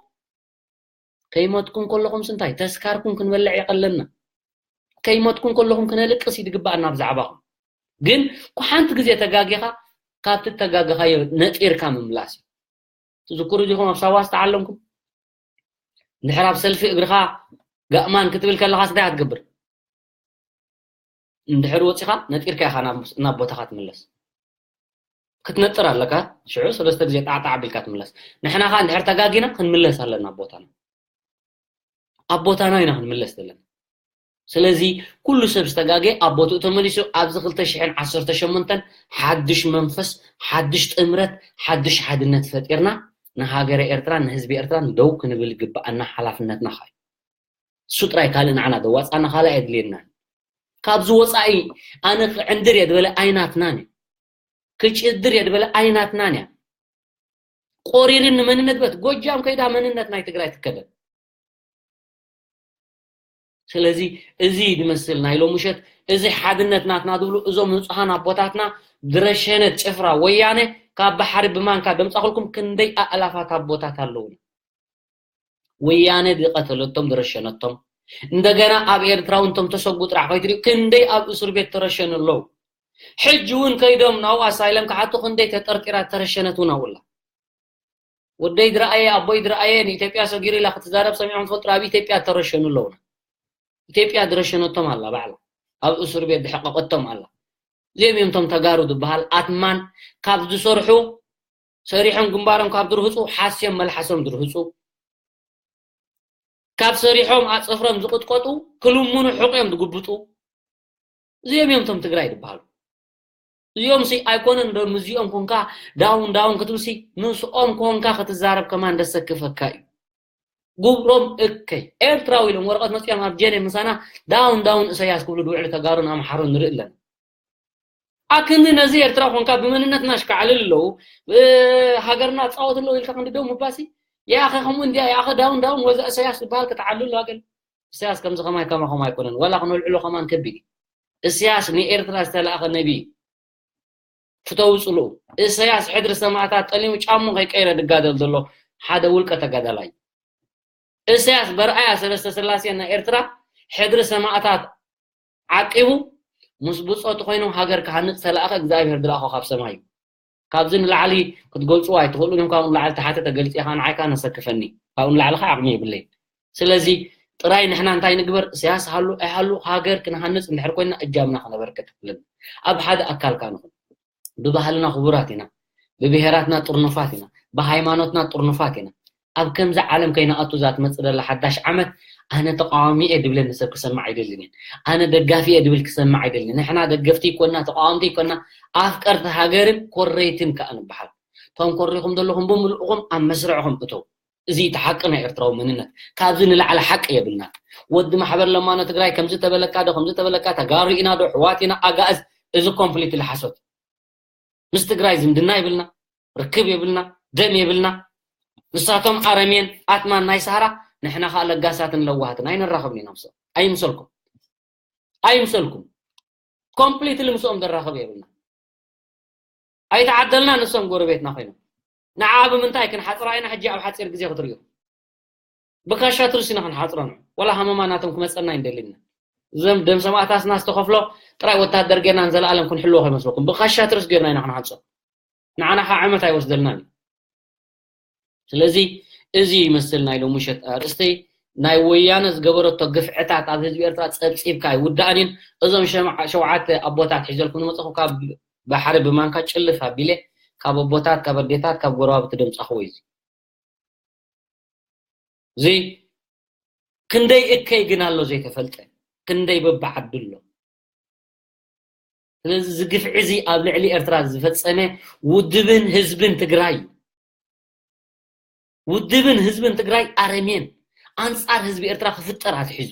ከይሞትኩም ከለኹም ስንታይ ተስካርኩም ክንበልዕ የቐለና። ከይሞትኩም ከለኹም ክነልቅስ እዩ ዝግባኣና ብዛዕባኹም። ግን ሓንቲ ግዜ ተጋጊኻ ካብቲ ተጋገኻዮ ነጢርካ ምምላስ እዩ። ትዝክሩ ዲኹም ኣብ ሳዋ ዝተዓለምኩም? እንድሕር ኣብ ሰልፊ እግርኻ ጋእማን ክትብል ከለኻ እንታይ ክትገብር? እንድሕር ወፂኻ ነጢርካ ኢኻ ናብ ናብ ቦታኻ ትምለስ። ክትነጥር ኣለካ። ሽዑ ሰለስተ ግዜ ጣዕጣዕ ኣቢልካ ትምለስ። ንሕና ኸዓ እንድሕር ተጋጊና ክንምለስ ኣለና ኣብ ቦታና። ኣብ ቦታና ኢና ክንምለስ ዘለና። ስለዚ ኩሉ ሰብ ዝተጋገየ ኣብ ቦትኡ ተመሊሱ ኣብዚ ክልተ ሽሕን ዓሰርተ ሸሞንተን ሓድሽ መንፈስ፣ ሓድሽ ጥምረት፣ ሓድሽ ሓድነት ፈጢርና ንሃገረ ኤርትራን ንህዝቢ ኤርትራን ደው ክንብል ይግብኣና። ሓላፍነትና ኸዓ እዩ። እሱ ጥራይ ካልእ ንዓና ዘዋፅኣና ካልእ ኣየድልየናን። ካብዚ ወፃኢ ኣነ ክዕንድር እየ ዝበለ ኣይናትናን እዩ። ክጭድር እየ ዝበለ ኣይናትናን እያ። ቆሪርን ንመንነት በት ጎጃም ከይዳ መንነት ናይ ትግራይ ትከደን። ስለዚ እዚ ዝመስል ናይ ሎሚ ምሸት እዚ ሓድነት ናትና ዝብሉ እዞም ንጹሃን ኣቦታትና ድረሸነት ጭፍራ ወያነ ካብ ባሕሪ ብማንካ ደምጻኹልኩም ክንደይ ኣእላፋት ኣቦታት ኣለውና። ወያነ ዝቐተለቶም ዝረሸነቶም እንደገና ኣብ ኤርትራ እውን እቶም ተሰጉ ጥራሕ ከይትሪኡ ክንደይ ኣብ እስር ቤት ተረሸኑ ኣለዉ። ሕጂ እውን ከይዶም ናብኡ ኣሳይለም ክሓቱ ክንደይ ተጠርጢራ ተረሸነት እውን ኣብኡ ኣላ። ወደይ ዝረኣየ ኣቦይ ዝረኣየ ንኢትዮጵያ ሰጊሩ ኢላ ክትዛረብ ሰሚዖም ትፈልጡ? ኣብ ኢትዮጵያ ተረሸኑ ኣለውና። ኢትዮጵያ ዝረሸነቶም ኣላ ባዕላ ኣብ እስር ቤት ዝሕቀቀቶም ኣላ። እዚኦም እዮም እቶም ተጋሩ ዝበሃል ኣትማን ካብ ዝሰርሑ ሰሪሖም ግንባሮም ካብ ዝርህፁ ሓስዮም መልሓሶም ዝርህፁ ካብ ሰሪሖም ኣፅፍሮም ዝቕጥቀጡ ክልምኑ ሕቆም ዝግብጡ እዚኦም እዮም እቶም ትግራይ ዝበሃሉ። እዚኦም ሲ ኣይኮነን ዶ ምስዚኦም ኮንካ ዳውን ዳውን ክትብል ሲ ምስኦም ኮንካ ክትዛረብ ከማን ደሰክፈካ እዩ። ግብሮም እከይ ኤርትራዊ ኢሎም ወረቐት መፅኦም ኣብ ጀኔ ምሳና ዳውን ዳውን እሰያስ ክብሉ ዝውዕሉ ተጋሩን ኣምሓሩን ንርኢ ኣለና። ኣክንዲ ነዚ ኤርትራ ኮንካ ብመንነትና ሽካዕልል ኣለዉ ሃገርና ፃወት ኣለዉ ኢልካ ክንዲ ደው ምባሲ ያኸ ከምኡ እንዲያ ያኸ ዳውን ዳውን ወዘ እሰያስ ዝበሃል ክትዓልሉ ኣገል እሰያስ ከምዚ ከማይ ከማኹም ኣይኮነን ዋላ ክነልዕሎ ከማን ከቢድ እዩ። እሰያስ ንኤርትራ ዝተላእኸ ነቢ ፍተው ፅልኡ እሰያስ ሕድሪ ሰማእታት ጠሊሙ ጫሙ ከይቀይረ ድጋደል ዘሎ ሓደ ውልቀ ተጋዳላይ እሰያስ በርኣያ ሰለስተ ስላሴ ናይ ኤርትራ ሕድሪ ሰማእታት ዓቂቡ ምስ ብጾቱ ኮይኑ ሃገር ክሃንጽ ተላእኸ እግዚኣብሔር ዝለኣኾ ካብ ሰማይ እዩ። ካብዚ ንላዕሊ ክትገልጽዎ ኣይትኽእሉን እዮም። ካብኡ ንላዕሊ ተሓተ ተገልጺ ኢኻ ንዓይ ከኣ ነሰክፈኒ። ካብኡ ንላዕሊ ከኣ ዓቕሚ የብለይን። ስለዚ ጥራይ ንሕና እንታይ ንግበር? እሰያስ ሃሉ ኣይሃሉ ሃገር ክንሃንጽ እንድሕር ኮይንና እጃምና ክነበርክት ኣለና። ኣብ ሓደ ኣካል ከኣ ንኹን። ብባህልና ክቡራት ኢና፣ ብብሄራትና ጥርኑፋት ኢና፣ ብሃይማኖትና ጥርኑፋት ኢና። ኣብ ከምዚ ዓለም ከይንኣቱ እዛ ትመጽእ ዘላ ሓዳሽ ዓመት ኣነ ተቃዋሚ እየ ድብለኒ ሰብ ክሰምዕ ኣይደልን እየ። ኣነ ደጋፊ እየ ድብል ክሰምዕ ኣይደልን። ንሕና ደገፍቲ ይኮና ተቃወምቲ ይኮና ኣፍቀርቲ ሃገርን ኮረይትን ከኣ ንበሃል። እቶም ኮሪኹም ዘለኹም ብምልእኹም ኣብ መስርዕኹም እተው። እዚ እቲ ሓቂ ናይ ኤርትራዊ መንነት። ካብዚ ንላዕሊ ሓቂ የብልናን። ወዲ ማሕበር ለማኖ ትግራይ ከምዚ ተበለካ ዶ ከምዚ ተበለካ ተጋሩ ኢና ዶ ኣሕዋት ኢና ኣጋእዝ እዚ ኮምፕሊትሊ ሓሶት። ምስ ትግራይ ዝምድና የብልና፣ ርክብ የብልና፣ ደም የብልና። ንሳቶም ኣረሜን ኣትማን ናይ ሳህራ ንሕና ከዓ ለጋሳትን ለዋሃትን ኣይንራኸብን ኢና ምስኦም። ኣይምሰልኩም። ኣይምሰልኩም። ኮምፕሊትሊ ምስኦም ዘራኸብ የብልና። ኣይተዓደልና ንሶም ጎረቤትና ኮይኖም። ንዓ ብምንታይ ክንሓፅራ ኢና ሕጂ ኣብ ሓፂር ግዜ ክትርእዩ። ብካሻ ትርስ ኢና ክንሓፅሮ ንዑ። ወላ ሃመማ ናቶም ክመፀና ኣይንደልን ኢና። እዞም ደም ሰማእታትና ዝተኸፍሎ ጥራይ ወታደር ጌርና ንዘለኣለም ክንሕልዎ ከይመስለኩም። ብካሻ ትርስ ጌርና ኢና ክንሓንፆ። ንዓና ከዓ ዓመት ኣይወስደልናን እዩ። ስለዚ እዚ ይመስል ናይ ሎሚ ምሸት ኣርእስተይ። ናይ ወያነ ዝገበረቶ ግፍዕታት ኣብ ህዝቢ ኤርትራ ጸብጺብካ ኣይውዳእን እየን። እዞም ሸምዓ-፣ ሸውዓተ ኣቦታት ሒዘልኩም ዝመጽኹ ካብ ባሕሪ ብማንካ ጭልፍ ኣቢለ ካብ ኣቦታት፣ ካብ ኣዴታት፣ ካብ ጎረባብቲ ደምጻኽዎ እዩ። እዚ ክንደይ እከይ ግን ኣሎ ዘይተፈልጠ፣ ክንደይ በብዓዱ ኣሎ። ስለዚ እዚ ግፍዒ እዚ ኣብ ልዕሊ ኤርትራ ዝፈጸመ ውድብን ህዝብን ትግራይ እዩ። ውድብን ህዝብን ትግራይ ኣረሜን ኣንጻር ህዝቢ ኤርትራ ክፍጠር ኣትሒዙ።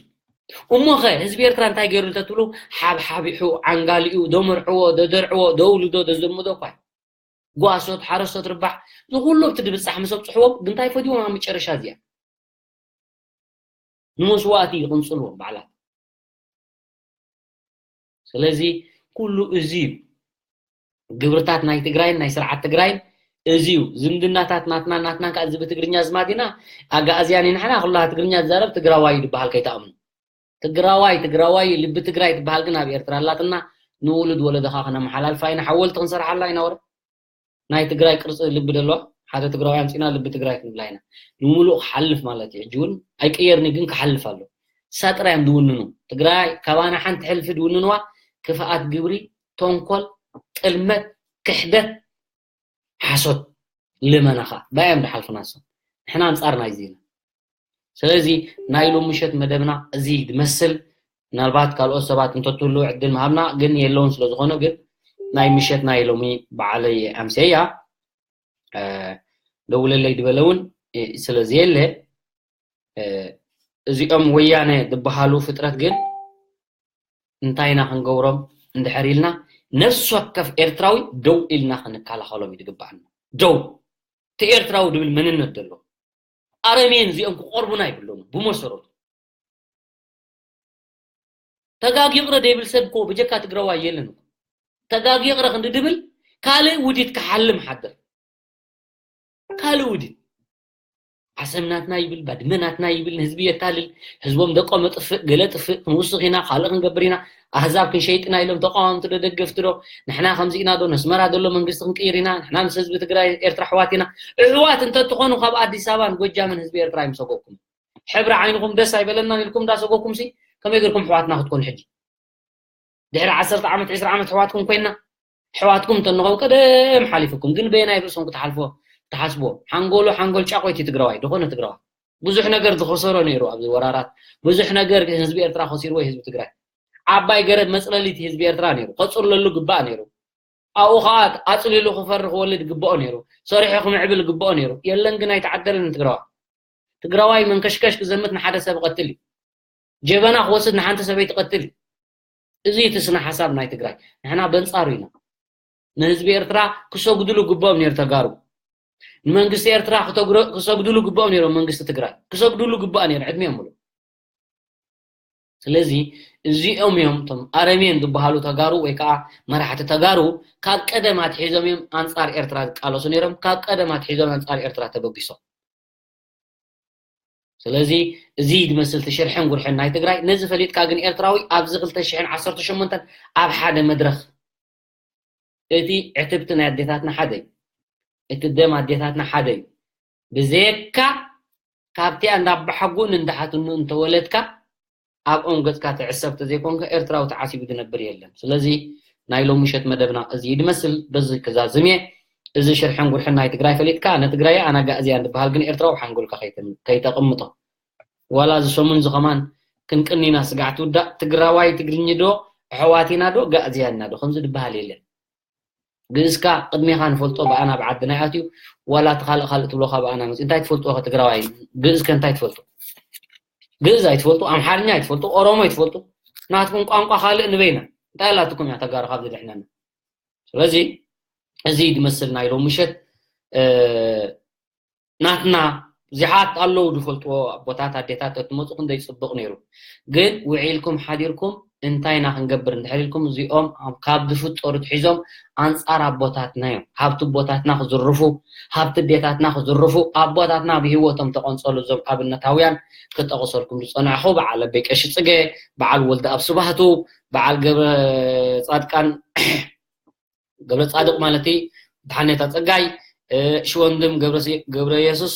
እሞኸ ህዝቢ ኤርትራ እንታይ ገይሩ እንተትብሉ፣ ሓብሓቢሑ፣ ዓንጋሊኡ፣ ደመርዕዎ፣ ደደርዕዎ፣ ደውልዶ፣ ደዘምዶ እኳ እዩ። ጓሶት፣ ሓረስቶት፣ ርባሕ፣ ዝኹሉ ኣብቲ ድብጻሕ ምስ ኣብጽሕዎም፣ ግንታይ ፈትዎም ኣብ መጨረሻ እዚኣ ንመስዋእቲ ይቕንጽልዎም ባዕላት። ስለዚ ኩሉ እዚ እዩ። ግብርታት ናይ ትግራይን ናይ ስርዓት ትግራይን እዚ እዩ። ዝምድናታት ናትና ናትናን ከዓ እዚ ብትግርኛ ዝማዲና ኣጋእዝያን ንሕና ኩላሃ ትግርኛ ዝዛረብ ትግራዋይ እዩ ዝበሃል ከይትኣምኑ። ትግራዋይ፣ ትግራዋይ፣ ልቢ ትግራይ ትበሃል ግን ኣብ ኤርትራ ኣላትና። ንውሉድ ወለዶኻ ከነመሓላልፋ ኢና፣ ሓወልቲ ክንሰርሓላ ኢና። ወረ ናይ ትግራይ ቅርፂ ልቢ ደለዋ ሓደ ትግራዋይ ኣምፂና ልቢ ትግራይ ክንብላ ኢና። ንምሉእ ክሓልፍ ማለት እዩ። ሕጂ እውን ኣይቀየርኒ ግን ክሓልፍ ኣሎ። እሳ ጥራይ እዮም ዝውንኑ። ትግራይ ካባና ሓንቲ ሕልፊ ዝውንንዋ ክፍኣት ግብሪ፣ ተንኮል፣ ጥልመት፣ ክሕደት፣ ሓሶት፣ ልመናኻ ባዮም ዝሓልፉና እሶም። ንሕና ኣንጻር ናይዚ ኢና። ስለዚ ናይ ሎም ምሸት መደብና እዚ ዝመስል። ምናልባት ካልኦት ሰባት እንተትህልዉ ዕድል ምሃብና ግን የለውን ስለ ዝኾኑ ግን ናይ ምሸት ናይ ሎሚ በዓለይ ኣምሰያ ደውለለይ ዝበለ እውን ስለ ዘየለ እዚኦም ወያነ ዝበሃሉ ፍጥረት ግን እንታይ ኢና ክንገብሮም እንድሕር ኢልና ነፍሲ ወከፍ ኤርትራዊ ደው ኢልና ክንከላኸሎም እዩ ዝግባኣና። ደው እቲ ኤርትራዊ ዝብል መንነት ዘሎ ኣረሜን እዚኦም ክቆርቡና ይብሎም ብመሰረቱ። ተጋጊ ይቕረ ደይብል ሰብ እኮ ብጀካ ትግራዋይ የለን እኮ። ተጋጊ ይቕረ ክንዲ ድብል ካልእ ውዲት ክሓልም ሓድር ካልእ ውዲት ዓሰብ ናትና ይብል፣ ባድመ ናትና ይብል፣ ንህዝቢ የታልል፣ ህዝቦም ደቆም ጥፍእ፣ ገለ ጥፍእ፣ ክንውስኽ ኢና፣ ካልእ ክንገብር ኢና፣ ኣህዛብ ክንሸይጥ ኢና ኢሎም ተቃወምቲ ዶ ደገፍቲ ዶ፣ ንሕና ከምዚ ኢና ዶ፣ ነስመራ ዘሎ መንግስቲ ክንቅይር ኢና፣ ንሕና ምስ ህዝቢ ትግራይ ኤርትራ ኣሕዋት ኢና። ኣሕዋት እንተትኾኑ ካብ ኣዲስ ኣበባን ጎጃምን ህዝቢ ኤርትራ ኣይምሰጎኩም። ሕብሪ ዓይንኹም ደስ ኣይበለናን ኢልኩም እንዳሰጎኩም ሲ ከመይ ገርኩም ኣሕዋትና ክትኮኑ ሕጂ? ድሕሪ ዓሰርተ ዓመት ዕስራ ዓመት ኣሕዋትኩም ኮይና ኣሕዋትኩም እንተንኸው ቀደም ሓሊፍኩም ግን በየናይ ርእሶም ክትሓልፎ ትሓስቦ? ሓንጎሉ ሓንጎል ጫቆይቲ ትግራዋይ ዝኾነ ትግራዋይ ብዙሕ ነገር ዝኸሰሮ ነይሩ ኣብዚ ወራራት ብዙሕ ነገር ህዝቢ ኤርትራ ከሲርዎ ህዝቢ ትግራይ ዓባይ ገረብ መፅለሊት ህዝቢ ኤርትራ ነይሩ ከፅለሉ ግባእ ነይሩ ኣብኡ ከዓ ኣፅሊሉ ክፈሪ ክወልድ ግብኦ ነይሩ ሰሪሑ ክምዕብል ግብኦ ነይሩ የለን ግን ኣይተዓደለን ትግራዋይ ትግራዋይ መንከሽከሽ ክዘምት ንሓደ ሰብ ይቐትል እዩ ጀበና ክወስድ ንሓንቲ ሰበይቲ ይቐትል እዩ እዚ እቲ ስነ ሓሳብ ናይ ትግራይ ንሕና በንፃሩ ኢና ንህዝቢ ኤርትራ ክሰግድሉ ግብኦም ነይሩ ተጋሩ ንመንግስቲ ኤርትራ ክሰግድሉ ግብኦም ነይሮም መንግስቲ ትግራይ ክሰግድሉ ግባእ ነይሩ ዕድሚኦም ሙሉ ስለዚ እዚኦም እዮም እቶም ኣረሜን ዝበሃሉ ተጋሩ ወይ ከዓ መራሕቲ ተጋሩ ካብ ቀደም ኣትሒዞም እዮም ኣንፃር ኤርትራ ዝቃለሱ ነይሮም ካብ ቀደም ኣትሒዞም ኣንፃር ኤርትራ ተበጊሶም ስለዚ እዚ ዝመስል እቲ ሽርሕን ጉርሕን ናይ ትግራይ ነዚ ፈሊጥካ ግን ኤርትራዊ ኣብዚ ክልተ ሽሕን ዓሰርተ ሸሞንተን ኣብ ሓደ መድረኽ እቲ ዕትብቲ ናይ ኣዴታትና ሓደ እዩ እቲ ደም ኣዴታትና ሓደ እዩ ብዘየካ ካብቲኣ እንዳባሓጉን እንዳሓትኑ እንተወለድካ ኣብኦም ገፅካ ትዕሰብ ተዘይኮንካ ኤርትራዊ ተዓሲቡ ዝነብር የለን ስለዚ ናይ ሎም ምሸት መደብና እዚ ይድመስል በዚ ክዛዝም እየ እዚ ሽርሕን ጉርሕን ናይ ትግራይ ፈሊጥካ ንትግራይ ኣናጋእዝያን ዝበሃል ግን ኤርትራዊ ሓንጎልካ ከይተቅምጦ ዋላ እዚ ሰሙን እዚ ከማን ክንቅኒና ስጋዕ ትውዳእ ትግራዋይ ትግርኝ ዶ ኣሕዋት ኢና ዶ ጋእዝያን ኢና ዶ ከምዚ ዝበሃል የለን ግእዝካ ቅድሜኻ ንፈልጦ ብኣና ብዓድና ይኣትዩ ዋላ እቲ ካልእ ካልእ ትብሎ ካብ ኣና መፅእ እንታይ ትፈልጥዎ ትግራዋይ ግእዝ ከ እንታይ ትፈልጡ ግእዝ ኣይትፈልጡ ኣምሓርኛ ኣይትፈልጡ ኦሮሞ ኣይትፈልጡ ናትኩም ቋንቋ ካልእ ንበይና እንታይ ኣላትኩም እያ ተጋሩ ካብ ዝድሕነና ስለዚ እዚ ዝመስል ናይ ሎም ምሸት ናትና ብዙሓት ኣለዉ ዝፈልጥዎ ኣቦታት ኣዴታት ተትመፁ ክንደይ ፅቡቕ ነይሩ። ግን ውዒልኩም ሓዲርኩም እንታይ ኢና ክንገብር እንድሕር ኢልኩም እዚኦም ካብ ዝፍጠሩ ትሒዞም ኣንፃር ኣቦታትና እዮም። ሃብቲ ኣቦታትና ክዝርፉ፣ ሃብቲ ኣዴታትና ክዝርፉ፣ ኣቦታትና ብህይወቶም ተቐንፀሉ። እዞም ኣብነታውያን ክጠቕሰልኩም ዝፀናሕኹ በዓል ኣበይ ቀሺ ፅገ፣ በዓል ወልደ ኣብ ስባህቱ፣ በዓል ገብረ ፃድቃን ገብረ ፃድቕ ማለት እዩ፣ ብሓኔታ ፀጋይ፣ ሽወንድም ገብረ የሱስ፣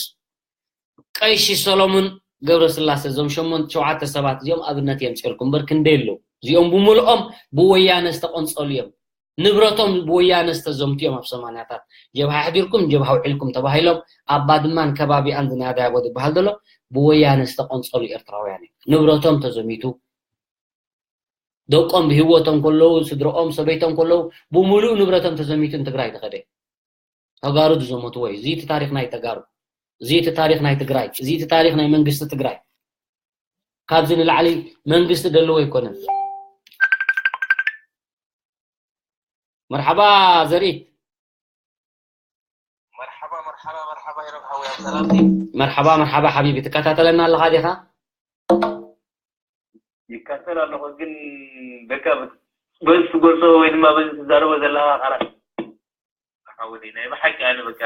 ቀይሺ ሰሎሙን ገብረ ስላሴ። እዞም ሸሞንተ ሸውዓተ ሰባት እዚኦም ኣብነት እዮም ፂርኩም እምበር ክንደይ ኣለዉ። እዚኦም ብምልኦም ብወያነ ዝተቐንፀሉ እዮም። ንብረቶም ብወያነ ዝተዘምቱ እዮም። ኣብ ሰማንያታት ጀብሃ ኣሕዲርኩም ጀብሃ ውዒልኩም ተባሂሎም ኣብ ባድማን ከባቢኣን ዝናዳያቦ ዝበሃል ዘሎ ብወያነ ዝተቐንፀሉ ኤርትራውያን እዮም። ንብረቶም ተዘሚቱ ደቆም ብህይወቶም ከለዉ፣ ስድረኦም፣ ሰበይቶም ከለዉ፣ ብምሉእ ንብረቶም ተዘሚቱ ንትግራይ ተኸደ። ተጋሩ ዝዘመትዎ እዩ። እዚ እቲ ታሪኽ ናይ ተጋሩ። እዚ እቲ ታሪኽ ናይ ትግራይ። እዚ እቲ ታሪኽ ናይ መንግስቲ ትግራይ። ካብዚ ንላዕሊ መንግስቲ ደለዎ ኣይኮነን። መርሓባ ዘርኢት። መርሓባ፣ መርሓባ፣ መርሓባ፣ ይረብ ሓወይ፣ ኣብ ሰላም ድዩ? መርሓባ፣ መርሓባ ሓቢቢ፣ ትከታተለና ኣለኻ ዲኻ? ይከታተል ኣለኹ፣ ግን በቃ በዚ ትገልጾ ወይ ድማ በዚ ትዛረቦ ዘለኻ ቃላት ሓወይ፣ ናይ ብሓቂ ኣነ በቃ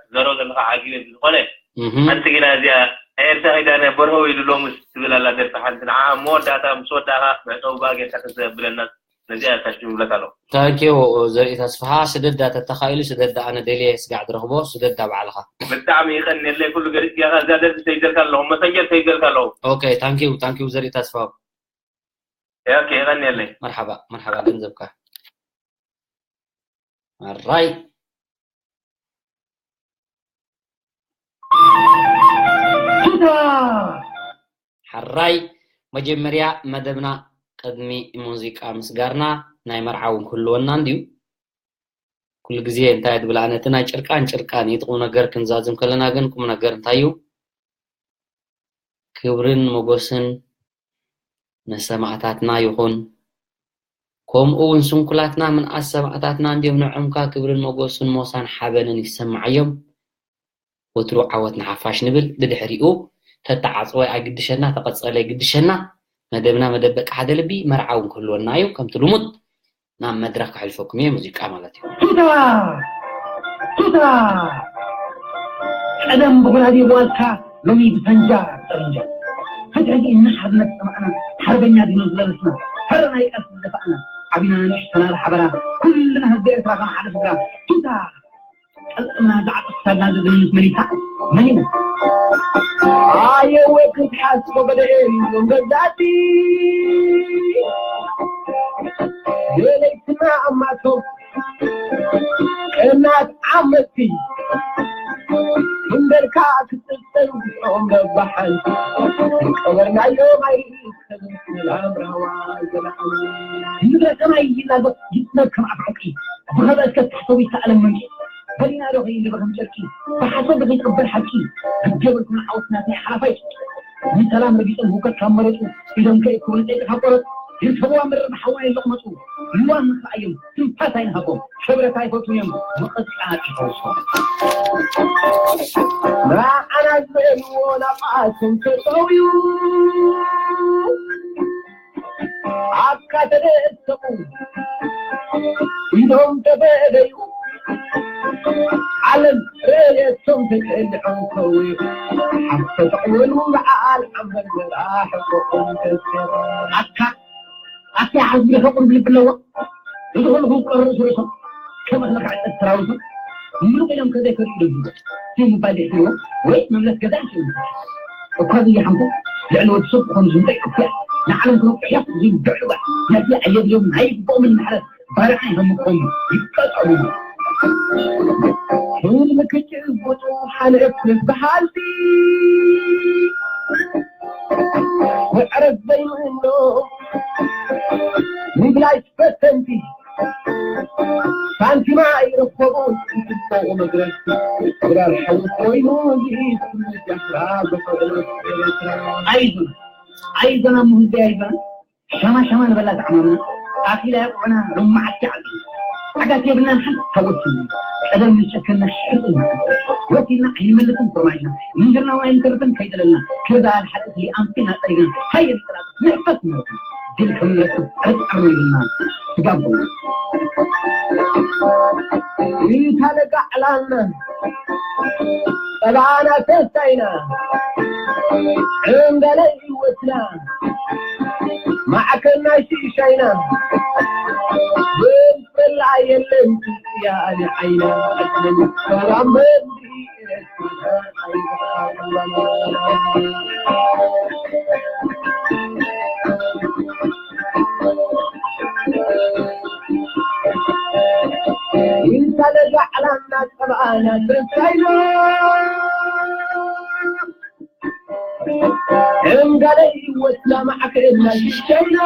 ትዛረቦ ዘለኻ ዓጊበ። ብዝኾነ እህ። ሓንቲ ግና እዚኣ ናይ ኤልሳ ኪዳነ በርሆ ኢሉ ሎምስ ትብል ኣላ ደርፊ ሓንቲ፣ ንዓ መወዳእታ ምስ ወዳእኻ መዕጸዊ ጓ ጌርካ ተዘብለና። ነዚኣ እታ ሽም ይብለካ ኣለኹ። ታንኪዩ ዘርኢ ተስፍሃ። ስደዳ ተተኻኢሉ፣ ስደዳ ኣነ ደልየ ስጋዕ ዝረኽቦ፣ ስደዳ ባዕልኻ። ብጣዕሚ ይቐንየለይ፣ ኩሉ ገሊጽ ጌርካ። እዛ ደርፊ ሰይደልካ ኣለኹ፣ መሰንጀር ሰይደልካ ኣለኹ። ኦኬ፣ ታንኪዩ፣ ታንኪዩ ዘርኢ ተስፍሃ። ኦኬ፣ ይቐንየለይ። መርሓባ፣ መርሓባ፣ ገንዘብካ። ኣራይ። ቱታ! ሓራይ፣ መጀመርያ መደብና ቅድሚ ሙዚቃ ምስጋርና ናይ መርዓ እውን ክህልወና እንድዩ። ኩሉ ግዜ እንታይ ድብል ኣነ፣ እቲ ናይ ጭርቃን ጭርቃን እዩ። እቲ ቁም ነገር ክንዛዝም ከለና ግን ቁም ነገር እንታይ እዩ? ክብርን ሞጎስን ንሰማእታትና ይኹን። ከምኡ እውን ስንኩላትና ምንኣስ ሰማእታትና እንድዮም። ንዖም ከኣ ክብርን ሞጎስን ሞሳን ሓበንን ይሰማዓዮም። ወትሩ ዓወት ንሓፋሽ ንብል። ብድሕሪኡ ተተዓጽወ ኣይግድሸና፣ ተቐጸለ ኣይግድሸና። መደብና መደብ በቃ ሓደ ልቢ መርዓ እውን ክህልወና እዩ። ከምቲ ልሙድ ናብ መድረኽ ከሕልፈኩም እየ፣ ሙዚቃ ማለት እዩ። ቱታ! ቱታ! ቀደም ብጉራዴ ብዋልካ፣ ሎሚ ብፈንጃ ጠበንጃ። ሕድሕድ ኢና ሓርነት ጸማእና፣ ሓርበኛ ዲኑ ዝለበስና፣ ሕረ ናይ ቃልሲ ዝደፋእና፣ ዓቢና ንእሽተና ብሓበራ፣ ኩልና ህዝቢ ኤርትራ ከም ሓደ ስድራ። ቱታ! ቀልጥምና ዝዓጠፍካልና ዝግምት መሊሳ መን እዩ? ኣየወ ክትሓስቦ በደኤ እዮም ገዛእቲ። የለይትና ኣማቶም ቀናት ዓመቲ። ክንደልካ ክትጽልጠን ግጥዖም ረባሓን። ቀበርናዮም ኣይሰብን ሰላም ራህዋ ዘለዓለም። ምድረ ሰማይ ይናገር ይጥመት ከም ኣፍ ሓቂ። ብኸበ እስከ ተሕሰቡ ይተኣለም መንቂ። በሊና ዶ ከይንልበ ከም ጨርቂ፣ ብሓሶት ዶ ከይትቕበር ሓቂ። ግዲ የብልኩምን ዓወት ናትና ሓላፋይ ጭርቂ። ንሰላም ረጊጾም ህውከት ካብ መረጹ፣ ኢዶም ከይእክቡ ንጸይቂ ካብ ቆረጹ፣ ይርከብዋ መረር ብሓዋ ይለቕመጹ። ልዋም ንኽኣዮም ትንፋስ ኣይንሃቦም፣ ሕብረት ኣይፈትዉን እዮም፣ መቐጻ ይፈርሶም። ንዓና ዝበልዎ ናብኣቶም ተጠውዩ። ኣካ ተደሰቡ ኢሎም ተበደዩ። ዓለም ረየቶም ተቀልዖም ከው ሓፍተ ተዕወሉ በዓል ዓመር ዘራ ሕቆም ተሰራ። ኣካ ኣካ ሓዝቢ ከቁር ብልብለዋ። እዚ ኩሉ ክውቀሩ ርእሱ ርእሶም ከም እኽሊ ክዕጸድ ሰራዊቱ ምሉእ ኢሎም ከዘይከዱ ኢሎም ዝብሉ። እቲ ምባል ድሕሪዎ ወይ መምለስ ገዛ ይስእኑ። እኳ ዘይሓምኩ ልዕሊ ወዲ ሰብ ክኾኑ ዝምጠ ይቅፍያ። ንዓለም ክነቅሕያ ዝብዕልዋ። ነዚ ኣየድልዮም ኣይግብኦምን ምሕረት ባርዓ ይሃምኮም ይቀጠሉ። ህልም ክጭብጡ ሓለፍ በሃልቲ ወዕረት ዘይምእኖ ምብላይ ፈተንቲ ሳንቲማ ይረከቡ ጽቡቕ መድረስ ክራር ሓዊ ኮይኑ ይስምጃ። ኣይዞና ኣይዞና ሙህዚ ኣይዞና። ሸማ ሸማ ንበላ ዝዓማምና ኣኺላ የቑዕና ሎማዓቲ ዓቢ ሓጋት የብልናን ሓንቲ ታወት። ቀደም ንጨከና ሕልና ወኪልና ኣይንመልስን ፍርማይና ምንድርና ዋይን ተርፍን ከይደለልና ክርዳል ሓደ እቲ ኣምሲና ጠሪግና ሃየ ንጥራት ንሕፈስ ንረቱ ድል ከም ንረክብ ዕርቅ ዕርኖ ኢልና ስጋብ እታ ለጋ ዕላልና ጸባና ተስታይና ዕንደለ ይወትና ማዕከና ሽሻይና ብላ የለን ያኒ ዓይና ሰላም ይንሳለ ዛዕላና ጸባኣና ተስታይና እምጋለ ይወትና ማዕከና ሽሻይና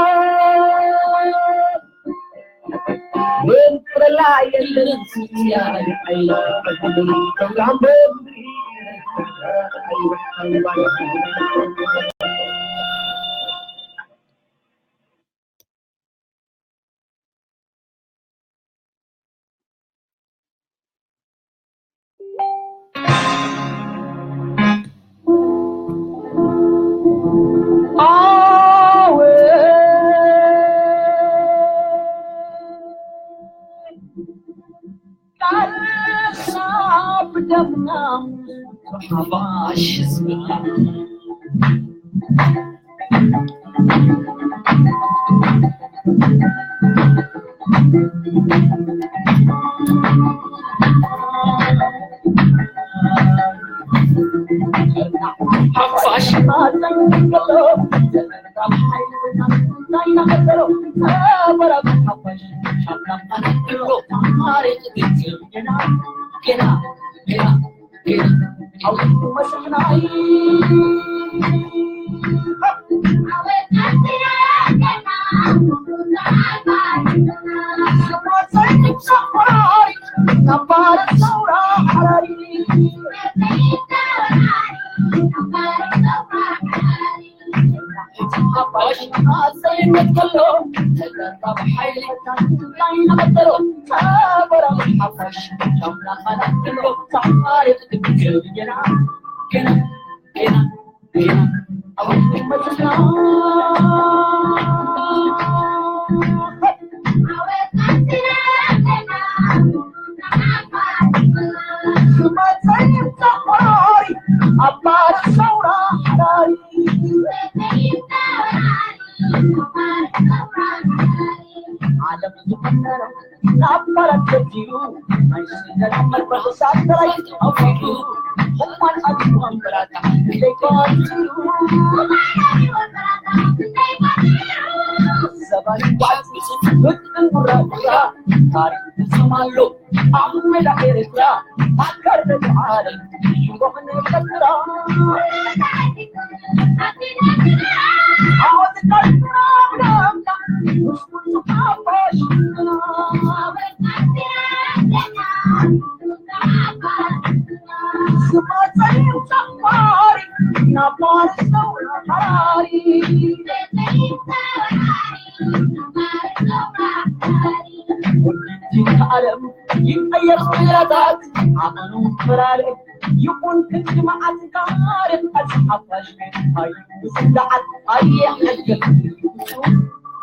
ዓለም ይቀየር ስራታት ዓቐኑ ፈራርቅ ይኹን ክንዲ መዓት ታሪኽ መጽሓፍ ኣሽከር ኣዩ ስዳዓት ኣየ ሕግር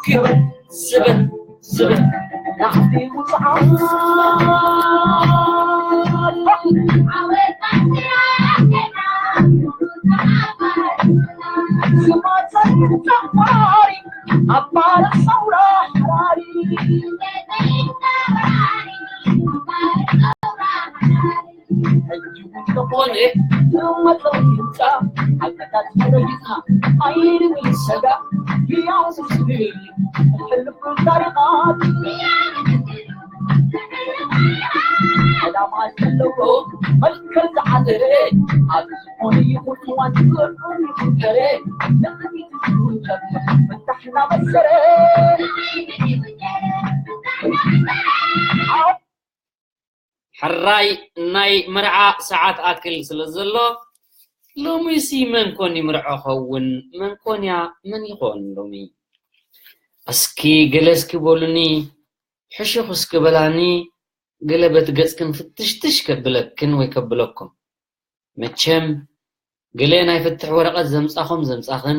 ክብር ስብር ስብር ናዕቲ ውፅዓት ዝመፀ ተማሪ ኣባል ሰውራ ሓራሪ ሕጂ እውን ዝኾነ ዝመፀ ህንፃ ሓቀታት ተረዲእና ኣይንብል ሰጋ ህያው ስስብል ሕልፍ ታሪኻት ዕላማ ዘለዎ መልክዕ ዝዓተረ ኣብ ዝኾነ ይኹን እዋን ዝወርዱ ይኹን ከረ ንቕድሚት ዝውንጨፍ ፍታሕና መሰረ ኣብ ሕራይ ናይ መርዓ ሰዓት ኣክል ስለ ዘሎ ሎሚሲ መን ኮን ይምርዖ ኸውን መን ኮን እያ መን ይኾን ሎሚ እስኪ ገለ እስኪ በሉኒ ሕሹኽ እስኪ በላኒ ገለ በቲ ገጽክን ፍትሽትሽ ከብለክን ወይ ከብለኩም መቸም ገለ ናይ ፍትሕ ወረቐት ዘምጻኹም ዘምጻኽን፣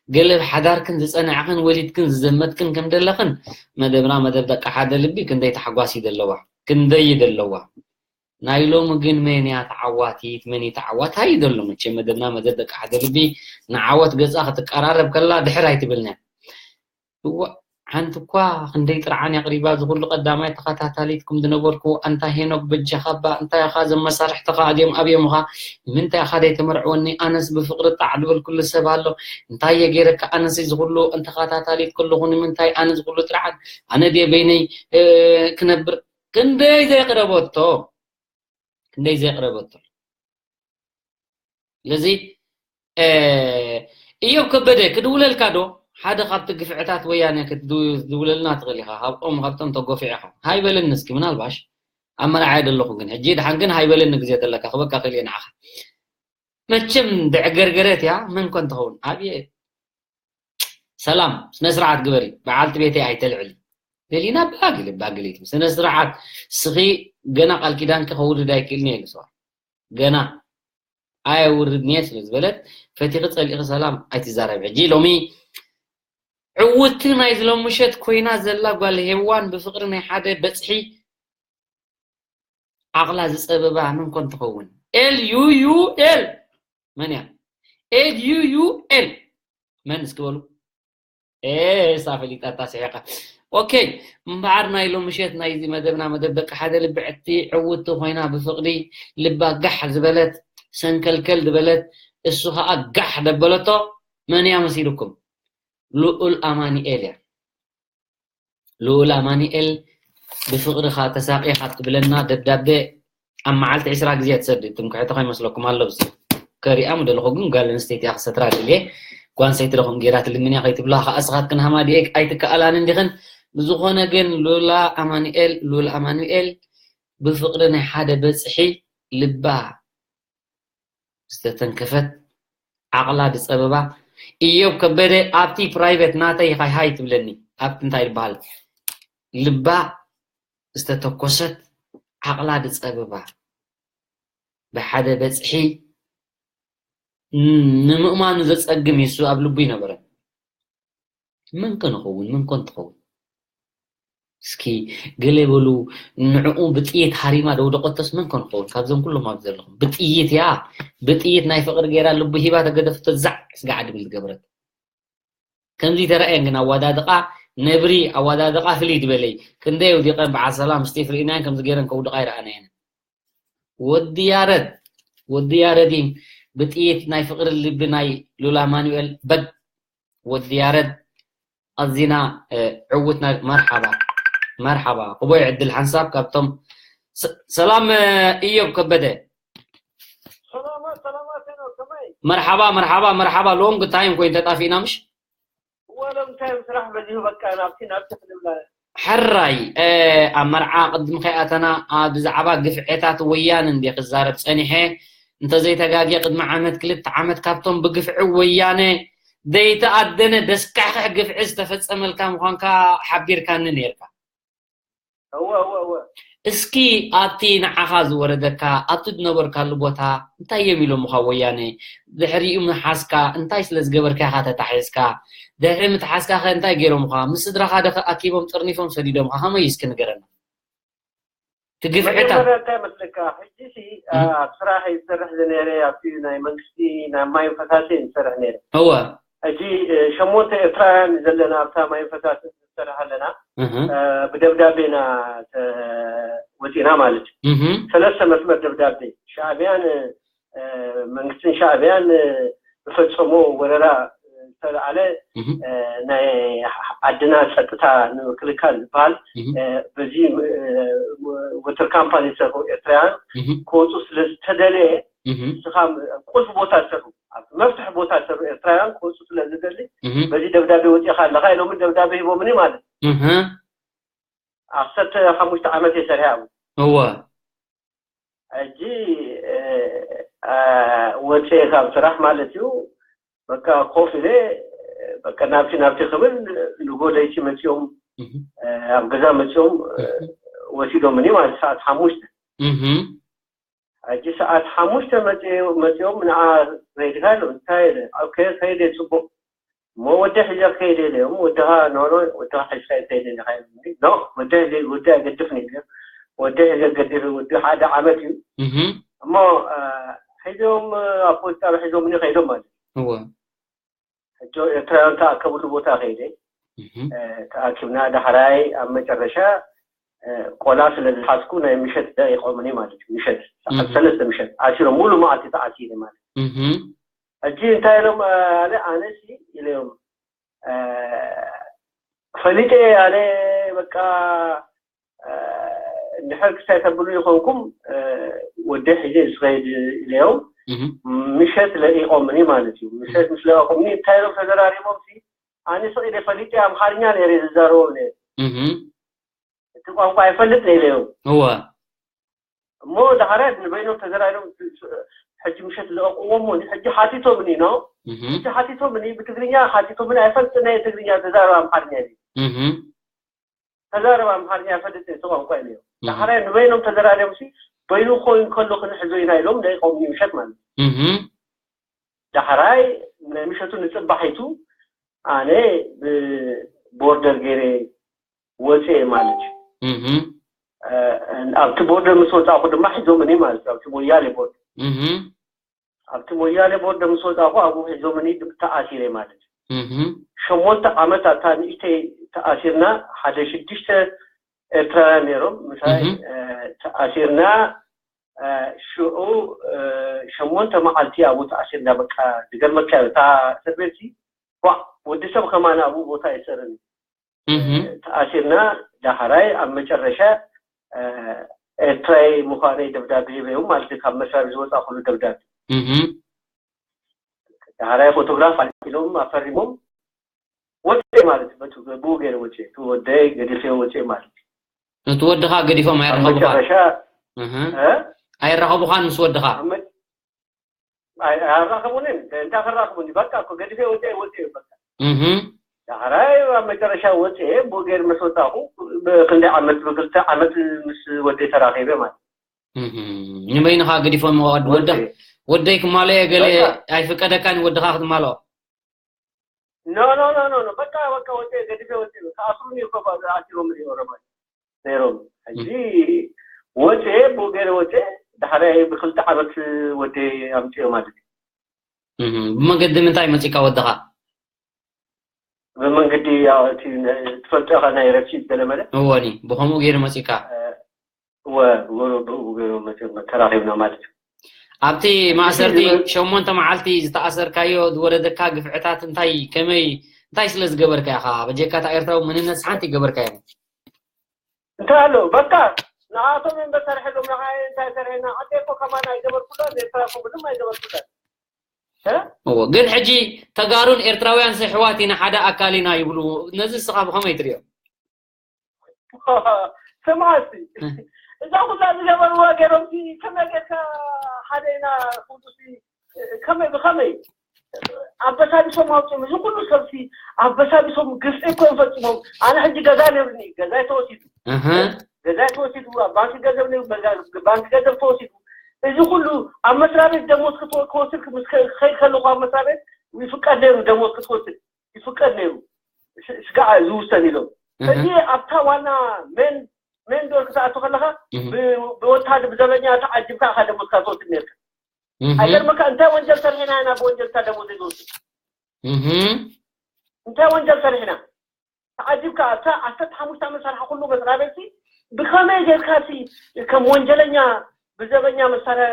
ገለ ብሓዳርክን ዝጸናዕኽን ወሊድክን ዝዘመትክን ከም ደለኽን፣ መደብና መደብ ደቂ ሓደ ልቢ ክንደይ ተሓጓስ እዩ ደለዋ፣ ክንደይ እዩ ደለዋ። ናይ ሎሚ ግን መን እያ ተዓዋቲት፣ መን እዩ ተዓዋታይ እዩ ደሎ። መቸም መደብና መደብ ደቂ ሓደ ልቢ ንዓወት ገጻ ክትቀራረብ ከላ ድሕር ኣይትብልንያ። እዋ፣ ሓንቲ እኳ ክንደይ ጥርዓን የቕሪባ፣ እዚ ኩሉ ቀዳማይ ተኸታታሊትኩም ዝነበርኩ፣ ኣንታ ሄኖክ በጃኻ እባ፣ እንታይ ኢኻ፣ እዞም መሳርሕትኻ ኣድዮም ኣብዮምኻ፣ ንምንታይ ኢኻ ደይተመርዕወኒ፣ ኣነስ ብፍቕሪ ጣዕ ዝበልኩሉ ሰብ ኣሎ፣ እንታይ እየ ገይረካ፣ ኣነስ እዚ ኩሉ እንተኸታታሊት ከለኹ፣ ንምንታይ ኣነ እዚ ኩሉ ጥርዓን፣ ኣነ ድየ በይነይ፣ እ፣ ክነብር፣ ክንደይ ዘየቕረበቶ፣ ክንደይ ዘየቕረበቶ። ስለዚ፣ እ፣ እዮብ ከበደ ክድውለልካ ዶ? ሓደ ካብቲ ግፍዕታት ወያነ ክትድውለልና ትኽእል ኢኻ። ካብኦም፣ ካብቶም ተጎፊዕኻ። ሃይ በለኒ እስኪ፣ ምናልባሽ ኣብ መርዓ እየ ዘለኹ፣ ግን ሕጂ ድሓን ግን ሃይ በለኒ ግዜ ዘለካ፣ ክበካ ክእል እየ ንዓኻ። መቸም ድዕገርገረት እያ፣ መን ኮን ትኸውን? ኣብየ ሰላም፣ ስነ ስርዓት ግበሪ፣ በዓልቲ ቤተይ ኣይተልዕሊ። ደሊና ባግሊ፣ ባግሊ ትብል። ስነ ስርዓት፣ ስኺ ገና ቃል ኪዳንኪ ከውርድ ኣይክእልን እየ ኢሉ ሰዋ። ገና ኣየውርድን እየ ስለ ዝበለት፣ ፈቲኺ ጸሊእኺ ሰላም ኣይትዛረቢ። ሕጂ ሎሚ ዕውቲ ናይ ዝሎም ምሸት ኮይና ዘላ ጓል ሄዋን ብፍቕሪ ናይ ሓደ በጽሒ ዓቕላ ዝጸበባ መን ኮን ትኸውን? ኤል ዩ ዩ ኤል። መን እያ? ኤል ዩ ዩ ኤል። መን እስኪ በሉ? ኤ፣ እሳ ፈሊጣታ ስሒቓ። ኦኬ፣ እምበኣር ናይ ሎሚ ምሸት ናይዚ መደብና፣ መደብ ደቂ ሓደ ልቢ ዕቲ ዕውቲ ኮይና ብፍቕሪ ልባ ጋሕ ዝበለት፣ ሰንከልከል ዝበለት፣ እሱ ኸኣ ጋሕ ደበለቶ፣ መን እያ መሲልኩም? ልኡል ኣማኑኤል እያ። ልኡል ኣማኑኤል፣ ብፍቕርኻ ተሳቒኻ ትብለና ደብዳቤ ኣብ መዓልቲ ዕስራ ግዜ ትሰድድ። ትምክሕቲ ከይመስለኩም ኣሎ። ብስ ከሪኣ ምደለኹ ግን ጓል ኣንስተይቲ እያ ክሰትራ ድልየ። ጓል ኣንስተይቲ ዶ ከምኡ ገይራ ትልምን እያ ከይትብላ፣ ከኣ እስኻትክን ሃማዲኤ ኣይትከኣላን እንዲኽን። ብዝኾነ ግን ሉላ ኣማኑኤል፣ ሉል ኣማኑኤል ብፍቕሪ ናይ ሓደ በጽሒ ልባ ዝተተንከፈት፣ ዓቕላ ዝጸበባ፣ እዮብ ከበደ ኣብቲ ፕራይቬት ናተይ ሃይ ሃይ ትብለኒ። ኣብቲ እንታይ ይበሃል? ልባ ዝተተኮሰት፣ ዓቕላ ዝጸበባ፣ ብሓደ በጽሒ ን-፣ ንምእማኑ ዘጸግም እዩ። እሱ ኣብ ልቡ ይነበረ። መን ከ ንኸውን? መን ኮን ትኸውን? እስኪ ገለ በሉ፣ ንዕኡ ብጥይት ሃሪማ ደውደቐቶስ መን ኮን ክኸውን? ካብዞም ኩሎም ኣብዚ ዘለኹም። ብጥይት እያ፣ ብጥይት ናይ ፍቕሪ ገይራ ልቡ ሂባ ተገደፈቶ፣ ዛዕ ስጋዕ ድብል ዝገበረት። ከምዚ ተረኣየን ግን ኣወዳድቓ ነብሪ፣ ኣወዳድቓ ፍልይ ዝበለይ። ክንደይ ወዲቐን በዓል ሰላም ስቴፍ ርኢናየን ከምዚ ገይረን ከውድቓ ኣይረኣናየን። ወዲ ያረድ፣ ወዲ ያረዲን ብጥይት ናይ ፍቕሪ ልቢ ናይ ሉላ ኣማኑኤል በግ ወዲ ያረድ ኣዚና፣ እ፣ ዕውትና። መርሓባ፣ መርሓባ። ክቦይ ዕድል ሓንሳብ ካብቶም ሰ-፣ ሰላም፣ እ፣ እዮብ ከበደ። ሰላማት፣ ሰላማት ሄኖክ፣ ከመይ? መርሓባ፣ መርሓባ፣ መርሓባ። ሎንግ ታይም ኮይኑ ተጣፊእና ምሽ? እወ፣ ሎንግ ታይም ስራሕ በዚሁ በቃ ናብቲ ናብቲ ክንብላ። ሕራይ፣ እ፣ ኣብ መርዓ ቅድሚ ከይኣተና፣ ኣ፣ ብዛዕባ ግፍዕታት ወያነ እንድየ ክዛረብ ጸኒሐ። እንተዘይተጋግየ ቅድሚ ዓመት ክልተ ዓመት ካብቶም ብግፍዒ ወያነ ዘይተኣደነ ደስካሕክሕ ግፍዒ ዝተፈጸመልካ ምዃንካ ሓቢርካኒ ነይርካ። እወ፣ እወ፣ እወ። እስኪ ኣብቲ ንዓኻ ዝወረደካ፣ ኣብቲ ዝነበርካሉ ቦታ እንታይ እዮም ኢሎምኻ ወያነ? ድሕሪኡ ምሓዝካ እንታይ ስለ ዝገበርካ ኢኻ ተታሒዝካ? ድሕሪ ምትሓዝካ ኸ እንታይ ገይሮምኻ? ምስ ስድራኻ ዶ ኣኪቦም ጠርኒፎም ሰዲዶምኻ? ከመይ እዩ እስኪ ንገረና። እቲ ግፍዕታት። መጀመርያ እንታይ መስለካ? ሕጂ ሲ፣ እም። ኣብ ስራሕ እየ ዝሰርሕ ዝነይረ፣ ኣብቲ ናይ መንግስቲ ናይ ማይን ፈሳሲ እየ ዝሰርሕ ነይረ። እወ። ሕጂ፣ እ፣ ሸሞንተ ኤርትራውያን ዘለና ኣብታ ማይን ፈሳሲ ንሰርሕ ኣለና። እህ። እ፣ ብደብዳቤ ኢና ተ-፣ ወፂና ማለት እዩ። እህ። ሰለስተ መስመር ደብዳቤ። ሻዕብያን፣ እ፣ መንግስትን ሻዕብያን፣ እ፣ ዝፈጸሞ ወረራ ዝተለዓለ፣ እህ። እ፣ ናይ ዓድና ጸጥታ ንምክልካል ዝበሃል፣ እህ። እ፣ በዚ፣ እ፣ ወተር ካምፓኒ ዝሰርሑ ኤርትራውያን እህ። ክወፁ ስለ ዝተደለየ፣ እህ። ንስኻ ቁልፊ ቦታ ዝሰርሑ፣ ኣብ መፍትሒ ቦታ ዝሰርሑ ኤርትራውያን ክወፁ ስለ ዝደሊ፣ እህ። በዚ ደብዳቤ ወፂእኻ ኣለኻ ኢሎምን ደብዳቤ ሂቦምኒ ማለት እዩ። እህ። ዓሰርተ ሓሙሽተ ዓመት እየ ሰሪሐ ኣብኡ። እወ። ሕጂ፣ እ፣ እ፣ ወፂኤ ካብ ስራሕ ማለት እዩ። በቃ ኮፍ ኢለ፣ በቃ ናብቲ ናብቲ ክብል ንጎ ለይቲ መፂኦም፣ እህ። እ፣ ኣብ ገዛ መፂኦም፣ እ፣ እህ። ወሲዶምኒ ማለት ሰዓት ሓሙሽተ። እህ። ሕጂ ሰዓት ሓሙሽተ መፂኦም ንዓ ከይድካ ኣሎ እንታይ ኢለ ኣብ ከይድ ከይደ ፅቡቅ እሞ ወደ ሒዘ ከይደ ኢለዮም ወድኻ ኖኖ ወድኻ ሒዝካ ከይደ ኢኻ ኢሎምኒ ኖ ወደ ሒዘ ወደ ኣይገድፍን ኢለ ወደ ሒዘ ገዲፍ ወዲ ሓደ ዓመት እዩ እሞ ሒዞም ኣብ ፖሊስ ጣብያ ሒዞምኒ ከይዶም ማለት እዩ ሕጂ ኤርትራውያን ተኣከብሉ ቦታ ከይደ ተኣኪብና ዳሕራይ ኣብ መጨረሻ ቆላ ስለ ዝሓዝኩ ናይ ምሸት ደቂቆምኒ ማለት እዩ ምሸት ሰዓት ሰለስተ ምሸት ኣሲሮም ሙሉ መዓልቲ ተኣሲረ ማለት እዩ ሕጂ እንታይ ኢሎም ኣነ ኣነሲ ኢለዮም ፈሊጠ ኣነ በቃ እንድሕር ክሳይ ተብሉ ይኾንኩም ወደ ሒዘ ዝኸይድ ኢለዮም ምሸት ለቂቆምኒ ማለት እዩ ምሸት ምስ ለቀቁምኒ እንታይ ኢሎም ተዘራሪቦም ኣነ ስቕ ኢለ ፈሊጠ ኣምሓርኛ ነይረ ዝዛረቦም ነይረ እቲ ቋንቋ ይፈልጥ ነይረ እዮም እወ እሞ ዳሕራይ ንበይኖም ተዘራሪቦም ሕጂ ምሸት ለቀቁዎም ሞ ሕጂ ሓቲቶምኒ ነው ሕጂ ሓቲቶምኒ ብትግርኛ ሓቲቶምኒ ኣይፈልጥ ናይ ትግርኛ ተዛረብ ኣምሓርኛ እዩ ተዛረብ ኣምሓርኛ ይፈልጥ እቲ ቋንቋ እዩ ዳሕራይ ንበይኖም ተዘራሪቦም ሲ በይኑ ኮይኑ ከሎ ክንሕዞ ኢና ኢሎም ለቂቆምኒ ምሸት ማለት ዳሕራይ ናይ ምሸቱ ንፅባሒቱ ኣነ ብቦርደር ገይረ ወፅኤ ማለት እዩ ኣብቲ ቦርደር ምስ ወፃእኩ ድማ ሒዞምኒ ማለት እዩ ኣብቲ ሞያሌ ቦርደር ኣብቲ ሞያሌ ቦርደር ምስ ወፃእኩ ኣብኡ ሒዞምኒ ተኣሲረ ማለት እዩ ሸሞንተ ዓመት ኣብታ ንእሽተይ ተኣሲርና ሓደ ሽዱሽተ ኤርትራውያን ነይሮም ምሳይ ተኣሲርና ሽዑ ሸሞንተ መዓልቲ ኣብኡ ተኣሲርና በቃ ዝገርመካ እዩ እታ እስር ቤት ሲ ዋ ወዲ ሰብ ከማን ኣብኡ ቦታ ይሰርኒ ተኣሲርና ዳሕራይ ኣብ መጨረሻ ኤርትራይ ምዃነይ ደብዳቤ ሂበዮም ማለት ካብ መስራቤት ዝወፃ ኩሉ ደብዳቤ ዳሕራይ ፎቶግራፍ ኣልኪሎም ኣፈሪሞም ወፅኤ ማለት በቱ ብኡ ገይረ ወፅኤ እቲ ወደይ ገዲፈዮ ወፅኤ ማለት እቲ ወድኻ ገዲፎም ኣብ ኣየራኸቡኻ መጨረሻ እ? ኣይራኸቡኻን ምስ ወድኻ ኣብ መ- ኣይ- ኣራኸቡንን እንታይ ከራኸቡኒ በቃ እኮ ገዲፈ ወፅኤ ወፅኤ በቃ እህ ዳሕራይ ኣብ መጨረሻ ወፅኤ ብኡ ገይር ምስ ወፃኹ ብክንደይ ዓመት ብክልተ ዓመት ምስ ወደይ ተራኺበ ማለት እህ ንበይንኻ ገዲፎም ወድ- ወድኻ ወፅኤ ወደይ ክማለኦ ገለ በቃ። ኣይፍቀደካን ወድኻ ክትማልኦ ኖ ኖ ኖ ኖ ኖ በቃ በቃ ወደ ገድፈ ወደ ከአስሩኒ እኮ አስሮም ሊሆረማል ነይሮም ሕጂ ወደ ቦገር ወደ ዳሕራይ ብክልተ ዓመት ወደ ኣምፅኦ ማለት እዩ እህ፣ ብመንገዲ ምንታይ መፂካ ወድኻ ብመንገዲ ያው እቲ ትፈልጦ ኢኻ ናይ ረፍሲ ገለመለ እወኒ ብኸምኡ ገይሩ መፂካ እወ ብኡ ገይሩ መፂኦም ተራኺብና ማለት እዩ ኣብቲ ማእሰርቲ ሸሞንተ መዓልቲ ዝተኣሰርካዮ ዝወረደካ ግፍዕታት እንታይ ከመይ እንታይ ስለ ዝገበርካ ኢኻ በጀካ እታ ኤርትራዊ መንነት ሓንቲ ይገበርካዮ እንታይ ኣሎ በቃ ንኣቶም እዮም በሰርሐሎም ንዓይ እንታይ ሰርሐና ዓደ እኮ ከማን ኣይገበርኩሎን ኤርትራ እኮ ምንም ኣይገበርኩሎን እ? እዎ ግን ሕጂ ተጋሩን ኤርትራውያን ሲ ኣሕዋት ኢና ሓደ ኣካል ኢና ይብሉ ነዚ እስኻ ብኸመይ ትሪኦ ስማ እስቲ እዛ ኩላ ዝገበርዋ ገይሮም ሲ ከመይ ጌርካ ሓደ ኢና ኩሉ ሲ ከመይ ብኸመይ ኣበሳቢሶም ኣውፅኦም እዚ ኩሉ ሰብሲ ኣበሳቢሶም ግፍዒ እኮ እዮም ፈፂሞም ኣነ ሕጂ ገዛ ነይሩኒ ገዛይ ተወሲዱ እህ፣ ገዛይ ተወሲዱ ኣብ ባንኪ ገንዘብ ነይሩ በዛ ባንኪ ገንዘብ ተወሲዱ እዚ ኩሉ ኣብ መስሪያ ቤት ደሞዝ ክትወ- ክወስድ ምስ ከ- ክኸይድ ከለኹ ኣብ መስሪያ ቤት ይፍቀድ ነይሩ ደሞዝ ክትወስድ ይፍቀድ ነይሩ ስ- ስጋዕ ዝውሰን ኢሎም እህ፣ እዚ ኣብታ ዋና ሜን ሜን ዶር ክትኣቱ ከለኻ እህ። ብ- ብወታደ ብዘበኛ ተዓጅብካ ኢኻ ደሞዝካ ትወስድ ነርካ እህ፣ ኣይገርመካ እንታይ ወንጀል ሰሪሕና ኢና ብወንጀልካ ደሞዝ ዘይንወስድ እህ። እንታይ ወንጀል ሰሪሕና ተዓጅብካ እታ ዓሰርተ ሓሙሽተ ዓመት ሰርሓ ኩሉ መስሪያ ቤት ሲ ብኸመይ ጌርካ ሲ ከም ወንጀለኛ ብዘበኛ መሳርያ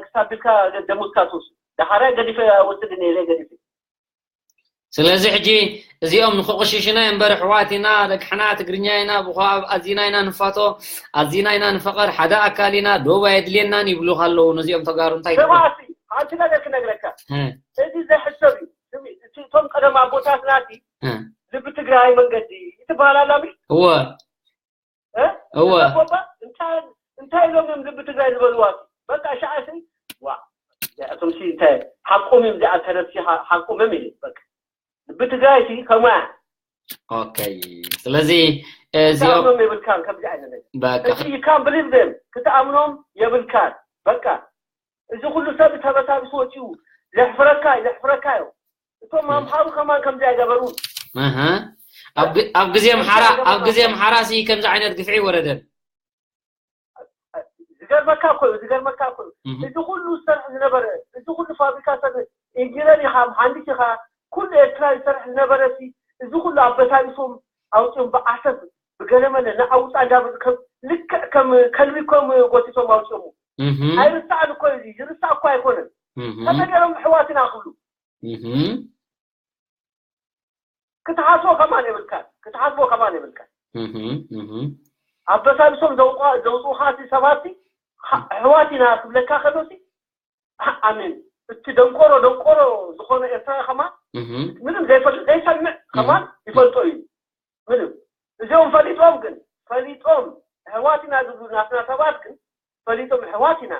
ክሳቢልካ ደሞዝካ ትወስድ ዳሓራይ ገዲፈ ወስድ ነይረ ገዲፈ ስለዚ ሕጂ እዚኦም ንክቕሽሽና እምበር ኣሕዋት ኢና፣ ኣደቅሕና ትግርኛ ኢና፣ ብኮ ኣዚና ኢና ንፋቶ፣ ኣዚና ኢና ንፈቐር፣ ሓደ ኣካል ኢና፣ ዶብ ኣየድልየናን ይብሉኻ ኣለዉ። ነዚኦም ተጋሩ እንታይ ስማ ትብሉ? እስቲ ሓንቲ ነገር ክነግረካ። እ፣ እዚ ዘሕሰብ እዩ። ስሚ፣ እቲ እቶም ቀደም ኣቦታትና ሲ እ፣ ልቢ ትግራይ መንገዲ ትበሃል ኣላ ምሽ? እወ። እ? እወ። እዛ ቦባ እንታይ እንታይ ኢሎም እዮም ልቢ ትግራይ ዝበልዋ? በቃ ሻዕሲ ዋ እቶም ሲ እንታይ ሓቆም እዮም እዚኣ ተረብሲ ሓቆም እዮም ኢለ በቃ ልቢ ትግራይ ሲ ከማ ኦኬ ስለዚ እዚኦም ክትኣምኖም የብልካን ከምዚ ዓይነት ነገር በቃ እቲ you can't believe them ክትኣምኖም የብልካን በቃ እዚ ኩሉ ሰብ ተበሳቢሱ ወፂኡ። ዘሕፍረካ እዩ፣ ዘሕፍረካ እዩ። እቶም ኣምሓሩ ከማን ከምዚ ኣይገበሩን። ኣሃ። ኣብ ግ- ኣብ ግዜ ኣምሓራ ኣብ ግዜ ኣምሓራ ሲ ከምዚ ዓይነት ግፍዒ ወረደን። ዝገርመካ እኮ እዩ፣ ዝገርመካ እኮ እዩ። እዚ ኩሉ ዝሰርሕ ዝነበረ፣ እዚ ኩሉ ፋብሪካ ሰብ፣ ኢንጂነር ኢኻ፣ መሃንዲስ ኢኻ፣ ኩሉ ኤርትራ ዝሰርሕ ዝነበረ ሲ እዚ ኩሉ ኣበሳቢሶም ኣውፅኦም ብዓሰብ ብገለመለ ንኣውፃ እንዳበሉ ከም ልክዕ ከም ከልቢ ከም ጎቲቶም ኣውፅኦሙ። ኣይርሳዕን እኮ እዩ፣ ዝርሳዕ እኮ ኣይኮነን። ተፈገሮም ኣሕዋትና ክብሉ ክትሓስቦ ከማን የብልካን፣ ክትሓስቦ ከማን የብልካን። ኣበሳቢሶም ዘውፅኡኻ እቲ ሰባት ኣሕዋት ኢና ክብለካ ከሎ ሲ ኣሜን። እቲ ደንቆሮ ደንቆሮ ዝኾነ ኤርትራዊ ከማን ምንም ዘይፈልጥ ዘይሰምዕ ከማን ይፈልጦ እዩ። ምንም እዚኦም ፈሊጦም ግን ፈሊጦም ኣሕዋት ኢና ዝብሉ ናትና ሰባት ግን ፈሊጦም ኣሕዋት ኢና፣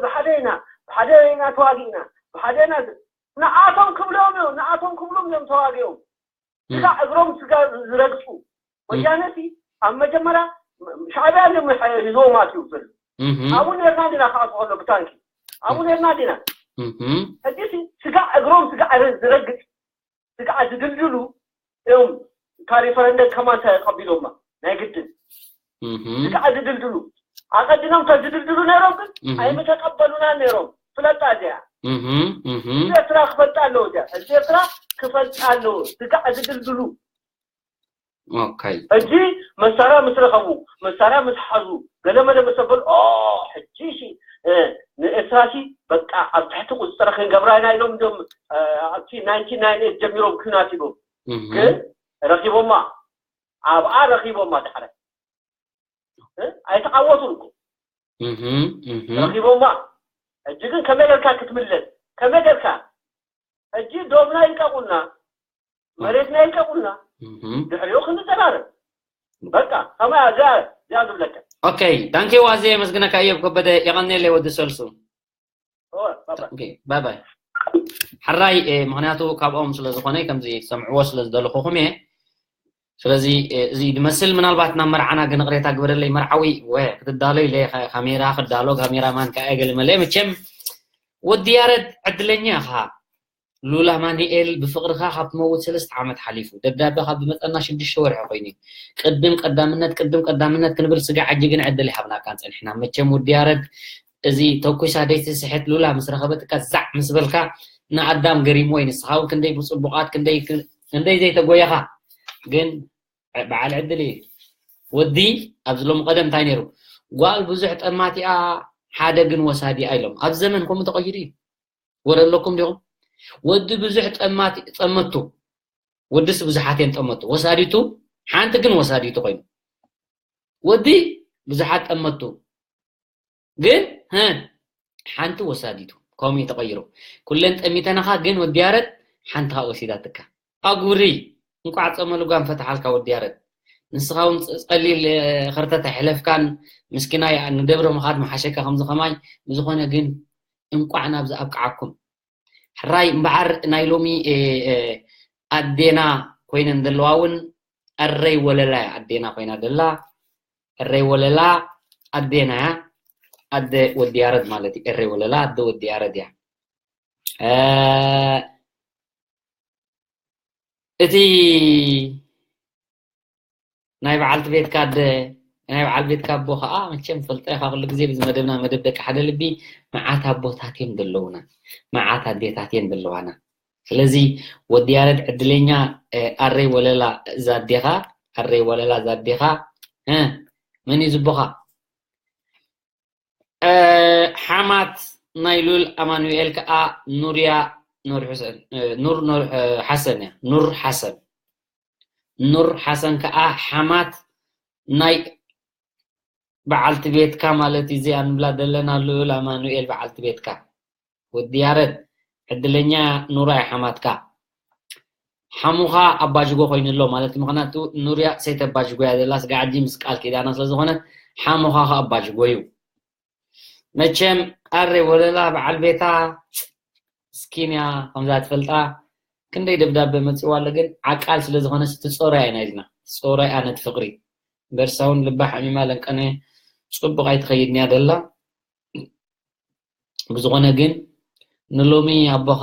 ብሓደ ኢና፣ ብሓደ ኢና ተዋጊእና፣ ብሓደ ኢና፣ ንኣቶም ክብሎም እዮም፣ ንኣቶም ክብሎም እዮም ተዋጊኦም። ስጋ እግሮም ስጋ ዝረግፁ ወያነ ሲ ኣብ መጀመርያ ሻዕብያ እዮም ሒዝዎም ኣትዩ ዘሎ። ኣብኡ ነርና ዲና ክኣትዎ ከሎ ብታንኪ ኣብኡ ነርና ዲና። ሕጂ ሲ ስጋ እግሮም ስጋ ዝረግፅ ስጋ ዝድልድሉ እዮም። እታ ሪፈረንደም ከማን ተቀቢሎማ ናይ ግድን ስጋ ዝድልድሉ ኣቀድኖም ተዝድልድሉ ነይሮም ግን ኣይምተቀበሉና ነይሮም። ፍለጣ እዚኣ ህዝቢ ኤርትራ ክፈልጣ ኣለዎ። እዚኣ ህዝቢ ኤርትራ ክፈልጣ ኣለዎ። ስጋ ዝድልድሉ ኦኬ። ሕጂ መሳርያ ምስ ረኸቡ መሳርያ ምስ ሓዙ ገለመለ ምስ ኣበሉ ኦ ሕጂ ሲ ንኤርትራ ሲ በቃ ኣብ ትሕቲ ቁፅፅር ክንገብራ ኢና ኢሎም እዞም ኣብቲ ናይንቲን ናይንቲ ኤይት ጀሚሮም ኲናት ሂቦም ግን ረኺቦማ ኣብኣ ረኺቦማ ዳሕረ ኣይተዓወቱን እኮ ረኺቦማ። ሕጂ ግን ከመይ ጌርካ ክትምለስ ከመይ ጌርካ ሕጂ ዶብና ይልቀቁልና መሬትና ይልቀቁልና ድሕሪኡ ክንዘራረብ በቃ ከማ እዚኣ እዚኣ ዝብለካ። ኦኬ ዳንኪ ዋዜ መስግነካ እዮብ ከበደ የቐኔለይ ወዲ ሰልሱ። ባይ ባይ። ሕራይ ምክንያቱ ካብኦም ስለዝኾነ ከምዚ ሰምዕዎ ስለዝደለኹኹም እየ። ስለዚ እዚ ዝመስል ምናልባት ናብ መርዓና ግን ቅሬታ ግበረለይ መርዓዊ ወ ክትዳሎ ኢለ ካሜራ ክዳሎ ካሜራ ማን ከኣ ገለ መለ መቸም ወዲ ያረድ ዕድለኛ ኢኻ። ሉላ ማኒኤል ብፍቅርኻ ካብ ትመውት ሰለስተ ዓመት ሓሊፉ ደብዳበ ካብ ዝመፀና ሽዱሽተ ወርሒ ኮይኑ ቅድም ቀዳምነት ቅድም ቀዳምነት ክንብል ስጋዕ ሕጂ ግን ዕድል ይሃብናካን ፀኒሕና መቸም ወዲ ያረድ እዚ ተኩሳ ደይ ትስሕት ሉላ ምስ ረኸበትካ ዛዕ ምስ በልካ ንኣዳም ገሪምዎ እዩ ንስኻ እውን ክንደይ ብፅቡቓት ክንደይ ክንደይ ዘይተጎየኻ ግን በዓል ዕድል እዩ ወዲ ኣብዚ ሎም ቀደም እንታይ ነይሩ ጓል ብዙሕ ጠማቲኣ ሓደ ግን ወሳዲኣ ኢሎም ኣብዚ ዘመን ከምኡ ተቐይሩ እዩ ወረ ኣለኩም ዲኹም ወዲ ብዙሕ ጠማቲ ጠመቱ ወድስ ብዙሓት እዮም ጠመቱ ወሳዲቱ ሓንቲ ግን ወሳዲቱ ኮይኑ ወዲ ብዙሓት ጠመቱ ግን ሓንቲ ወሳዲቱ ከምኡ ተቐይሩ ኩለን ጠሚተናኻ ግን ወዲ ያረድ ሓንቲ ካብ ወሲዳትካ ኣጉሪ እንቋዕ ፀመ ልጓም ፈትሓልካ ወዲ ያረድ ንስኻ እውን ፀሊል ኸርተት ኣይሕለፍካን ምስኪናይ ንደብረ ምኻድ መሓሸካ ከምዚ ኸማይ ብዝኾነ ግን እንቋዕ ናብዚ ኣብቅዓኩም ሕራይ እምበዓር ናይ ሎሚ ኣዴና ኮይነን ዘለዋ እውን ኣረይ ወለላ እያ ኣዴና ኮይና ዘላ እረይ ወለላ ኣዴና እያ ኣደ ወዲ ያረድ ማለት እዩ እረይ ወለላ ኣደ ወዲ ያረድ እያ እቲ ናይ በዓልቲ ቤትካ ኣደ ናይ በዓል ቤትካ ኣቦ ከዓ መቸም ፈልጠ ኢኻ ኩሉ ግዜ ብዚ መደብና መደብ ደቂ ሓደ ልቢ መዓት ኣቦታት እዮም ዘለውና መዓት ኣዴታት እየን ዘለዋና ስለዚ ወዲ ያረድ ዕድለኛ ኣረይ ወለላ ዛዴኻ ኣረይ ወለላ ዛዴኻ መን እዩ ዝቦኻ ሓማት ናይ ሉል ኣማኑኤል ከዓ ኑርያ ኑር ሓሰን እያ ኑር ሓሰን ኑር ሓሰን ከዓ ሓማት ናይ በዓልቲ ቤትካ ማለት እዩ እዚኣ ንብላ ዘለና ልኡል ኣማኑኤል በዓልቲ ቤትካ ወዲ ያረድ ዕድለኛ ኑራ እያ ሓማትካ ሓሙኻ ኣባጅጎ ኮይኑ ኣሎ ማለት ምክንያቱ ኑርያ ሰይቲ ኣባጅጎ እያ ዘላ ስጋዕጂ ምስ ቃል ኪዳና ስለዝኮነ ሓሙኻ ከ ኣባጅጎ እዩ መቸም ኣረ ወለላ በዓል ቤታ ስኪን እያ ከምዛ ትፈልጣ ክንደይ ደብዳበ መፅዋ ኣሎ ግን ዓቃል ስለዝኮነ ትፀሮያ ኢና ኢልና ትፀሮያ ነቲ ፍቅሪ በርሳውን ልባ ሓሚማ ለንቀነ ፅቡቅ ኣይትኸይድንያ ደላ ብዝኾነ ግን ንሎሚ ኣቦኻ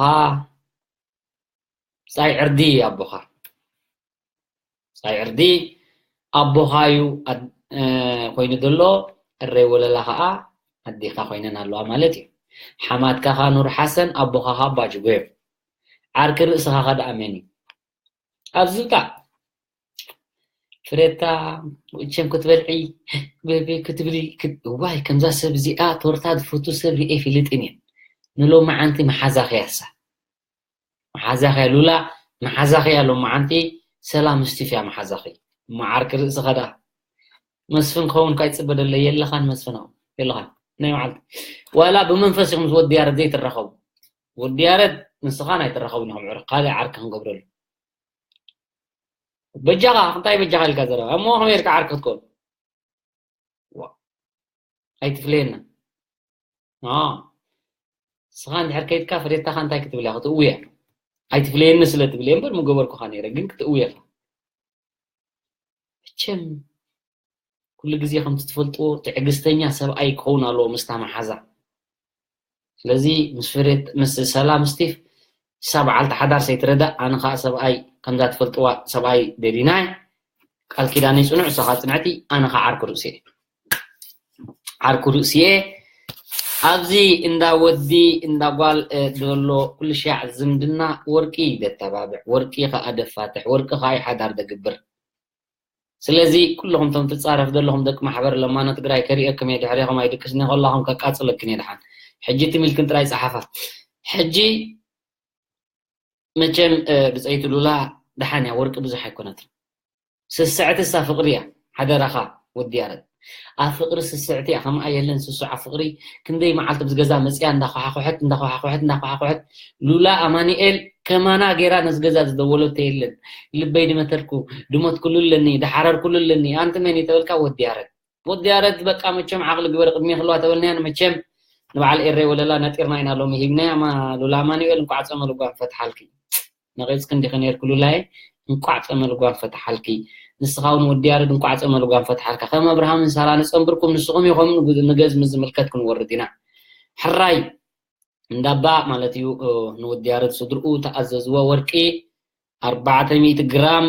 ጻይ ዕርዲ ኣቦኻ ጻይ ዕርዲ ኣቦኻዩ ኮይኑ ዘሎ፣ እረይ ወለላ ኸዓ ኣዴኻ ኮይነን ኣለዋ ማለት እዩ። ሓማትካ ኸዓ ኑር ሓሰን፣ ኣቦኻ ኸዓ ኣባ ጅጎ እዮም። ዓርኪ ርእስኻ ኸ ደኣ መን እዩ? ኣብዚ ውጣ። ፍሬታ፣ እቸም ክትበልዒ ክትብሊ፣ ዋይ፣ ከምዛ ሰብ እዚኣ ቶርታ ዝፈቱ ሰብ ርኤ ይፈልጥን እየ። ንሎማዓንቲ መሓዛኺ ያሳ መሓዛኺ ሉላ፣ መሓዛኺ ሎም መዓንቲ ሰላም ስቲፍ እያ መሓዛኺ። መዓርኪ ርእሲ ኸዳ መስፍን ክኸውን ካይ ጽበ ደለ የለኻን መስፍን ኣ የለኻን ናይ መዓልቲ ዋላ ብመንፈስ ኢኹም ወዲ ያረድ ዘይትራኸቡ። ወዲ ያረድ ንስኻ ናይ ትራኸቡ ኢኹም ዕርኽ ካልእ ዓርኪ ክንገብረሉ። በጃኻ እንታይ በጃኻ ኢልካ ዘረባ እሞ ከመይ ኢልካ ዓርኪ ክትከውን? ኣይትፍለየና። ስኻ እንድሕር ከይድካ ፍሬታኻ እንታይ ክትብል እያ ክትእውያ? ኣይትፍለየኒ ስለ ትብል እየ እምበር ምገበርኩኻ ነይረ ግን ክትእውየኻ። መቸም ኩሉ ግዜ ከምቲ ትፈልጥዎ ትዕግስተኛ ሰብኣይ ክኸውን ኣለዎ ምስታ መሓዛ። ስለዚ ምስ ፍሬት ምስ ሰላም ስቲፍ እሳ በዓልቲ ሓዳር ሰይትረዳእ ኣነ ከዓ ሰብኣይ ከምዛ ትፈልጥዋ ሰብኣይ ደሊናይ ቃል ኪዳነይ ጽኑዕ እሳ ከዓ ጽንዕቲ ኣነ ከዓ ዓርኩ ርእሲ እየ። ዓርኩ ርእሲ እየ። ኣብዚ እንዳ ወዲ እንዳ ጓል ዘሎ ኩሉ ሻዕ ዝምድና ወርቂ ደተባብዕ ወርቂ ከዓ ደፋትሕ ወርቂ ከዓ ሓዳር ደግብር። ስለዚ ኩልኹም ቶም ትጻረፍ ዘለኹም ደቂ ማሕበር ለማኖ ትግራይ ከሪኤኩም እየ ድሕሬኹም ኣይድቅስኒ ከላኹም ከቃጽለክን እየ ድሓን። ሕጂ ትም ኢልክን ጥራይ ጸሓፋ። ሕጂ መቸም ብጸይቲ ሉላ ድሓን እያ ወርቂ ብዙሕ ኣይኮነትን። ስስዕቲ እሳ ፍቅሪ እያ። ሓደራኻ ወዲ ያረድ ኣብ ፍቅሪ ስስዕቲ እያ ከምኣ የለን ስሱዕ ኣብ ፍቅሪ። ክንደይ መዓልቲ ብዚ ገዛ መፅያ እንዳኳሓኩሐት እንዳኳሓኩሐት እንዳኳሓኩሐት ሉላ ኣማኒኤል ከማና ገይራ ነዚ ገዛ ዝደወለቶ የለን። ልበይ ድመተልኩ ድሞትኩሉ ኣለኒ ድሓረርኩሉ ኣለኒ ኣንቲ መን ተበልካ ወዲ ያረድ። ወዲ ያረድ በቃ መቸም ዓቕሊ ግበር ቅድሚ ክልዋ ተበልናያ ንመቸም ንበዓል ኤረይ ወለላ ነጢርና ኢና ሎሚ ሂብናያ ማ ሉላ ኣማኒኤል እንኳዕ ፀመ ልጓም ፈትሓልኪ። ነቒጽኪ እንዲኺ ነይርኪ ሉላየ፣ እንቋዕ ጸመ ልጓም ፈትሓልኪ። ንስኻ እውን ወዲ ያረድ እንቋዕ ጸመ ልጓም ፈትሓልካ። ከም ኣብርሃምን ሳራን ጸንብርኩም ንስኹም ኢኹም ንገዝ ምስ ዝምልከት ክንወርድ ኢና። ሕራይ እንዳባ ማለት እዩ ንወዲ ያረድ ስድርኡ ተኣዘዝዎ ወርቂ ኣርባዕተ ሚእቲ ግራም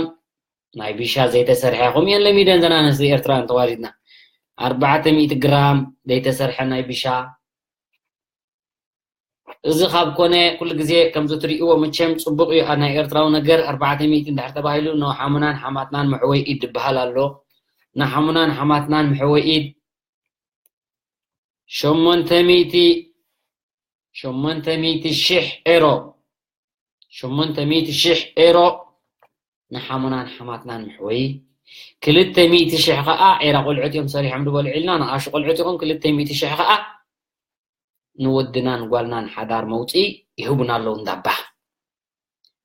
ናይ ቢሻ ዘይተሰርሐ ከምኡ እየን ለሚደን ዘና ኣንስቲ ኤርትራ እንተዋዲድና ኣርባዕተ ሚእቲ ግራም ዘይተሰርሐ ናይ ቢሻ እዚ ካብ ኮነ ኩሉ ግዜ ከምዚ ትርእይዎ መቸም ጽቡቕ እዩ። ኣብ ናይ ኤርትራዊ ነገር ኣርባዕተ ሚእቲ እንድሕር ተባሂሉ ንሓሙናን ሓማትናን መሕወይ ኢድ ዝበሃል ኣሎ። ንሓሙናን ሓማትናን መሕወይ ኢድ ሸሞንተ ሚእቲ ሸሞንተ ሚእቲ ሽሕ ኤሮ ሸሞንተ ሚእቲ ሽሕ ኤሮ ንሓሙናን ሓማትናን መሕወይ ክልተ ሚእቲ ሽሕ ኸኣ ዒራ ቆልዑት እዮም ሰሪሖም ዝበልዑ ኢልና ንኣሹ ቆልዑት ይኹን ክልተ ሚእቲ ሽሕ ኸኣ ንወድናን ጓልናን ሓዳር መውፅኢ ይህቡና ኣለዉ እንዳባ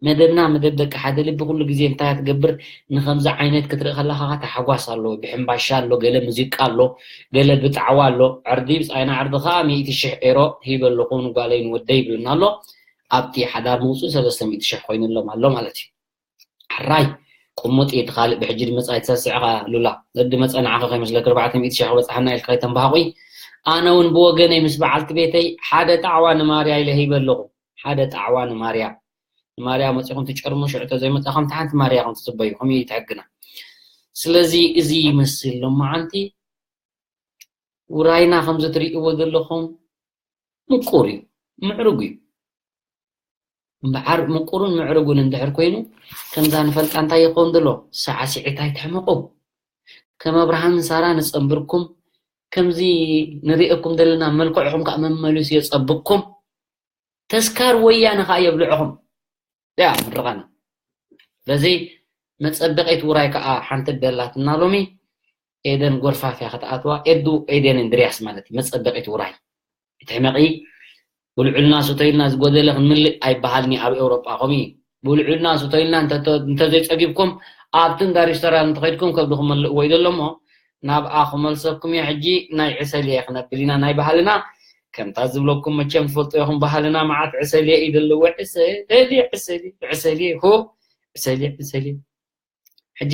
መደብና መደብ ደቂ ሓደ ልቢ ኩሉ ግዜ እንታይ ትገብር ንከምዚ ዓይነት ክትርኢ ከለካ ተሓጓስ ኣሎ ብሕምባሻ ኣሎ ገለ ሙዚቃ ኣሎ ገለ ብጣዕዋ ኣሎ ዕርዲ ብፃይና ዕርዲ ከዓ ሚእቲ ሽሕ ኤሮ ሂበ ኣለኹ ንጓለይ ንወደይ ይብልና ኣሎ ኣብቲ ሓዳር ምውፅኡ ሰለስተ ሚእቲ ሽሕ ኮይኑሎም ኣሎ ማለት እዩ ሕራይ ቁሙጥ እዩ እቲ ካልእ ብሕጂ ድመፃ ኣይትሰስዕኻ ሉላ ነዲ መፀ ንዓኻ ከይመስለክ ኣርባዕተ ሚእቲ ሽሕ ክበፅሓና ኢልካ ከይተንባሃቑ ኣነ እውን ብወገነይ ምስ በዓልቲ ቤተይ ሓደ ጣዕዋ ንማርያ ኢለ ሂበ ኣለኹ ሓደ ጣዕዋ ንማርያ ንማርያ መፂኹም ትጨርሙ ሽዑ ተዘይመፃኹም ሓንቲ ማርያ ከም ትፅበዩ ከምኡ እዩ ትሕግና ስለዚ እዚ ይመስል ሎማዓንቲ ውራይና ከምዚ ትርእይዎ ዘለኹም ምቁር እዩ ምዕሩግ እዩ እምበዓር ምቁሩን ምዕሩጉን እንድሕር ኮይኑ ከምዛ ንፈልጣ እንታይ ይኸውን ዘሎ ሳዕስዒት ኣይትሕመቑ ከም ኣብርሃምን ሳራ ንፀንብርኩም ከምዚ ንርእየኩም ዘለና መልክዕኹም ከዓ መመሊሱ የፀብቅኩም ተስካር ወያነ ከዓ የብልዕኹም ያ ምርቓና ስለዚ መፀበቂት ውራይ ከዓ ሓንቲ ደላትና ሎሚ ኤደን ጎርፋፍ እያ ክትኣትዋ ኤዱ ኤደን እንድርያስ ማለት እዩ መፀበቂት ውራይ እቲ ሕመቂ ብልዑልና ስቶይልና ዝጎደለ ክንምልእ ኣይበሃልኒ ኣብ ኤውሮጳ ከምኡ እዩ ብልዑልና ስቶይልና እንተዘይፀጊብኩም ኣብቲ እንዳ ሬስቶራንት እንተኸይድኩም ከብድኩም መልእዎ እዩ ዘሎ እሞ ናብኣ ክመልሰኩም እየ ሕጂ ናይ ዕሰል እየ ክነብል ኢና ናይ ባህልና ከምታ ዝብለኩም መቸም ትፈልጡ ኢኹም ባህልና መዓት ዕሰል እየ እዩ ዘለዎ ዕሰል ዕሰል ዕሰል ሆ ዕሰል ዕሰል ሕጂ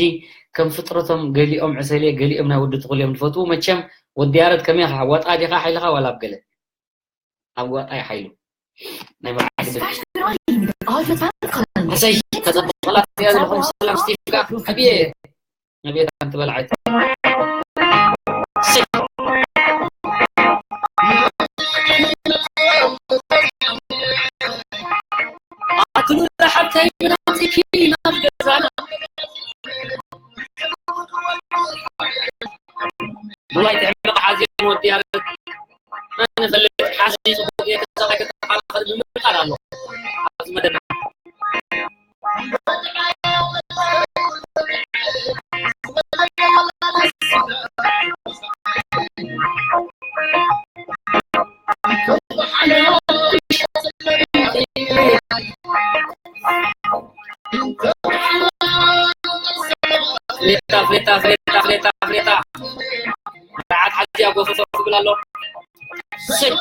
ከም ፍጥረቶም ገሊኦም ዕሰል እየ ገሊኦም ናይ ወዲ ትኹል እዮም ዝፈትዉ መቸም ወዲ ያረድ ከመይ ኢኻ ወጣ ዲኻ ሓይልኻ ዋላ ኣብ ገለ ኣብ ዋጣ ይሓይሉ ናይ መርዓ ግድፍ። All the time. ኣሰይ፣ ከጸብቕ ከላ ትሪኣ ዘለኹም ሰላም ስቲቭ ከኣ፣ ሓብየ፣ ነብየ ሓንቲ በልዓት። ኣሰይ። ኣክሉለ ሓብተይ ምን ኣምጺእኪ ናብ ገዛና? ብላይ ጥዕና ሓዚን ወዲ ያረድ። ኣነ ፈልጥ ሓዚ ጽቡቅ እየ፣ ተሰማይ ከተሓላኸል ብምባል ኣሎ። ኣብዚ መደና። ፍሬታ፣ ፍሬታ፣ ፍሬታ፣ ፍሬታ፣ ፍሬታ። መርዓት ሓዚኣ ጎፈፍ ክብል ኣሎ። ስቅ።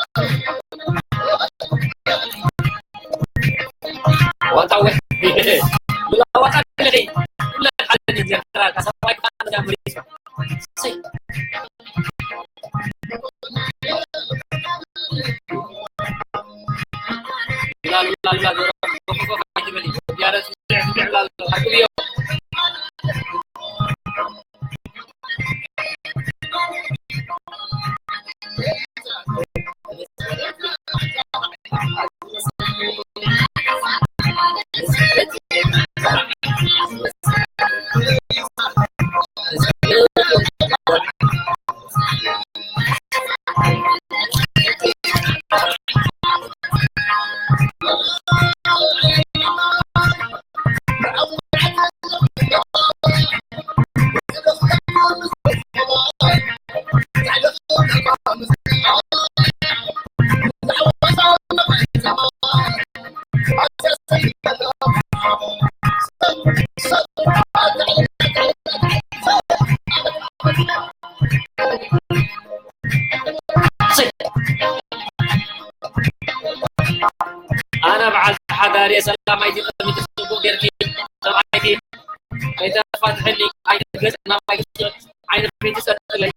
ዋጣ ወይ። ብላ ዋጣ ክልኺ። ኩለን ሓደ ጊዜ ተራ፣ ከሰባይ ካን መሪሳ። ስቅ። ኣነ በዓል ሓዳር እየ። ሰላማይቲ ቅድሚት ጽቡቕ ጌርኪ ሰብኣይኪ ኣይተፋትሕኒ፣ ኣይትገጽ ናብ ኣይትሸጥ፣ ዓይኒ ከይትሰጥለይ።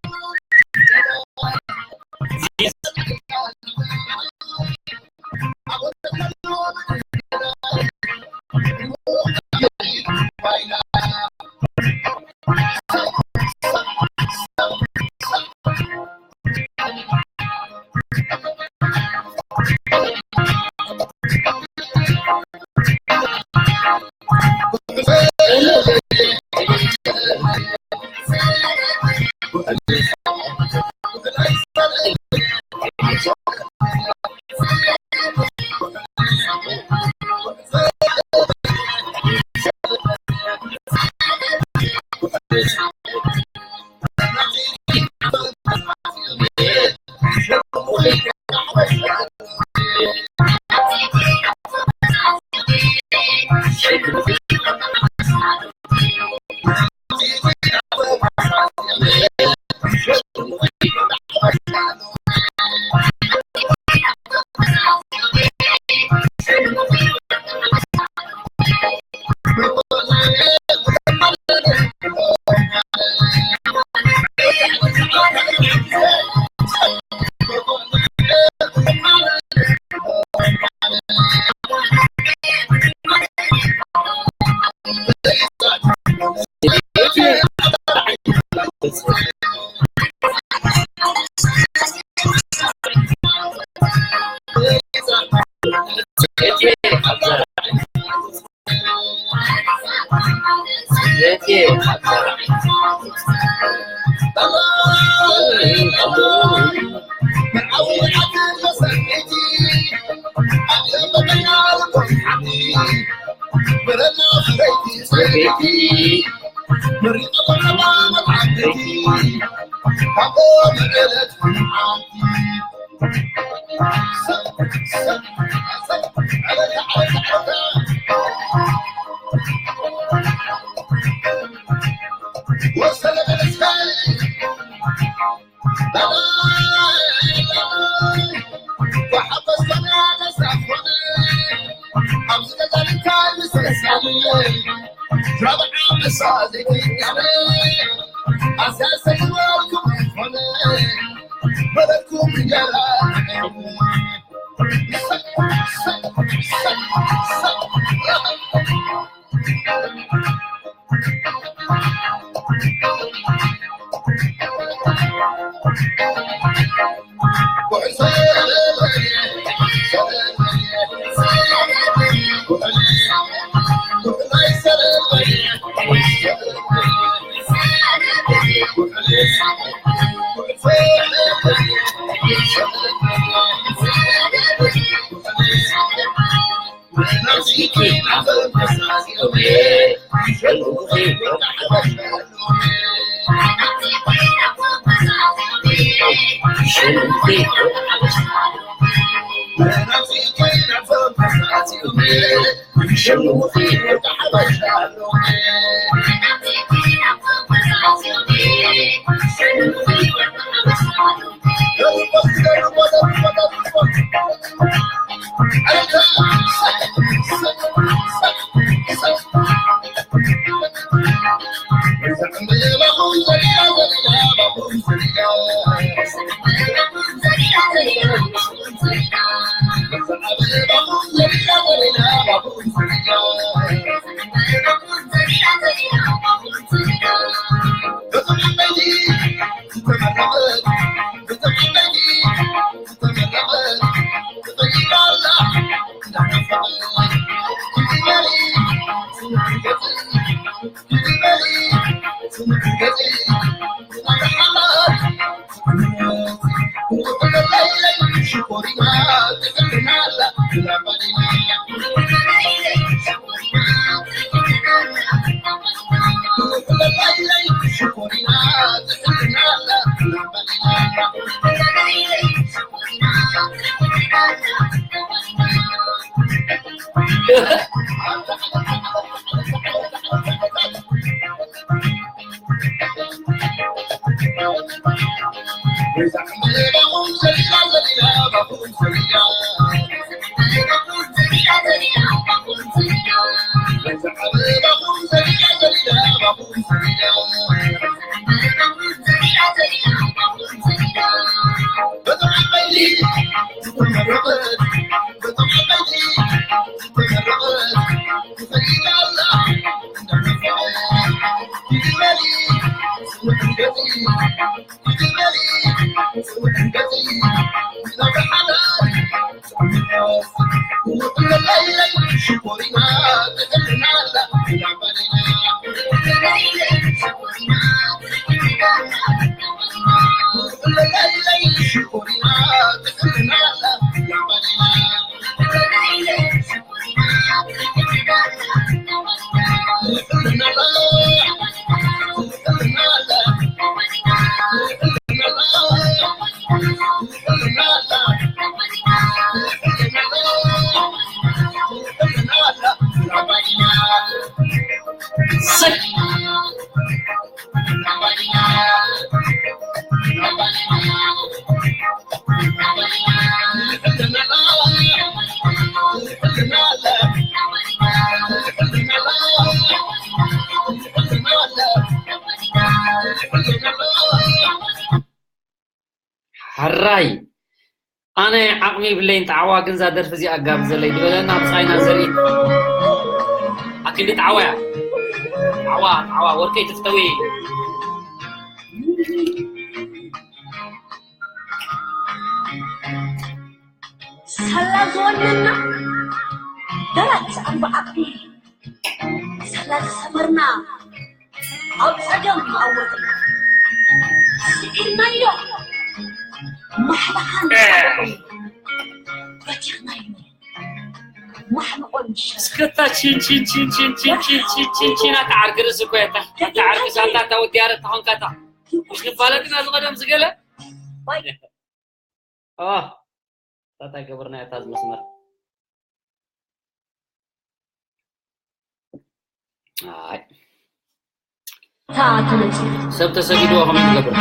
ሕራይ ኣነ ዓቕሚ ይብለይን ጣዕዋ ግን እዛ ደርፊ እዚኣ ጋብዘለይ ዝበለና ብጻይና ዘርኢ ኣክንዲ ጣዕዋ እያ። ጣዕዋ ጣዕዋ ወርቀይ ትፍተዊ። ሳላ ዝወነና ደረት ኣንባዓቢ ሳላ ዝሰመርና ኣብ ጸገም መኣወቲ ስዒርናዮ ማሕለኻን በቲኽናዮ ማሕልቆን እስከታ ቺን ቺን ቺን ቺን ቺን ቺን ቺን ቺን ቺን ኣታ ዓርኪ ርእሲ እኮ እያ እታ ዓርኪ ሳንታ እታ ወዲያ ረታ ኾንካ እታ ምሽ ንፋለጥ ኢና ዝቐደም ዝገለ ኦ ታታይ ገብርና እታ መስመር ኣይ ሰብ ተሰዲድዎ ከመይ ትገብር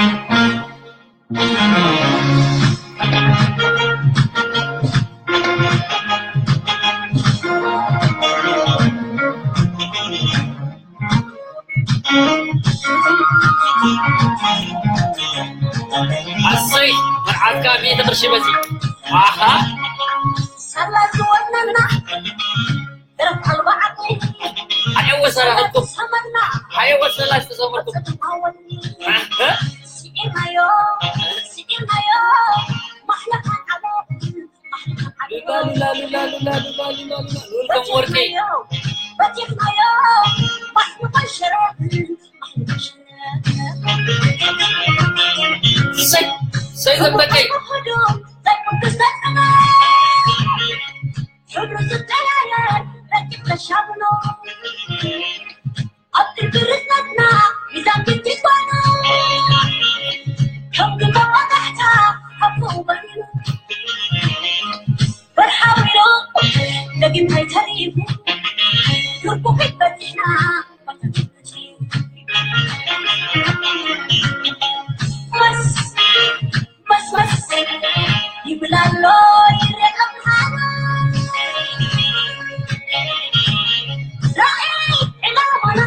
ኣሰይ መርዓትካ ሚእቲ ቅርሺ በዚ ኣኻ ኣላ ዝወነና ደረፍ ኣልባ ዓቕሊ ኣየወ ሰላኸኩም ሰመና ኣየወ ሰላ ዝተሰመርኩም ጽድማወኒ ኣህ፣ ስኢናዮ ስኢናዮ ማሕለኻ ዓሎ ማሕለኻ ዓሎ ሉላ ሉላ ሉላ ሉላ ሉላ ሉላ ሉላ ሉላ ሉላ ሉላ ሉላ ሉላ በቲኽናዮ ማሕለኻ ሸረ ማሕለኻ ሸረ ሰይ ሰይ ዘበቀይ ሕብሩ ዝቀያየር ረቂቕ ተሻምኖ ኣብ ግርግርነትና ሚዛን ግዲ ጓኖ ከም ግንባር ወጋሕታ ኣብ ከውበሉ በርሓዊሮ ደጊም ኣይተሪፉ ዱርኩኺት በቲሕና በተትነቲ መስ መስመስ ይብል ኣሎ ይረቀም ሃሎ ራእይ ዕላማና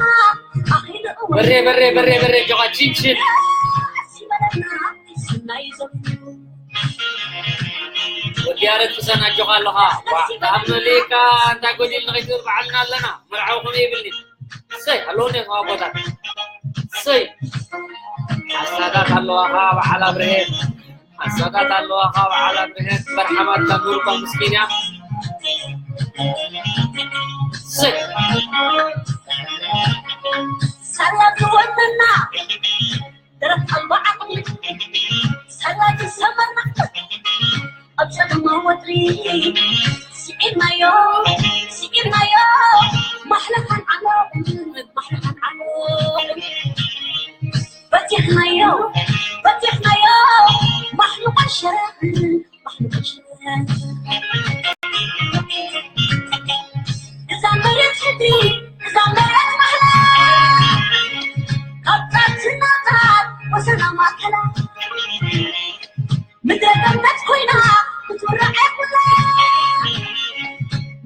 ኣኺሉ እወ በሬ በሬ በሬ በሬ ጆኻ ቺንቺን ሲበለና ስናይ ዘፍሩ ወዲያ ረክሰን ኣጆኻ ኣለኻ ዋ ተኣመሊካ እንታይ ጎዲል ንኸይትብል በዓልና ኣለና መርዓዊ ከመይ ይብልኒ እሰይ ኣለዎ እንደ ኣቦታት እሰይ ሓሳዳት ኣለዋኻ በዓል ኣብርሄ ሓሳዳት ኣለዋኻ በዓል ኣብርሄ በርሓማት ካብ ኑርኳ ምስኪን እያ እሰይ ሳላ ትወንና ደረፍ ኣልባ ዓቕሊ ሳላ ትሰመርና ኣብ ጸገማ ወጥሪ ስዒርናዮ ስዒርናዮ ማሕለኻን ዓሎ ማሕለኻን ዓሎ በቲኽናዮ በቲኽናዮ ማሕለኻን ሸረ ማሕለኻን ሸረ እዛ መሬት ሕድሪ እዛ መሬት ማሕላ ካብ ጣት ናታት ወሰና ማእከላ ምድረ ገነት ኮይና ክትውራዕ ኩላ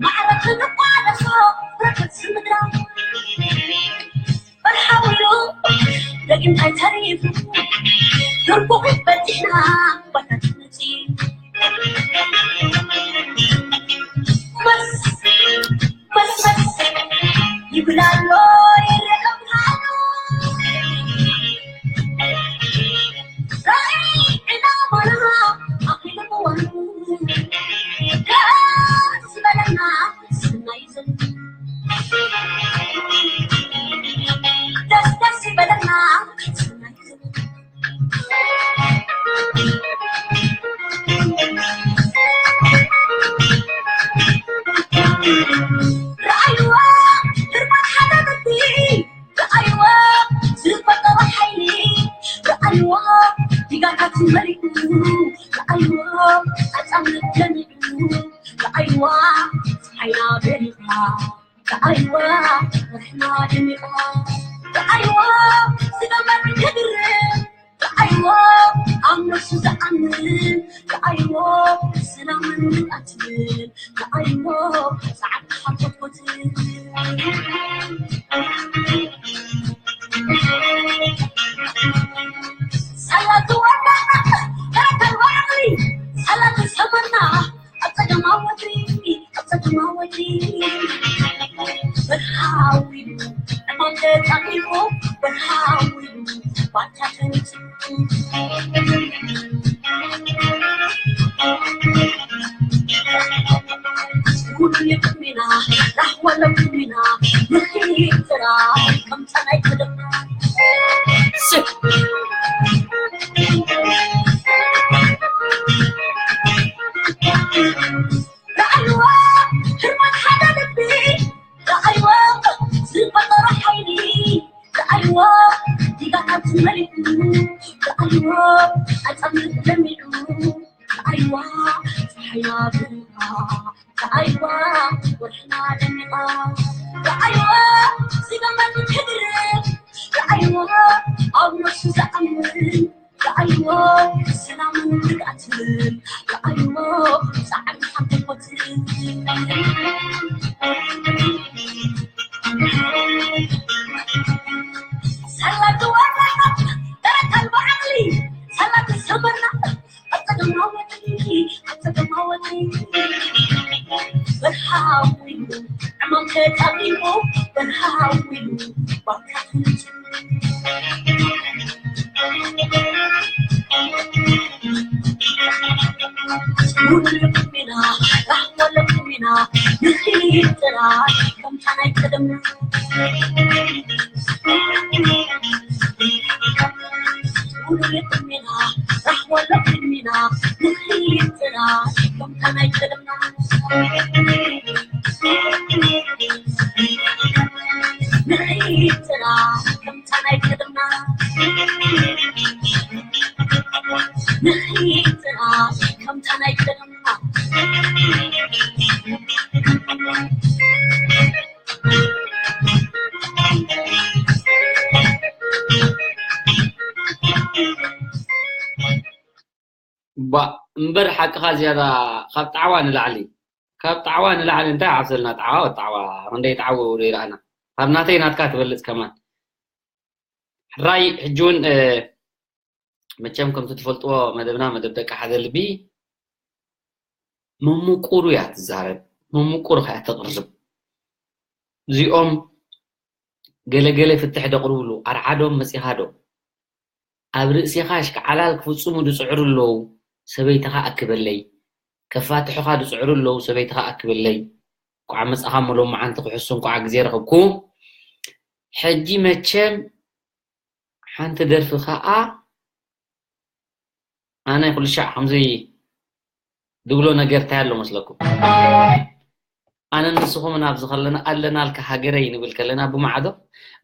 ማዕረ ክንቋደሶ ረክብሲ ምድራ በርሓዊሉ ደጊም ኣይተሪፉ ዱርኩኺት በቲሕና ባታትነቲ መስ መስ መስ ይብል ኣሎ ይረቀም ሃሉ ራእይ ዕላማና ኣኺሉ ምዋኑ ደስ በለና ስናይ ዘሉ ደስ ደስ ይበለና ስናይ ዘሉ ረኣይዋ ህርመት ሓደ ልቢ ረኣይዋ ዝፈጠሮ ሓይሊ ረኣይዋ ዲጋታት መሪኡ ረኣይዋ ኣጻምር ጀሚሩ ረኣይዋ ፀሓይና በሪቓ ረኣይዋ ወርሕና ደሚቓ ረኣይዋ ዝገበር ክድርብ ረኣይዎ ኣብ ነፍሱ ዝኣምን ረኣይዎ ሰላምን ንብዓትን ረኣይዎ ፃዕዳ ሓጎት ሰላት ወዳና ተረከብ ባዕሪ ሰላት ሰመና ኣብ ጸገማ ወትሪ ኣብ ጸገማ ወትሪ ብርሃዊ ዕማም ተጣቂሙ ብርሃዊ ባታ ተንጽ ኩሉ የቅሚና ራህዋ ለቅሚና ምኽሪ ጥራ ከም ጸናይ ተደማ ረኣይዋ ህርመት ሓደ ልቢ ረኣይዋ ዝፈጠሮ ሓይሊ ረኣይዋ ዲጋታት መሪኡ ረኣይዋ ኣጻምር ለሚዑ ረኣይዋ ፀሓያ ብራ ረኣይዋ ወርሕና ደሚቓ ረኣይዋ ዝገመት ክድርብ ረኣይዋ ኣብ ነፍሱ ዝኣምን ረኣይዎ ሰላምን ርግኣትን ረኣይዎ ፃዕሪ ሓጎትን ሰላት ወረና ተረካል ብዓቕሊ ሰላት ሰበርና ኣብ ጸገማ ወጥሪ ኣብ ጸገማ ወጥሪ ሓዊሉ ዕማም ተጣቂሙ በርሃዊሉ ባካፍንቱ ውድቅ ሚና ራህወለኩ ሚና ንኺድ ጥራይ ከምታ ናይ ቀደምና ውድቅ ሚና ራህወለኩ ሚና ንኺድ ጥራይ ከምታ ናይ ቀደምና ንኺድ ጥራይ ከምታ ናይ ቀደምና ንኺድ ጥራይ ከምታ ናይ ቀደምና ባ እምበር ሓቅኻ ዝያዳ ካብ ጣዕዋ ንላዕሊ ካብ ጣዕዋ ንላዕሊ እንታይ ዓብሰልና ጣዕዋ ጣዕዋ ክንደይ ጣዕዊ ይረኣና ካብ ናተይ ናትካ ትበልፅ ከማን ሕራይ ሕጂ እውን መቸም ከምቲ ትፈልጥዎ መደብና መደብ ደቂ ሓደ ልቢ መምቁሩ እያ ትዛረብ መምቁሩ ከያ ተቕርብ እዚኦም ገለገለ ፍትሕ ደቕርብሉ ኣርዓዶም መፂኻ ዶ ኣብ ርእሲኻ ኣሽከዓላል ክፍፅሙ ዝፅዕሩ ኣለዉ ሰበይትኻ ኣክበለይ ከፋትሑኻ ዝፅዕሩ ኣለዉ ሰበይትኻ ኣክበለይ እንኳዓ መፃኻ መሎም መዓንቲ ክሕሱ እንኳዓ ግዜ ረኸብኩ ሕጂ መቸም ሓንቲ ደርፊ ከዓ ኣነ ኩሉ ሻዕ ከምዚ ድብሎ ነገር እንታይ ኣሎ መስለኩም ኣነ ንስኹምን ኣብዚ ከለና ኣለናልካ ሃገረይ ንብል ከለና ብማዕዶ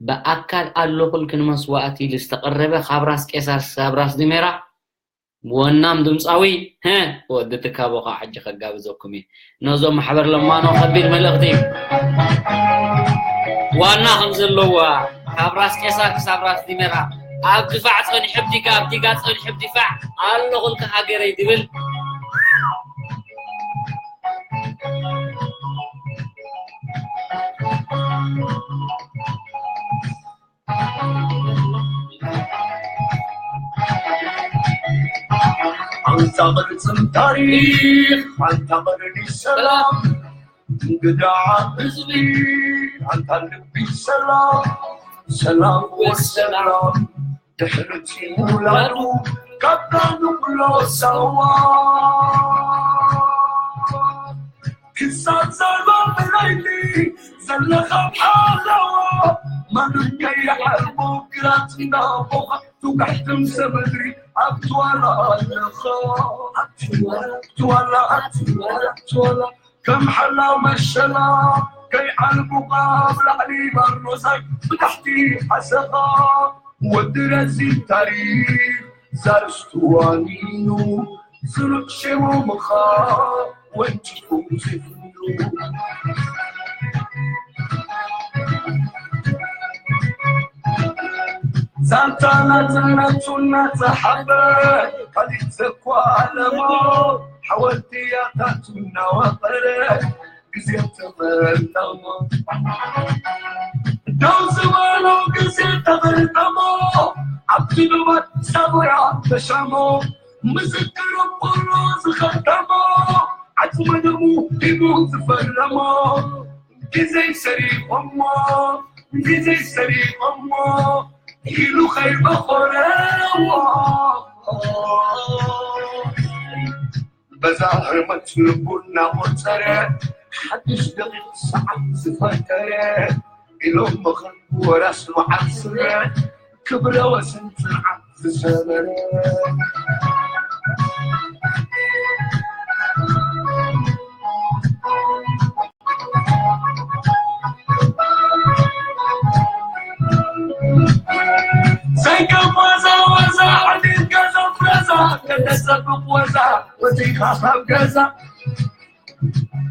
ብኣካል ኣለኹልክን መስዋእቲ ኢሉ ዝተቐረበ ካብ ራስ ቄሳር ክሳብ ራስ ድሜራ ወናም ድምፃዊ ወዲ ትካቦ ከዓ ሕጂ ከጋብዘኩም እዩ ነዞም ማሕበር ለማኖ ከቢድ መልእኽቲ ዋና ከም ዘለዋ ካብ ራስ ቄሳር ክሳብ ራስ ዲሜራ ኣብ ድፋዕ ፀኒሑ ብዲጋ ኣብ ዲጋ ፀኒሑ ብዲፋዕ ኣለኹልካ ሃገረይ ድብል ኣንታ ቅርጽን ታሪኽ ኣንታ ቅርኒ ሰላም እንግዳ ህዝቢ ኣንታ ልቢ ሰላም ሰላም ወሰላም ድሕርቲ ምውላዱ ካብታ ንብሎ ሳዋ ክሳብ ዛልባ ብለይቲ ዘለኻ ሓለዋ ማንም ከይሓልቦ ግራት እንዳቦኻ ቱጋሕትም ሰምድሪ ኣብትዋላ ኣለኻ ኣብትዋላ ኣብትዋላ ኣብትዋላ ከም ሓላው መሸላ ከይዓልቡኻ ኣብ ላዕሊ ባርኖሳይ ብታሕቲ ዓሰኻ ወዲ ረዚን ታሪኽ ዛርስቱ ዋኒኑ ስሩዕ ሸሞምኻ ወንጭፉ ዝፍኑ ዛንታ ናጽነቱ እናተሓበ ካሊእ ዘኳለሞ ሓወልቲ ያታቱ እናወቐረ ግዜ ተቐርጠሞ ደው ዝበሎ ግዜ ተቐርጠሞ ኣብቲ ዱባት ሳቡያ ተሻሞ ምስክር ኣፖሎ ዝኸተሞ ዓጽመ ደሙ ሂቡ ዝፈረሞ ግዜ ሰሪቖሞ ግዜ ሰሪቖሞ ኢሉ ከይበኾረዎ በዛ ህርመት ልቡ እናቖጸረ ሓድሽ ደቂቕ ሰዓት ዝፈጠረ ኢሎም ምኽር ወራስ መዓል ስረ ክብረ ወሰን ጽንዓት ዝሰበረ ዘይከም ወዛ ወዛ ዓዲት ገዛ ፍረዛ ከተሰብቕ ወዛ ወፂኻ ካብ ገዛ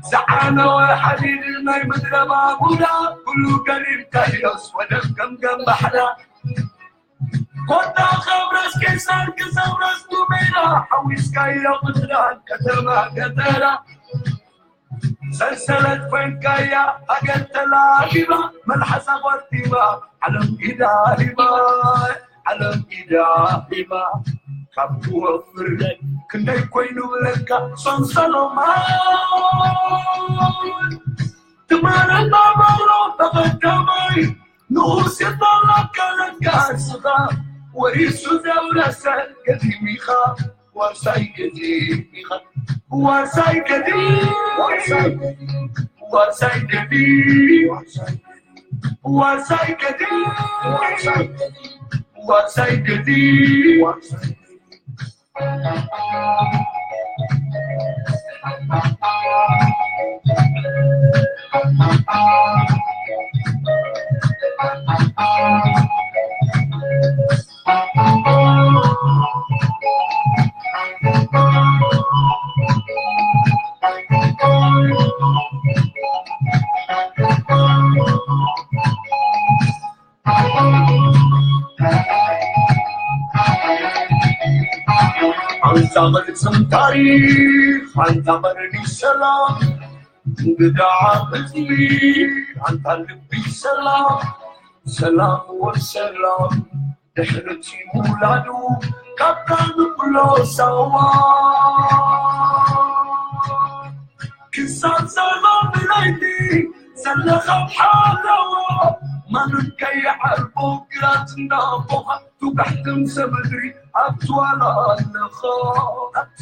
ዝዓነወ ሓዲድ ናይ ምድረ ባቡዳ ኩሉ ገሪርካዮስ ወደብ ገምገም ባሕራ ኮታ ካብ ራስ ቄሳር ክሳብ ራስ ዱሜራ ሓዊስካዮ ምድራን ከተማ ገጠራ ሰንሰለት ኮይንካያ ሃገር ተላጊባ መልሓሳ ቆርጢባ ዓለም ኢዳ ሂባ ዓለም ኢዳ ሂባ ካብ ትወፍር ክንደይ ኮይኑ ብለካ ሰንሰሎማ ትማረና ባሮ ተቐዳማይ ንኡስ የጣላካ ለካ እስኻ ወሪሱ ዘውረሰ ገዲም ኢኻ ዋርሳይ ገዲም ኢኻ ዋርሳይ ገዲም ዋርሳይ ገዲም ዋርሳይ ገዲም ዋርሳይ ገዲም ዋርሳይ ገዲም ኣንታ ቅርጽም ታሪኽ ኣንታ ቀርኒ ሰላም እንግዳ ህዝቢ ኣንታ ልቢ ሰላም ሰላም ወሰላም ድሕርቲ ምውላዱ ካብታ ንብሎ ሳዋ ክሳብ ሰላም ብለይቲ ዘለኻ ሓለዎ ማንም ከይዓርቦ ግራት እንዳቦኻ ቱጋሕትን ሰምድሪ ኣብቲ ዋላ ኣለኻ ኣብቲ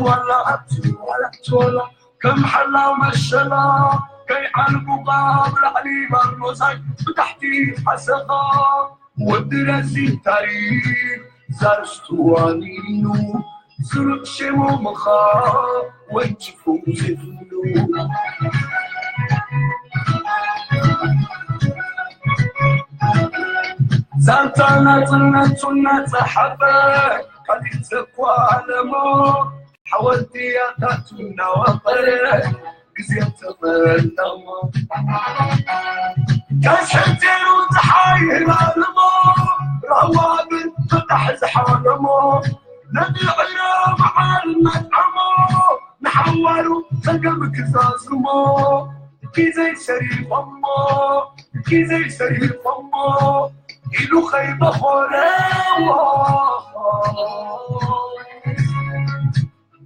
ዋላ ኣብቲ ዋላ ኣብቲ ዋላ ከም ሓላው መሸላ ከይዓልቡኻ ብላዕሊ ባርኖሳይ ብታሕቲ ሓሰኻ ወዲ ረዚን ታሪኽ ዛርስቱ ዋኒኑ ስሩዕ ሸሞምኻ ወንጭፉ ዘይፍሉ ዛንታ ናጽነቱ እናጸሓፈ ካሊእ ዘኳለሞ ሓወልቲ ኣታቱ እናወቐረ ግዜ ተመልጠሞ ተሸንቲሩ ፀሓይ ህላለሞ ራዋብን ፈታሕ ዝሓለሞ ነቲ ዕረ መዓል መጥዓሞ ንሓዋሩ ጸገም ክዛዝሞ ግዜ ሰሪሖሞ ግዜ ሰሪሖሞ ኢሉ ከይበኾረዎ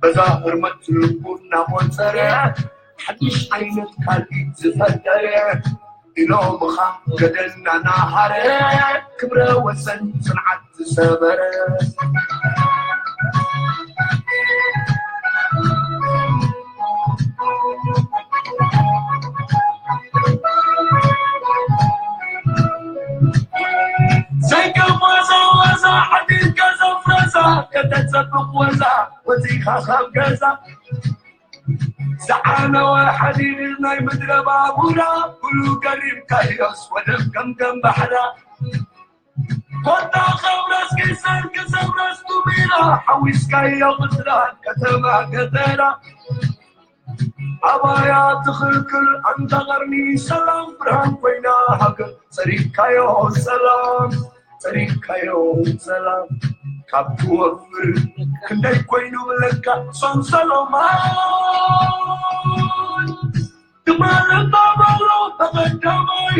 በዛ ህርመት ልቡ እናቖጸረ ሓድሽ ዓይነት ካልኢት ዝፈጠረ ኢሎምኻ ገደልና ናሃረ ክብረ ወሰን ጽንዓት ዝሰበረ ዘይከም ወዛ ወዛ ዓዲልካ ዘፍረዛ ከተጸብቕ ወዛ ወጺኻ ካብ ገዛ ዝዓነወ ሓዲድ ናይ ምድረ ባቡራ ኩሉ ገሪምካዮስ ወደብ ከምከም ባሕራ ኮታ ኸብረስ ኪሰር ክሰብረስ ቱቢራ ሓዊስካዮ ቅትራ ከተማ ከተራ ኣባያ ትኽልክል ኣንታ ቐርኒ ሰላም ብርሃን ኮይና ሃገር ጸሪግካዮ ሰላም ጸሪግካዮ ሰላም ካብ ትወፍር ክንደይ ኮይኑ ለካ ሰንሰሎማ ትማል እናበሎ ተቐዳማይ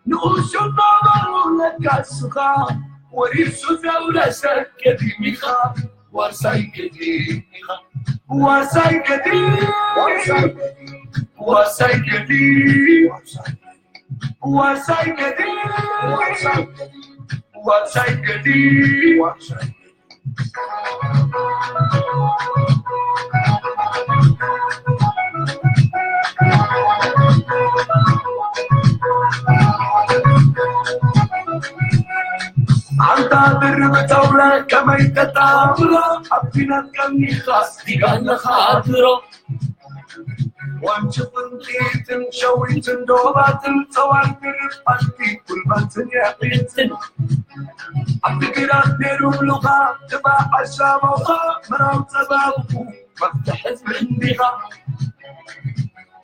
ንኡስ እናበሎ ለካ እስኻ ወሪሱ ዘውረሰ ገዲም ኢኻ ዋርሳይ ገዲም ኢኻ ዋርሳይ ገዲም ዋርሳይ ገዲም ዋርሳይ ገዲም ዋርሳይ ገዲም ኣንታ ድርብ ተውረ ከመይ ተጣምሮ ኣብ ኲናት ቀኒኻስ ዲጋ ኣለኻ ኣትሮ ወንጭፍን ጥይትን ሸዊትን ዶባትን ጸዋን ድርብ ፓርቲ ጉልባትን ያዕትን ኣብ ትግራት ነይሩ ምሉኻ ትባዕ ሓሳቦኻ መራው ጸባብኩ መፍትሕ ህዝቢ እንዲኻ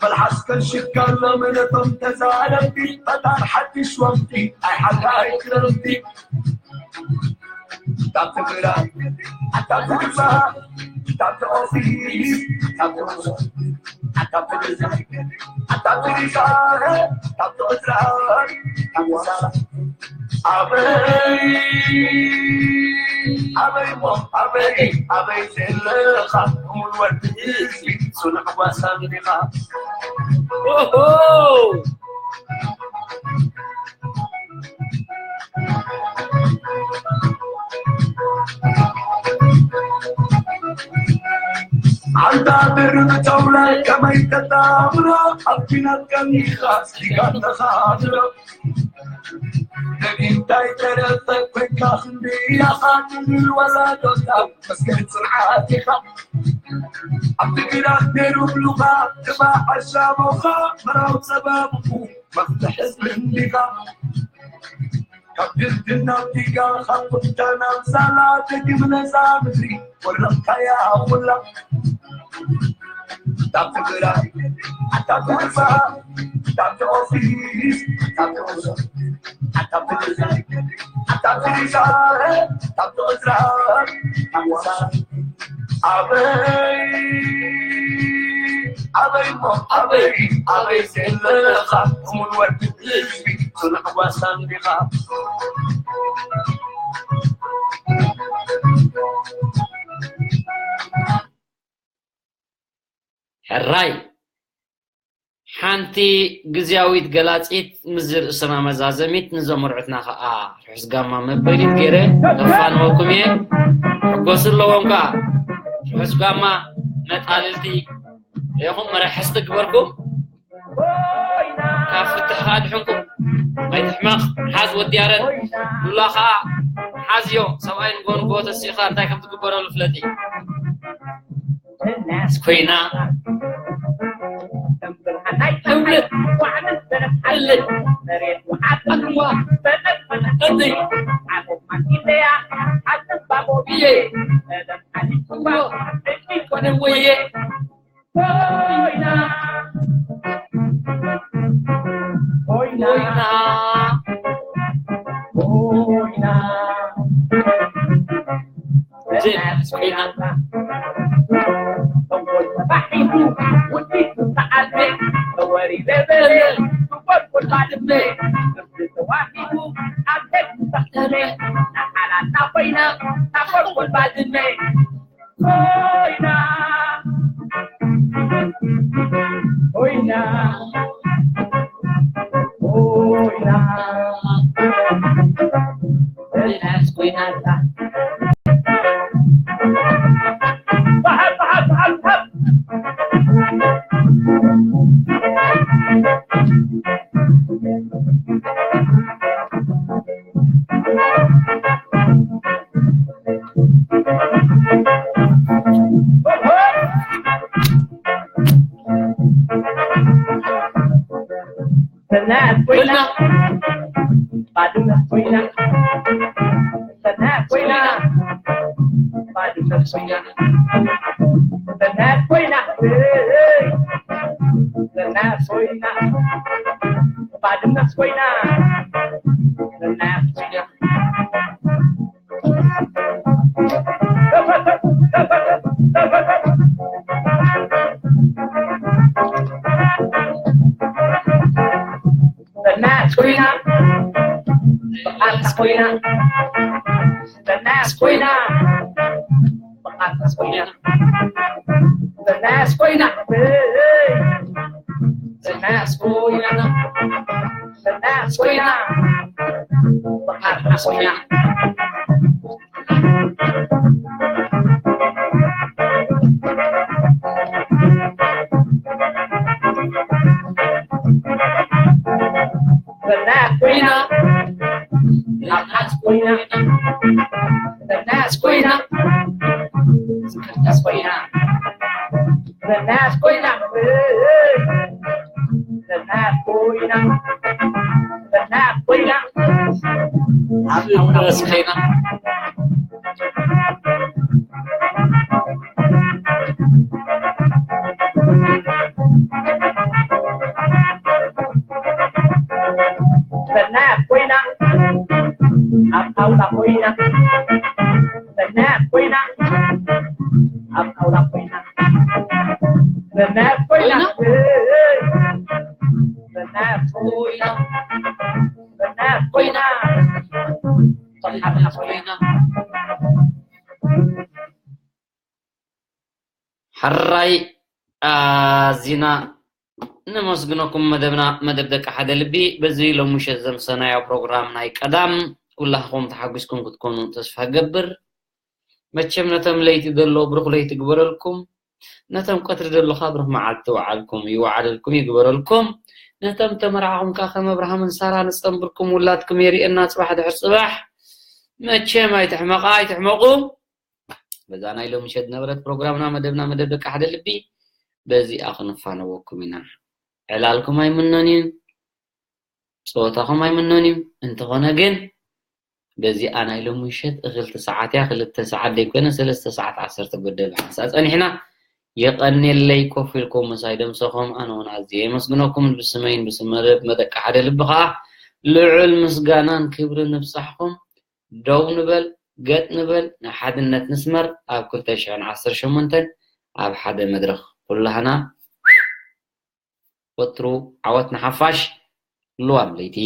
መልሓስ ከንሽካ ኣሎ ምነቶም ተዛረብቲ ፈጣር ሓድሽ ወቕቲ ኣይሓልካ ኣይክረምቲ እታ ትግራት ኣታ ትግባ እታ ትኦፊስ እታ ትወሶ ኣታ ትግዛ ኣታ ትግዛ እታ ትቕዝራ እታ ትዛራ ኣበይ ኣበይ ሞ ኣበይ ኣበይ ዘለኻ እሙን ወዲ ህዝቢ ጽኑዕ ጓሳ እንዲኻ። ኦሆ! ኣንታ ብርብተውላይ ከመይ ተጣምሮ ኣብ ኲናት ቀኒኻ ስቲካ ተኻድሮ። ነጊታይ ተረፈ ኮይንካ ክንድያኻ ንብል ወላዶታ መስገን ጽንዓት ኢኻ። ኣብ ትግራት ነይሩ ብሉኻ ትባዕ ኣሻሞኻ መራው ጸባብኹ መፍትሒ ህዝቢ እንዲኻ። ካብ ድልድል ናብ ዲጋ ካብ ቁጫ ናብ ዛላ ደጊም ነዛ ምድሪ ወረቕካያ ኩላ። ታብ ትግራይ ኣታ ትወርሳ ታብ ኦፊስ ታብ ኦዞ ኣታ ትግራይ ኣታ ትሪዛ ታብ ኦዝራ ኣታ ኣበይ ኣበይ ሞ ኣበይ ኣበይ ዘለኻ እሙን ወዲ ህዝቢ ጽኑዕ ጓሳ እንዲኻ። ሕራይ ሓንቲ ግዝያዊት ገላጺት ምስ ዝርእስና መዛዘሚት ንዞም መርዑትና ኸኣ ርሑስ ጋማ መበሊት ገይረ ከፋንወኩም እየ። ሕጎስ ኣለዎም ከኣ ርሑስ ጋማ መጣልልቲ ኢኹም መራሕስቲ ግበርኩም። ካብ ፍትሕ ከኣ ድሕንኩም ኣይትሕመቕ። ሓዝ ወዲ ያረድ ሉላ ከኣ ሓዝዮ ሰብኣይ ንጎ ንጎ ተሲእኻ እንታይ ከም ትግበረሉ ፍለጢ። ኮይና እብልት እልት ኣዋ እልይ ኣቦ ማንኪለያ ኣጥባቦ ብዬ ተደም ሓሊፍዋ እልይ ኮነ ወየ ኮይና ኮይና ኮይና ኮይና ኮይና ኮይና ተባሒቱ ውዲቱ ተዓልሜ ተወሪደ በለ ትጎልጎል ባድመ ክብሪ ተዋሂቡ ኣብ ደግ ተኽተመ ናሓላና ኮይና ናብ ጎልጎል ባድመ ኮይና ኮይና ኮይና ኮይና ኮይና ሰናያት ኮይና ባድመ ኮይና ሰናያት ኮይና ባድመ ኮይና ሰናያት ኮይና ሰናያት ኮይና ባድመ ኮይና ሰናያት ኮይና በናስ ኮይና በቃልካስ ኮይና በናስ ኮይና በቃልካስ ኮይና በናስ ኮይና በናስ ኮይና በናስ ኮይና በቃልካስ ኮይና በናስ ኮይና በቃልካስ ኮይና በናስ ኮይና በቃልካስ ኮይና በናስ ኮይና በናስ ኮይና በናስ ኮይና በናስ ኮይና በናስ ኮይና ኣብ ጣውላ ኮይና በናስ ኮይና ኣብ ጣውላ ኮይና በናስ ኮይና በናስ ኮይና በናስ ኮይና ሕራይ ኣዚና ነመስግነኩም። መደብና መደብ ደቂ ሓደ ልቢ በዚ ሎሚ ምሸት ዘምሰናዮ ፕሮግራም ናይ ቀዳም ኩላኹም ተሓጒስኩም ክትኮኑ ተስፋ ገብር። መቸም ነቶም ለይቲ ዘሎ ብሩኽ ለይቲ ግበረልኩም፣ ነቶም ቀትሪ ዘሎ ከዓ ብሩኽ መዓልቲ ይውዓልኩም ይወዓለልኩም ይግበረልኩም። ነቶም ተመርዓኹም ከዓ ከም ኣብርሃምን ሳራ ንፀንብርኩም ውላድኩም የርእየና ፅባሕ ድሕር ፅባሕ። መቸም ኣይትሕመቓ ኣይትሕመቑ። በዛ ናይ ሎሚ ምሸት ዝነበረት ፕሮግራምና መደብና መደብ ደቂ ሓደ ልቢ በዚኣ ክንፋነወኩም ኢና። ዕላልኩም ኣይምኖን እዩ፣ ፀወታኹም ኣይምኖን እዩ። እንተኾነ ግን በዚኣ ናይ ሎሚ ምሸት ክልተ ሰዓት እያ፣ ክልተ ሰዓት ዘይኮነ ሰለስተ ሰዓት ዓሰርተ ጉዳይ ብሓንሳእ ፀኒሕና። የቐንየለይ ኮፍ ኢልኩም ምሳይ ደምሰኹም ኣነ እውን ኣዝየ የመስግነኩም ብስመይን ብስም መደብ መደብ ደቂ ሓደ ልቢ ከዓ ልዑል ምስጋናን ክብርን ንብፃሕኩም። ደው ንበል፣ ገጥ ንበል፣ ንሓድነት ንስመር። ኣብ ክልተ ሽሕን ዓሰርተ ሸሞንተን ኣብ ሓደ መድረኽ ኩላህና ወትሩ ዓወት ንሓፋሽ። ልዋም ለይቲ።